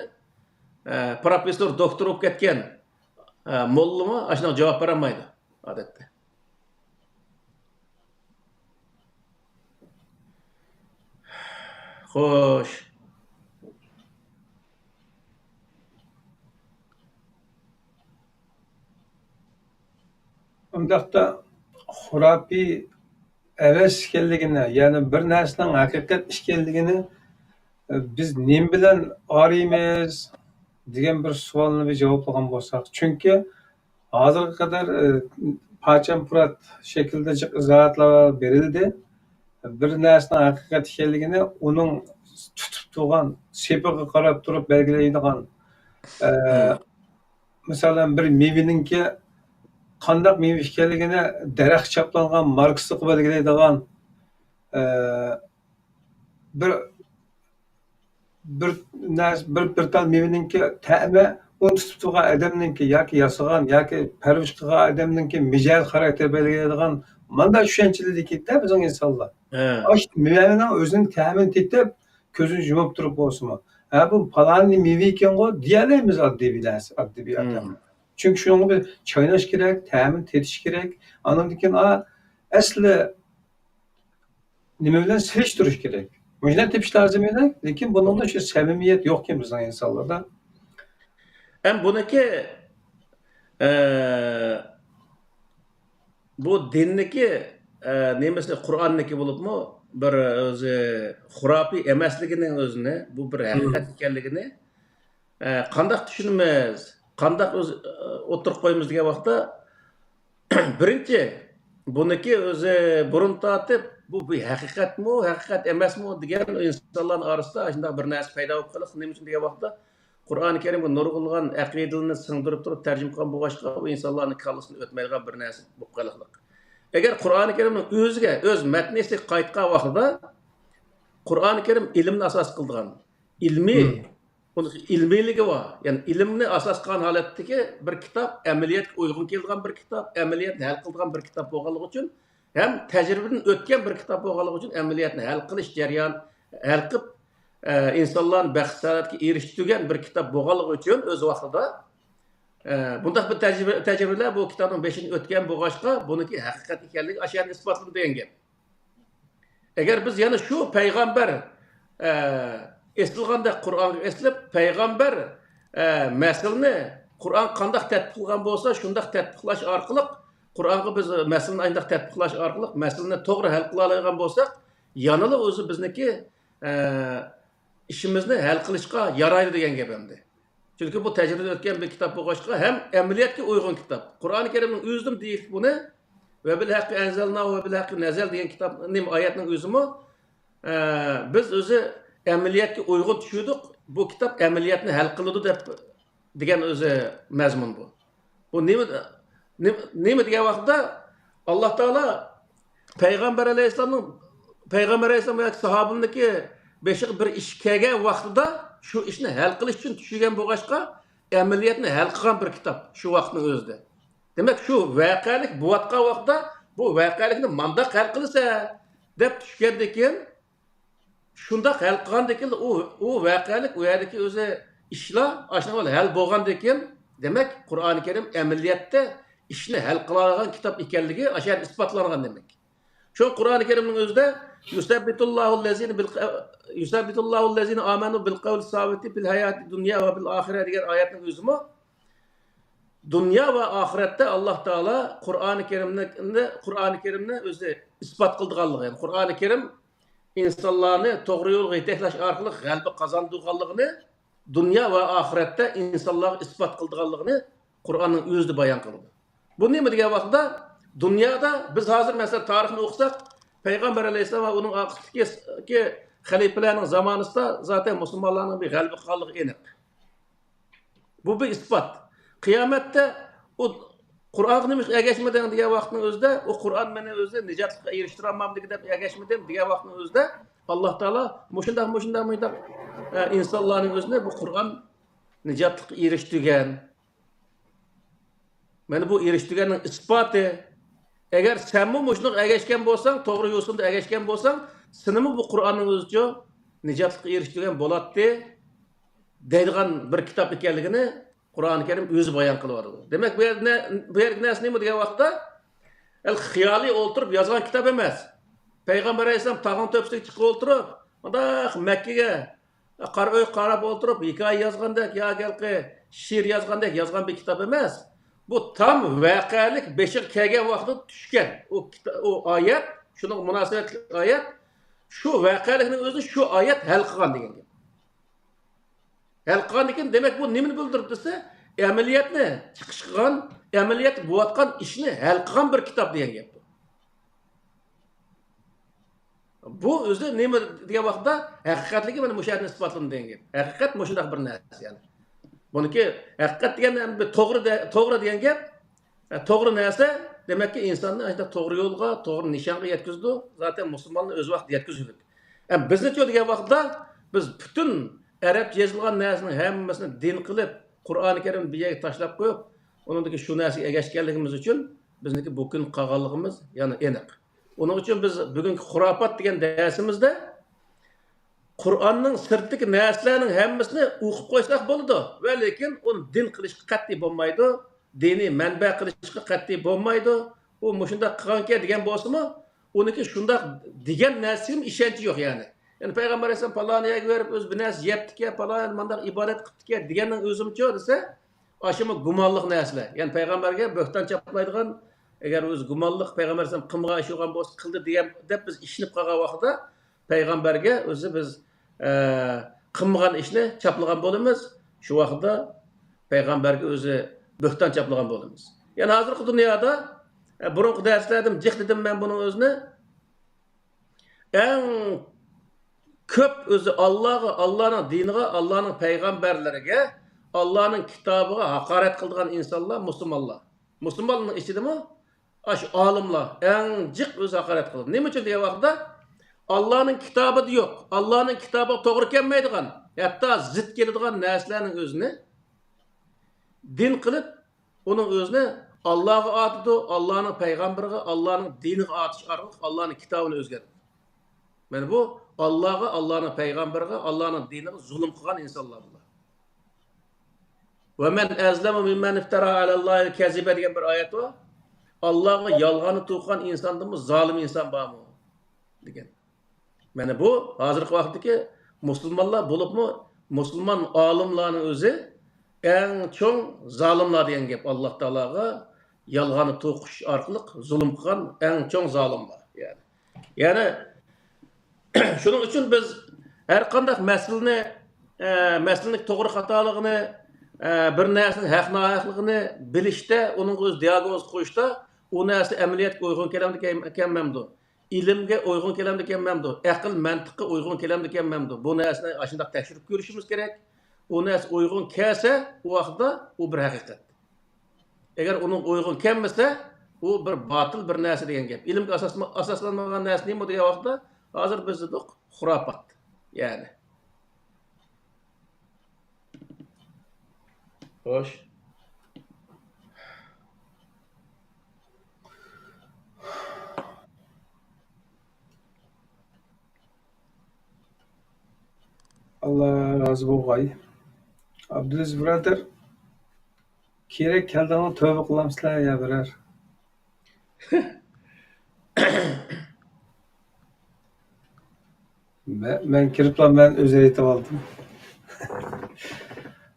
ئە، پروفېسسور، دوكتور بولۇپ كەتكەن، ئە، موللىمۇ ئاشۇنداق جاۋاب بېرەلمەيدۇ ئادەتتە. خوش. ئۇنداقتا خۇراپىي ئەۋەس ئىكەنلىكىنى، يەنى بىر نەرسىنىڭ ھەقىقەت ئىكەنلىكىنى، بىز نېمە بىلەن ئايرىيمىز دېگەن بىر سوئالنى بىر جاۋابلىغان بولساق. چۈنكى ھازىرغا قەدەر، ئى، پاچام پۇرات شەكلىدە جىق ئىزاھاتلار بېرىلدى. بىر نەرسىنىڭ ھەقىقەت ئىكەنلىكىنى ئۇنىڭ تۇتۇپ تۇرغان سېپىغا قاراپ تۇرۇپ بەلگىلەيدىغان، ئى، مىسالەن، بىر مېۋىنىڭكى قانداق مېۋە ئىكەنلىكىنى دەرەخ چاپلانغان ماركىسىغا بەلگىلەيدىغان، ئى، بىر بىر نەرسە، بىر، بىر تال مېۋىنىڭكى تەمى ئۇنى تۇتۇپ تۇرغان ئادەمنىڭكى ياكى ياسىغان ياكى پەرۋىش قىلغان ئادەمنىڭكى مىجەز خاراكتېر بەلگىلەيدىغان مانداق چۈشەنچىلىدىكى-دە بىزنىڭ ئىنسانلار. ھە. ئاشۇ مېۋىنىڭ ئۆزىنىڭ تەمىنى تېتىپ، كۆزىنى يۇمۇپ تۇرۇپ بولسىمۇ، ھە، بۇ پالانى مېۋە ئىكەنغۇ دېيەلەيمىز ئاددىي بىر نەرسە، ئاددىي بىر ئادەم. چۈنكى شۇنىڭغا بىر چايناش كېرەك، تەمىنى تېتىش كېرەك. ئاندىن كېيىن، ئا، ئەسلى نېمە بىلەن سېلىشتۇرۇش كېرەك. مۇشۇنداق تېپىش لازىم ئىدى، لېكىن بۇنىڭدا شۇ سەمىمىيەت يوقكەن بىزنىڭ ئىنسانلاردا. ھەم بۇنىكى، ئە، بۇ دىننىكى، ئە، نېمىسى، قۇرئاننىكى بولۇپمۇ بىر ئۆزى خۇراپىي ئەمەسلىكىنىڭ ئۆزىنى، بۇ بىر ھەقىقەت ئىكەنلىكىنى، ئە، قانداق چۈشىنىمىز، قانداق ئۆز-، ئوتتۇرىغا قويىمىز دېگەن ۋاقىتتا، بىرىنچى، بۇنىكى ئۆزى بۇرۇن تارتىپ، بۇ، بۇ ھەقىقەتمۇ، ھەقىقەت ئەمەسمۇ دېگەن ئىنسانلارنىڭ ئارىسىدا ئاشۇنداق بىر نەرسە پەيدا بولۇپ قېلىپ، نېمە ئۈچۈن دېگەن ۋاقىتتا، قۇرئانى كەرىمگە نۇرغۇنلىغان ئەقىدىلىرىنى سىڭدۈرۈپ تۇرۇپ تەرجىمە قىلغان بولغاچقا، ئۇ ئىنسانلارنىڭ كاللىسىدىن ئۆتمەيدىغان بىر نەرسە بولۇپ قېلىقلىق. ئەگەر قۇرئانى كەرىمنىڭ ئۆزىگە، ئۆز مەتنىسىگە قايتقان ۋاقتىدا، قۇرئانى كەرىم ئىلىمنى ئاساس قىلىدىغان، ئىلمىي، ئۇنىڭ ئىلمىيلىكى بار. يەنى ئىلىمنى ئاساس قىلغان ھالەتتىكى بىر كىتاب، ئەمەلىيەتكە ئۇيغۇن كېلىدىغان بىر كىتاب، ئەمەلىيەتنى ھەل قىلىدىغان بىر كىتاب بولغانلىقى ئۈچۈن ھەم تەجرىبىدىن ئۆتكەن بىر كىتاب بولغانلىقى ئۈچۈن ئەمەلىيەتنى ھەل قىلىش جەريان، ھەل قىلىپ، ئە، ئىنسانلارنى بەخت-سائادەتكە ئېرىشتۈرگەن بىر كىتاب بولغانلىقى ئۈچۈن ئۆز ۋاقتىدا، ئە، بۇنداق بىر تەجرىبە، تەجرىبىلەر بۇ كىتابنىڭ بېشىدىن ئۆتكەن بولغاچقا، بۇنىڭكى ھەقىقەت ئىكەنلىكى ئاشۇ يەردە ئىسپاتلىنىدۇ دېگەن گەپ. ئەگەر بىز يەنە شۇ پەيغەمبەر، ئە، ئېسىلغاندەك قۇرئانغا ئېسىلىپ، پەيغەمبەر، ئە، مەسىلىنى قۇرئان قانداق تەتبىق قىلغان بولسا، شۇنداق تەتبىقلاش ئارقىلىق، قۇرئانغا بىز مەسىلىنى ئانداق تەتبىقلاش ئارقىلىق مەسىلىنى توغرا ھەل قىلالايدىغان بولساق، يەنىلا ئۆزى بىزنىڭكى، ئە، ئىشىمىزنى ھەل قىلىشقا يارايدۇ دېگەن گەپ ئەمدى. چۈنكى بۇ تەجرىبىدىن ئۆتكەن بىر كىتاب بولغاچقا، ھەم ئەمەلىيەتكە ئۇيغۇن كىتاب. قۇرئانى كەرىمنىڭ ئۆزىدىمۇ دېيىلدى بۇنى، «ۋە بىل ھەققى ئەنزەلناھۇ ۋە بىل ھەققى نەزەل» دېگەن كىتاب، نېمە، ئايەتنىڭ ئۆزىمۇ، ئە، بىز ئۆزى ئەمەلىيەتكە ئۇيغۇن چۈشۈردۇق، بۇ كىتاب ئەمەلىيەتنى ھەل قىلىدۇ دەپ دېگەن ئۆزى مەزمۇن بۇ. بۇ نېمە، نېمە، نېمە دېگەن ۋاقىتتا، ئاللا تائالا پەيغەمبەر ئەلەيھىسسالامنىڭ، پەيغەمبەر ئەلەيھىسسالام ياكى ساھابىنىڭكى بېشىغا بىر ئىش كەلگەن ۋاقتىدا شۇ ئىشنى ھەل قىلىش ئۈچۈن چۈشۈرگەن بولغاچقا، ئەمەلىيەتنى ھەل قىلغان بىر كىتاب شۇ ۋاقىتنىڭ ئۆزىدە. دېمەك، شۇ ۋەقەلىك بولۇۋاتقان ۋاقىتتا بۇ ۋەقەلىكنى مانداق ھەل قىلىسەن دەپ چۈشكەندىن كېيىن، شۇنداق ھەل قىلغاندىن كېيىن، ئۇ، ئۇ ۋەقەلىك، ئۇ يەردىكى ئۆزى ئىشلار ئاشۇنىڭ بىلەن ھەل بولغاندىن كېيىن، دېمەك، قۇرئانى كەرىم ئەمەلىيەتتە ئىشنى ھەل قىلالىغان كىتاب ئىكەنلىكى ئاشۇ يەردە ئىسپاتلانغان دېمەك. شۇ قۇرئانى كەرىمنىڭ ئۆزىدە يۇسەببىتۇللاھۇللەزىنە بىل، يۇسەببىتۇللاھۇللەزىنە ئامەنۇ بىل قەۋلى سابىتى فىل ھاياتى دۇنيا ۋە بىل ئاخىرە دېگەن ئايەتنىڭ ئۆزىمۇ دۇنيا ۋە ئاخىرەتتە ئاللا تائالا قۇرئانى كەرىمنى، قۇرئانى كەرىمنى ئۆزى ئىسپات قىلىدىغانلىقى، يەنى قۇرئانى كەرىم ئىنسانلارنى توغرا يولغا يېتەكلەش ئارقىلىق غەلىبە قازاندۇرغانلىقىنى، دۇنيا ۋە ئاخىرەتتە ئىنسانلارغا ئىسپات قىلىدىغانلىقىنى قۇرئاننىڭ ئۆزىدە بايان قىلىدۇ. بۇ نېمە دېگەن ۋاقىتتا، دۇنيادا بىز ھازىر، مەسىلەن، تارىخنى ئوقۇساق، پەيغەمبەر ئەلەيھىسسالام ۋە ئۇنىڭ ئارقىسىدىكى خەلىپىلەرنىڭ زامانىسىدا زاتەن مۇسۇلمانلارنىڭ بىر غەلىبە قىلغانلىقى ئېنىق. بۇ بىر ئىسپات. قىيامەتتە ئۇ قۇرئانغا نېمە ئۈچۈن ئەگەشمىدىڭ دېگەن ۋاقىتنىڭ ئۆزىدە، ئۇ قۇرئان مېنى ئۆزى نىجاتلىققا ئېرىشتۈرەلمەمدىكى دەپ ئەگەشمىدىم دېگەن ۋاقىتنىڭ ئۆزىدە، ئاللا تائالا مۇشۇنداق، مۇشۇنداق، مۇشۇنداق، ئە، ئىنسانلارنىڭ ئۆزىنى بۇ قۇرئان نىجاتلىققا ئېرىشتۈرگەن. مانا بۇ ئېرىشتۈرگەننىڭ ئىسپاتى. ئەگەر سەنمۇ مۇشۇنىڭغا ئەگەشكەن بولساڭ، توغرا يوسۇندا ئەگەشكەن بولساڭ، سېنىمۇ بۇ قۇرئاننىڭ ئۆزىچۇ نىجاتلىققا ئېرىشتۈرگەن بولاتتى، دەيدىغان بىر كىتاب ئىكەنلىكىنى قۇرئانى كەرىم ئۆزى بايان قىلىۋاتىدۇ. دېمەك، بۇ يەردە، بۇ يەردىكى نەرسە نېمە دېگەن ۋاقىتتا، ئەل خىيالىي ئولتۇرۇپ يازغان كىتاب ئەمەس. پەيغەمبەر ئەلەيھىسسالام تاغنىڭ تۆپىسىگە چىقىپ ئولتۇرۇپ، مۇنداق مەككىگە قارا ئۆيگە قاراپ ئولتۇرۇپ، ھېكايە يازغاندەك ياكى ھېلىقى شېئىر يازغاندەك يازغان بىر كىتاب ئەمەس. بۇ تام ۋەقەلىك بېشىغا كەلگەن ۋاقتىدا چۈشكەن ئۇ كىتا-، ئۇ ئايەت، شۇنىڭغا مۇناسىۋەتلىك ئايەت، شۇ ۋەقەلىكنىڭ ئۆزىنى شۇ ئايەت ھەل قىلغان دېگەن گەپ. ھەل قىلغاندىن كېيىن، دېمەك، بۇ نېمىنى بىلدۈرىدۇ دېسە، ئەمەلىيەتنى چىقىش قىلغان، ئەمەلىيەتتە بولۇۋاتقان ئىشنى ھەل قىلغان بىر كىتاب دېگەن گەپ بۇ. بۇ ئۆزى نېمە دېگەن ۋاقىتتا، ھەقىقەتلىكى مانا مۇشۇ يەردىن ئىسپاتلىنىدۇ دېگەن گەپ. ھەقىقەت مۇشۇنداق بىر نەرسە، يەنى. بۇنىڭكى ھەقىقەت دېگەن بىر توغرا دە-، توغرا دېگەن گەپ. ئە، توغرا نەرسە، دېمەككى، ئىنساننى ئاشۇنداق توغرا يولغا، توغرا نىشانغا يەتكۈزىدۇ. زاتەن مۇسۇلماننى ئۆز ۋاقتىدا يەتكۈزگۈدەك. ئە، بىزنىچۇ دېگەن ۋاقىتتا، بىز پۈتۈن ئەرەبچە يېزىلغان نەرسىنىڭ ھەممىسىنى دىن قىلىپ، قۇرئانى كەرىمنى بىر يەرگە تاشلاپ قويۇپ، ئۇنىڭدىكى شۇ نەرسىگە ئەگەشكەنلىكىمىز ئۈچۈن بىزنىڭكى بۇ كۈن قالغانلىقىمىز يەنە ئېنىق. ئۇنىڭ ئۈچۈن بىز بۈگۈنكى خۇراپات دېگەن دەرسىمىزدە قۇرئاننىڭ سىرتىدىكى نەرسىلەرنىڭ ھەممىسىنى ئوقۇپ قويساق بولىدۇ. ۋە لېكىن ئۇنى دىن قىلىشقا قەتئىي بولمايدۇ. دىنىي مەنبە قىلىشقا قەتئىي بولمايدۇ. ئۇ مۇشۇنداق قىلغانكەن دېگەن بولسىمۇ، ئۇنىڭكى شۇنداق دېگەن نەرسىگىمۇ ئىشەنچى يوق يەنى. يەنى پەيغەمبەر ئەلەيھىسسالام پالان يەرگە بېرىپ ئۆزى بىر نەرسە يەپتىكەن، پالان يەردە مۇنداق ئىبادەت قىپتىكەن دېگەننىڭ ئۆزىمۇچۇ دېسە، ئاشۇمۇ گۇمانلىق نەرسىلەر. يەنى پەيغەمبەرگە بۆھتان چاپلايدىغان، ئەگەر ئۆزى گۇمانلىق پەيغەمبەر ئەلەيھىسسالام قىلمىغان ئىش بولغان بولسا قىلدى دېگەن دەپ بىز ئىشىنىپ قالغان ۋاقىتتا پەيغەمبەرگە ئۆزى بىز، ئە، قىلمىغان ئىشنى چاپلىغان بولىمىز. شۇ ۋاقىتتا پەيغەمبەرگە ئۆزى بۆھتان چاپلىغان بولىمىز. يەنى ھازىرقى دۇنيادا، ئە، بۇرۇنقى دەرسلەردىمۇ جىق دېدىم مەن بۇنىڭ ئۆزىنى. ئەڭ كۆپ ئۆزى ئاللاغا، ئاللانىڭ دىنىغا، ئاللانىڭ پەيغەمبەرلىرىگە، ئاللانىڭ كىتابىغا ھاقارەت قىلىدىغان ئىنسانلار مۇسۇلمانلار. مۇسۇلمانلارنىڭ ئىچىدىمۇ ئاشۇ ئالىملار ئەڭ جىق ئۆزى ھاقارەت قىلىدۇ. نېمە ئۈچۈن دېگەن ۋاقىتتا، ئاللانىڭ كىتابىدا يوق، ئاللانىڭ كىتابىغا توغرا كەلمەيدىغان، ھەتتا زىت كېلىدىغان نەرسىلەرنىڭ ئۆزىنى دىن قىلىپ، ئۇنىڭ ئۆزىنى ئاللاغا ئاتىدۇ، ئاللانىڭ پەيغەمبىرىغا، ئاللانىڭ دىنىغا ئاتىش ئارقىلىق ئاللانىڭ كىتابىنى ئۆزگەرتىدۇ. مانا بۇ ئاللاغا، ئاللانىڭ پەيغەمبىرىغا، ئاللانىڭ دىنىغا زۇلۇم قىلغان ئىنسانلار بۇلار. «وَمَنْ أَظْلَمُ مِمَّنِ افْتَرَى عَلَى اللَّهِ الْكَذِبَ» دېگەن بىر ئايەت بار. ئاللاغا يالغاننى توقۇغان ئىنساندىنمۇ زالىم ئىنسان بارمۇ؟ دېگەن. مانا بۇ ھازىرقى ۋاقىتتىكى مۇسۇلمانلار، بولۇپمۇ مۇسۇلمان ئالىملارنىڭ ئۆزى ئەڭ چوڭ زالىملار دېگەن گەپ. ئاللا تائالاغا يالغاننى توقۇش ئارقىلىق زۇلۇم قىلغان ئەڭ چوڭ زالىملار. يەنى، يەنى شۇنىڭ ئۈچۈن بىز ھەر قانداق مەسىلىنى، ئە، مەسىلىنىڭ توغرا خاتالىقىنى، ئە، بىر نەرسىنىڭ ھەق ناھەقلىقىنى بىلىشتە، ئۇنىڭغا ئۆزى دىئاگنوز قويۇشتا، ئۇ نەرسە ئەمەلىيەتكە ئۇيغۇن كېلەمدىكەن، كەلمەمدۇ؟ ئىلىمگە ئۇيغۇن كېلەمدىكەن مەمدۇ؟ ئەقىل، مەنتىققە ئۇيغۇن كېلەمدىكەن مەمدۇ؟ بۇ نەرسىنى ئاشۇنداق تەكشۈرۈپ كۆرۈشىمىز كېرەك. ئۇ نەرسە ئۇيغۇن كەلسە، ئۇ ۋاقىتتا ئۇ بىر ھەقىقەت. ئەگەر ئۇنىڭ ئۇيغۇن كەلمىسە، ئۇ بىر باتىل بىر نەرسە دېگەن گەپ. ئىلىمگە ئاساسما-، ئاساسلانمىغان نەرسە نېمە دېگەن ۋاقىتتا، ھازىر بىز دېدۇق، خۇراپات. يەنى. خوش. ئاللا رازى بولغاي. ئابدۇلئەزىز بۇرادەر، كېرەك كەلدىڭلار تۆبە قىلامسىلەر يا بىرەر؟ مەن، مەن كىرىپلا مەن ئۆزى ئېيتىۋالدىم.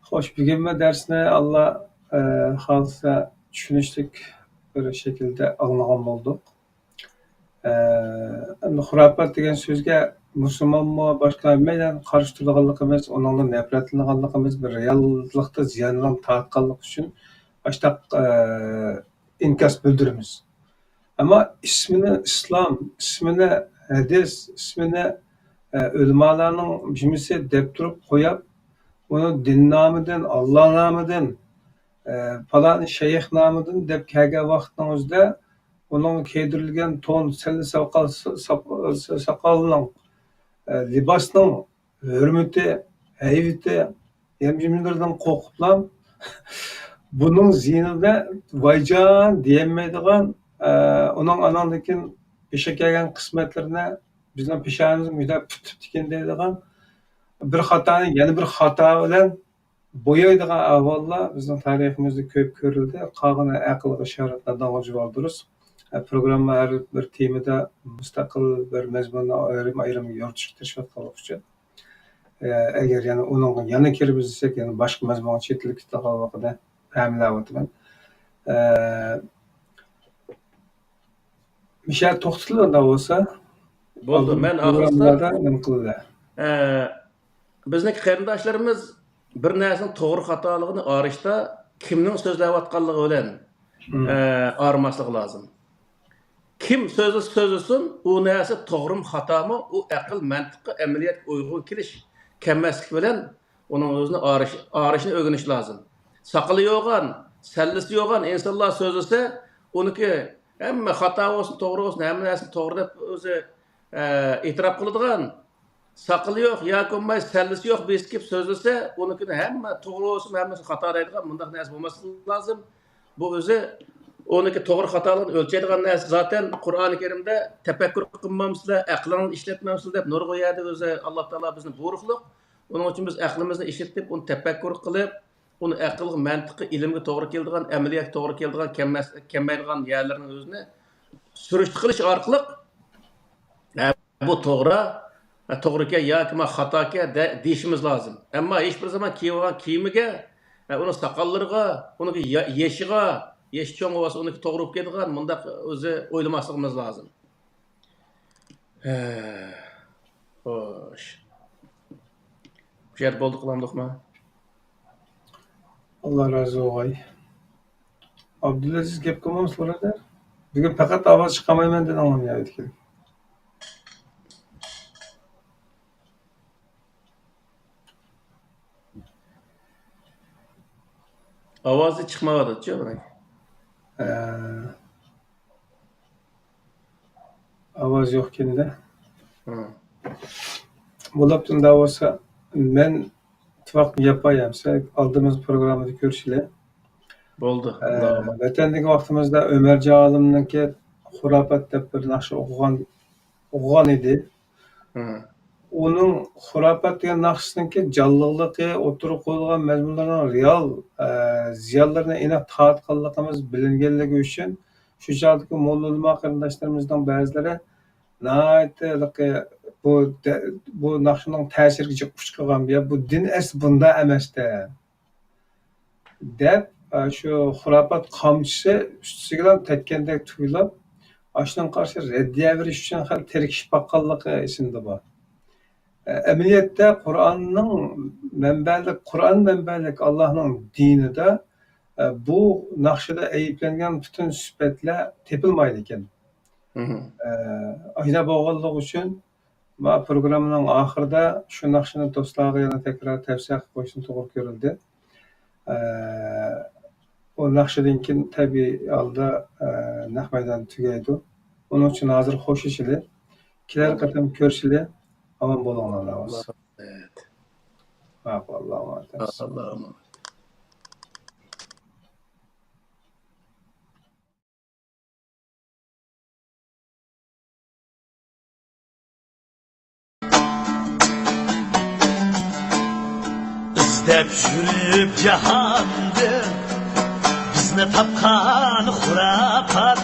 خوش، بۈگۈنمۇ دەرسنى ئاللا، ئە، خالىسا چۈشىنىشلىك بىر شەكىلدە ئاڭلىغان بولدۇق. ئە، ئەمدى خۇراپات دېگەن سۆزگە مۇسۇلمانمۇ، باشقا ھەممەيلەن قارشى تۇرىدىغانلىقىمىز، ئۇنىڭدىن نەپرەتلىنىدىغانلىقىمىز، بىر رېئاللىقتا زىيانلىرىنى تارتقانلىقى ئۈچۈن ئاشتاق، ئە، ئىنكاس بىلدۈرىمىز. ئەمما ئىسمىنى ئىسلام، ئىسمىنى ھەدىس، ئىسمىنى، ئە، ئۆلىمالارنىڭ جۈملىسى دەپ تۇرۇپ قويۇپ، ئۇنى دىن نامىدىن، ئاللا نامىدىن، ئە، پالان شەيخ نامىدىن دەپ كەلگەن ۋاقىتنىڭ ئۆزىدە ئۇنىڭغا كىيدۈرۈلگەن تون، سەللە، ساقال، ساق-، ساقالنىڭ، ئە، لىباسنىڭ ھۆرمىتى، ھەيۋىتى، يەم-يېمىلىرىدىن قورقۇپلا، بۇنىڭ زىيىنىدا ۋايجان دېيەلمەيدىغان، ئە، ئۇنىڭ ئاناندىن كېيىن بېشىغا كەلگەن قىسمەتلىرىنى بىزنىڭ پېشانىمىز مۇشۇنداق پۈت-پۈت تىكىن دەيدىغان، بىر خاتانى يەنە بىر خاتا بىلەن بويايدىغان ئەھۋاللار بىزنىڭ تارىخىمىزدا كۆپ كۆرۈلدى. قالغىنى ئەقىلگە ئىشارەت، نادانغا جۇۋالدۇرۇس. ئە، پروگرامما ھەر بىر تېمىدا مۇستەقىل بىر مەزمۇننى ئايرىم-ئايرىم يورۇتۇشقا تىرىشىۋاتقانلىقى ئۈچۈن، ئە، ئەگەر يەنە ئۇنىڭغا يەنە كىرىمىز دېسەك، يەنە باشقا مەزمۇنغا چېتىلىپ كېتىدىغانلىقىنى پەملەۋاتىمەن. ئە، مىشە توختىتىلا ئۇنداق بولسا. بولدى، ئالدىنقى مەن ئاخىرسىدا پروگراممىلاردا نېمە قىلدى؟ ئە، بىزنىڭكى قېرىنداشلىرىمىز بىر نەرسىنىڭ توغرا خاتالىقىنى ئايرىشتا كىمنىڭ سۆزلەۋاتقانلىقى بىلەن، مم، ئە، ئايرىماسلىقى لازىم. كىم سۆزلىسە سۆزلىسۇن، ئۇ نەرسە توغرىمۇ خاتامۇ، ئۇ ئەقىل مەنتىققە، ئەمەلىيەتكە ئۇيغۇن كېلىش كەلمەسلىك بىلەن ئۇنىڭ ئۆزىنى ئايرىش-، ئايرىشنى ئۆگىنىش لازىم. ساقىلى يوغان، سەللىسى يوغان ئىنسانلار سۆزلىسە، ئۇنىڭكى ھەممە خاتا بولسۇن، توغرا بولسۇن، ھەممە نەرسىنى توغرا دەپ ئۆزى، ئە، ئېتىراپ قىلىدىغان، ساقىلى يوق ياكى بولماي سەللىسى يوق بىرىسى كېلىپ سۆزلىسە، ئۇنىڭكىنى ھەممە توغرا بولسىمۇ، ھەممىسى خاتا دەيدىغان مۇنداق نەرسە بولماسلىقى لازىم. بۇ ئۆزى ئۇنىڭكى توغرا خاتالىقىنى ئۆلچەيدىغان نەرسە زاتەن قۇرئانى كەرىمدە «تەپەككۇر قىلمامسىلەر، ئەقلىڭنى ئىشلەتمەمسىلەر» دەپ نۇرغۇن يەردە ئۆزى ئاللا تائالا بىزنى بۇيرۇقلۇق. ئۇنىڭ ئۈچۈن بىز ئەقلىمىزنى ئىشلىتىپ، ئۇنى تەپەككۇر قىلىپ، ئۇنى ئەقىلگە، مەنتىققە، ئىلىمگە توغرا كېلىدىغان، ئەمەلىيەتكە توغرا كېلىدىغان، كەلمەس-، كەلمەيدىغان يەرلىرىنى ئۆزىنى سۈرۈشتە قىلىش ئارقىلىق، ھە، بۇ توغرا، ھە، توغرىكەن ياكى ما خاتاكەن دە-، دېيىشىمىز لازىم. ئەمما ھېچبىر زامان كىيىۋالغان كىيىمىگە، ھە، ئۇنىڭ ساقاللىرىغا، ئۇنىڭكى يا-، يېشىغا، يېشى چوڭ بولسا ئۇنىڭكى توغرا بولۇپ كېتىدىغان مۇنداق ئۆزى ئويلىماسلىقىمىز لازىم. ھە، خوش. بۇ يەردە بولدى قىلامدۇقما؟ ئاللا رازى بولغاي. ئابدۇلئەزىز گەپ قىلمامسىز بۇرادەر؟ بۈگۈن پەقەت ئاۋاز چىقارمايمەن دېدىڭلارمۇ يا ئۆتكەن؟ ئاۋازى چىقمايۋاتىدۇچۇ بۇنىڭ. ھە. ئاۋاز يوقكەن-دە. ھە. بولاپتۇ، ئۇنداق بولسا مەن تۇراق ياپاي ئەمسە، ئالدىمىز پروگراممىدا كۆرۈشىلى. بولدى. ئە، ۋەتەندىكى ۋاقتىمىزدا ئۆمەرجان ئالىمنىڭكى خۇراپات دەپ بىر ناخشا ئوقۇغان، ئوقۇغان ئىدى. ھە. ئۇنىڭ خۇراپات دېگەن ناخشىسىنىڭكى جانلىقلىقى، ئوتتۇرىغا قويۇلغان مەزمۇنلارنىڭ رېئال، ئە، زىيانلىرىنى ئېنىق تارتقانلىقىمىز بىلىنگەنلىكى ئۈچۈن، شۇ چاغدىكى موللا ئۆلىما قېرىنداشلىرىمىزنىڭ بەزىلىرى ناھايىتى ھېلىقى بۇ دە-، بۇ ناخشىنىڭ تەسىرىگە جىق ئۇچرىغان، يا بۇ دىن ئەسلى بۇنداق ئەمەستە دەپ، ئە، شۇ خۇراپات قامچىسى ئۈستىگىلا تەگكەندەك تۇيۇلۇپ، ئاشۇنىڭغا قارشى رەددىيە بېرىش ئۈچۈن خېلى تىركىشىپ باققانلىقى ئېسىمدە بار. ئە، ئەمەلىيەتتە قۇرئاننىڭ مەنبەلىك، قۇرئان مەنبەلىك ئاللاھنىڭ دىنىدا، ئە، بۇ ناخشىدا ئەيىبلەنگەن پۈتۈن سۈپەتلەر تېپىلمايدىكەن. مم. ئە، ئاشۇنداق بولغانلىقى ئۈچۈن ما پروگراممىنىڭ ئاخىرىدا شۇ ناخشىنى دوستلارغا يەنە تەكرار تەۋسىيە قىلىپ قويۇشنى توغرا كۆرۈلدى. ئە، ئۇ ناخشىدىن كېيىن تەبىئىي ھالدا، ئە، نەق مەيدان تۈگەيدۇ. ئۇنىڭ ئۈچۈن ھازىر خوشلىشىلى. كېلەر قېتىم كۆرۈشىلى. ئامان بولۇڭلار. ئاللا ئامانەت. ماقۇل، ئاللا ئامانەت. ئاللا ئامانەت. ئىزدەپ يۈرۈپ جاھاندىن بىزنى تاپقان خۇراپات.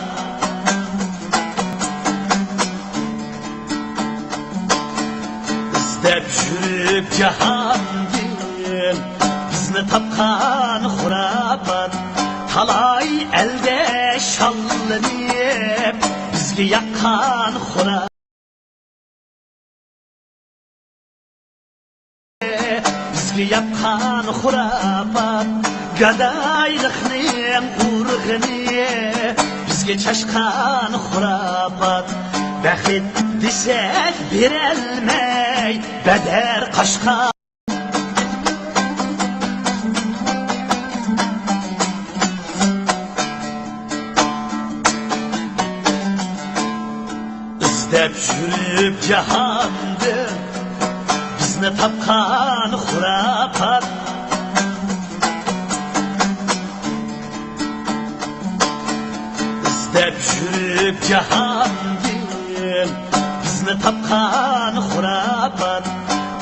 ئىزدەپ يۈرۈپ جاھاندىن بىزنى تاپقان خۇراپات. تالاي ئەلدە شاللىنىپ بىزگە ياققان خۇراپات. بىزگە ياققان خۇراپات، گادايلىقنىڭ ئۇرغىنى، بىزگە چاشقان خۇراپات. بەخت دېسەك بېرەلمەي، بەدەر قاچقان. ئىزدەپ يۈرۈپ جاھاندىن بىزنى تاپقان خۇراپات. ئىزدەپ يۈرۈپ جاھاندىن بىزنى تاپقان خۇراپات.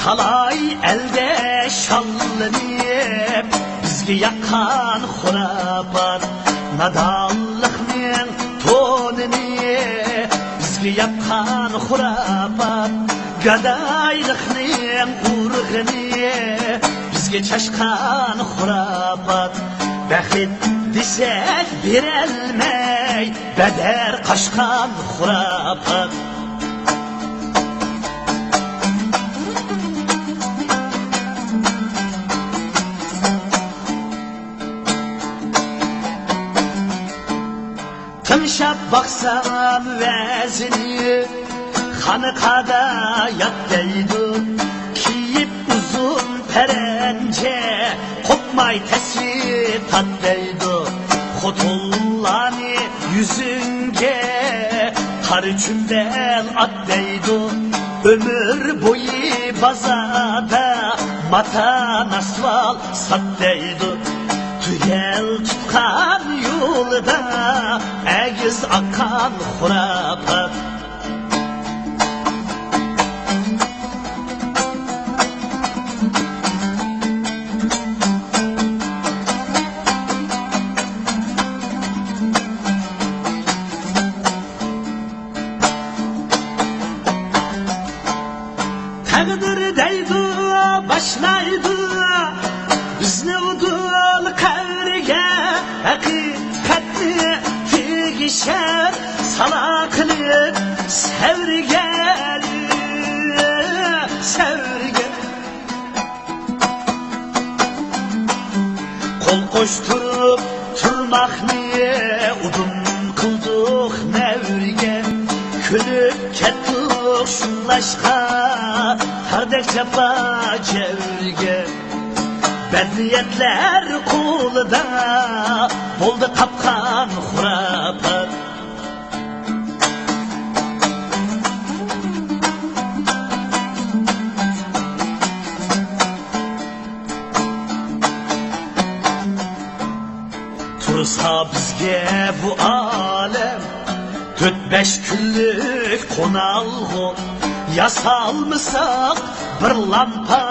تالاي ئەلدە شاللىنىپ بىزگە ياققان خۇراپات. نادانلىقنىڭ تونىنى بىزگە ياپقان خۇراپات. گادايلىقنىڭ ئۇرغىنى بىزگە چاشقان خۇراپات. بەخت دېسەك بېرەلمەي، بەدەر قاچقان خۇراپات. تىڭشاپ باقسام ۋەزىنى، خانىقادا يات دەيدۇ. كىيىپ ئۇزۇن پەرەنجە، قوپماي تەسۋى تات دەيدۇ. خوتۇنلارنى يۈزۈڭگە قارا چۈمبەل ئات دەيدۇ. ئۆمۈر بويى بازاردا ماتا ناسۋال سات دەيدۇ. تۈگەل تۇتقان يولىدا ئەگىز ئاققان خۇراپات. تەقدىر دەيدۇ، باشلايدۇ بىزنى ئۇدۇل قەۋرىگە. ھەقىقەتنى تېگىشەر سالا قىلىپ سەۋرگە، سەۋرگە. قول قوشتۇرۇپ تۇرماقنى ئۇدۇم قىلدۇق نەۋرىگە. كۆنۈپ كەتتۇق شۇڭلاشقا تاردەك جاپا جەۋرىگە. بەدنىيەتلەر قولىدا بولدى قاپقان خۇراپات. تۇرسا بىزگە بۇ ئالەم تۆت-بەش كۈنلۈك قونالغۇ، ياسالمىساق بىر لامپا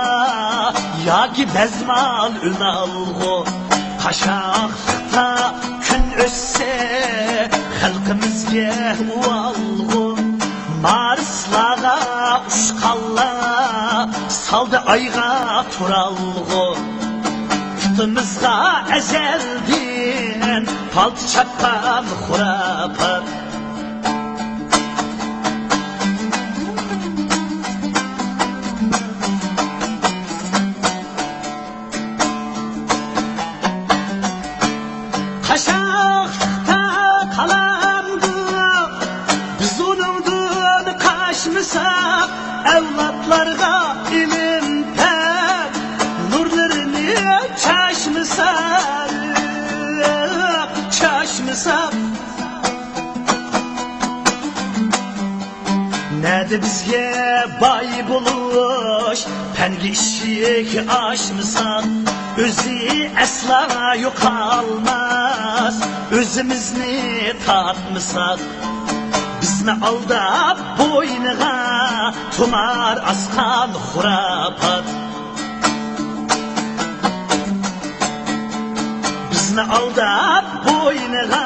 ياكى دەزمال ئۈنئالغۇ. قاشاقلىقتا كۈن ئۆتسە خەلقىمىزگە ئۇۋالغۇ. مارسلارغا ئۇچقانلار سالدى ئايغا تۇرالغۇ. پۇتىمىزغا ئەزەلدىن پالتا چاپقان خۇراپات. قاشاقلىقتا قالامدۇ بىز ئۇنىڭدىن قاچمىساق، ئەۋلادلارغا ئىلىم پەن نۇرلىرىنى چاچمىساق، چاچمىساق. نەدە بىزگە باي بولۇش، پەنگە ئىشىك ئاچمىساق، ئۆزى ئەسلا يوقالماس، ئۆزىمىزنى تارتمىساق. بىزنى ئالداپ بوينىغا تۇمار ئاسقان خۇراپات. بىزنى ئالداپ بوينىغا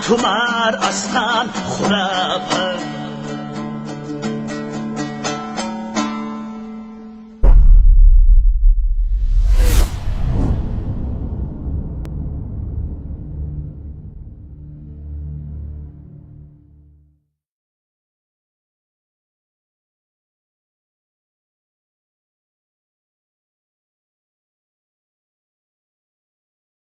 تۇمار ئاسقان خۇراپات.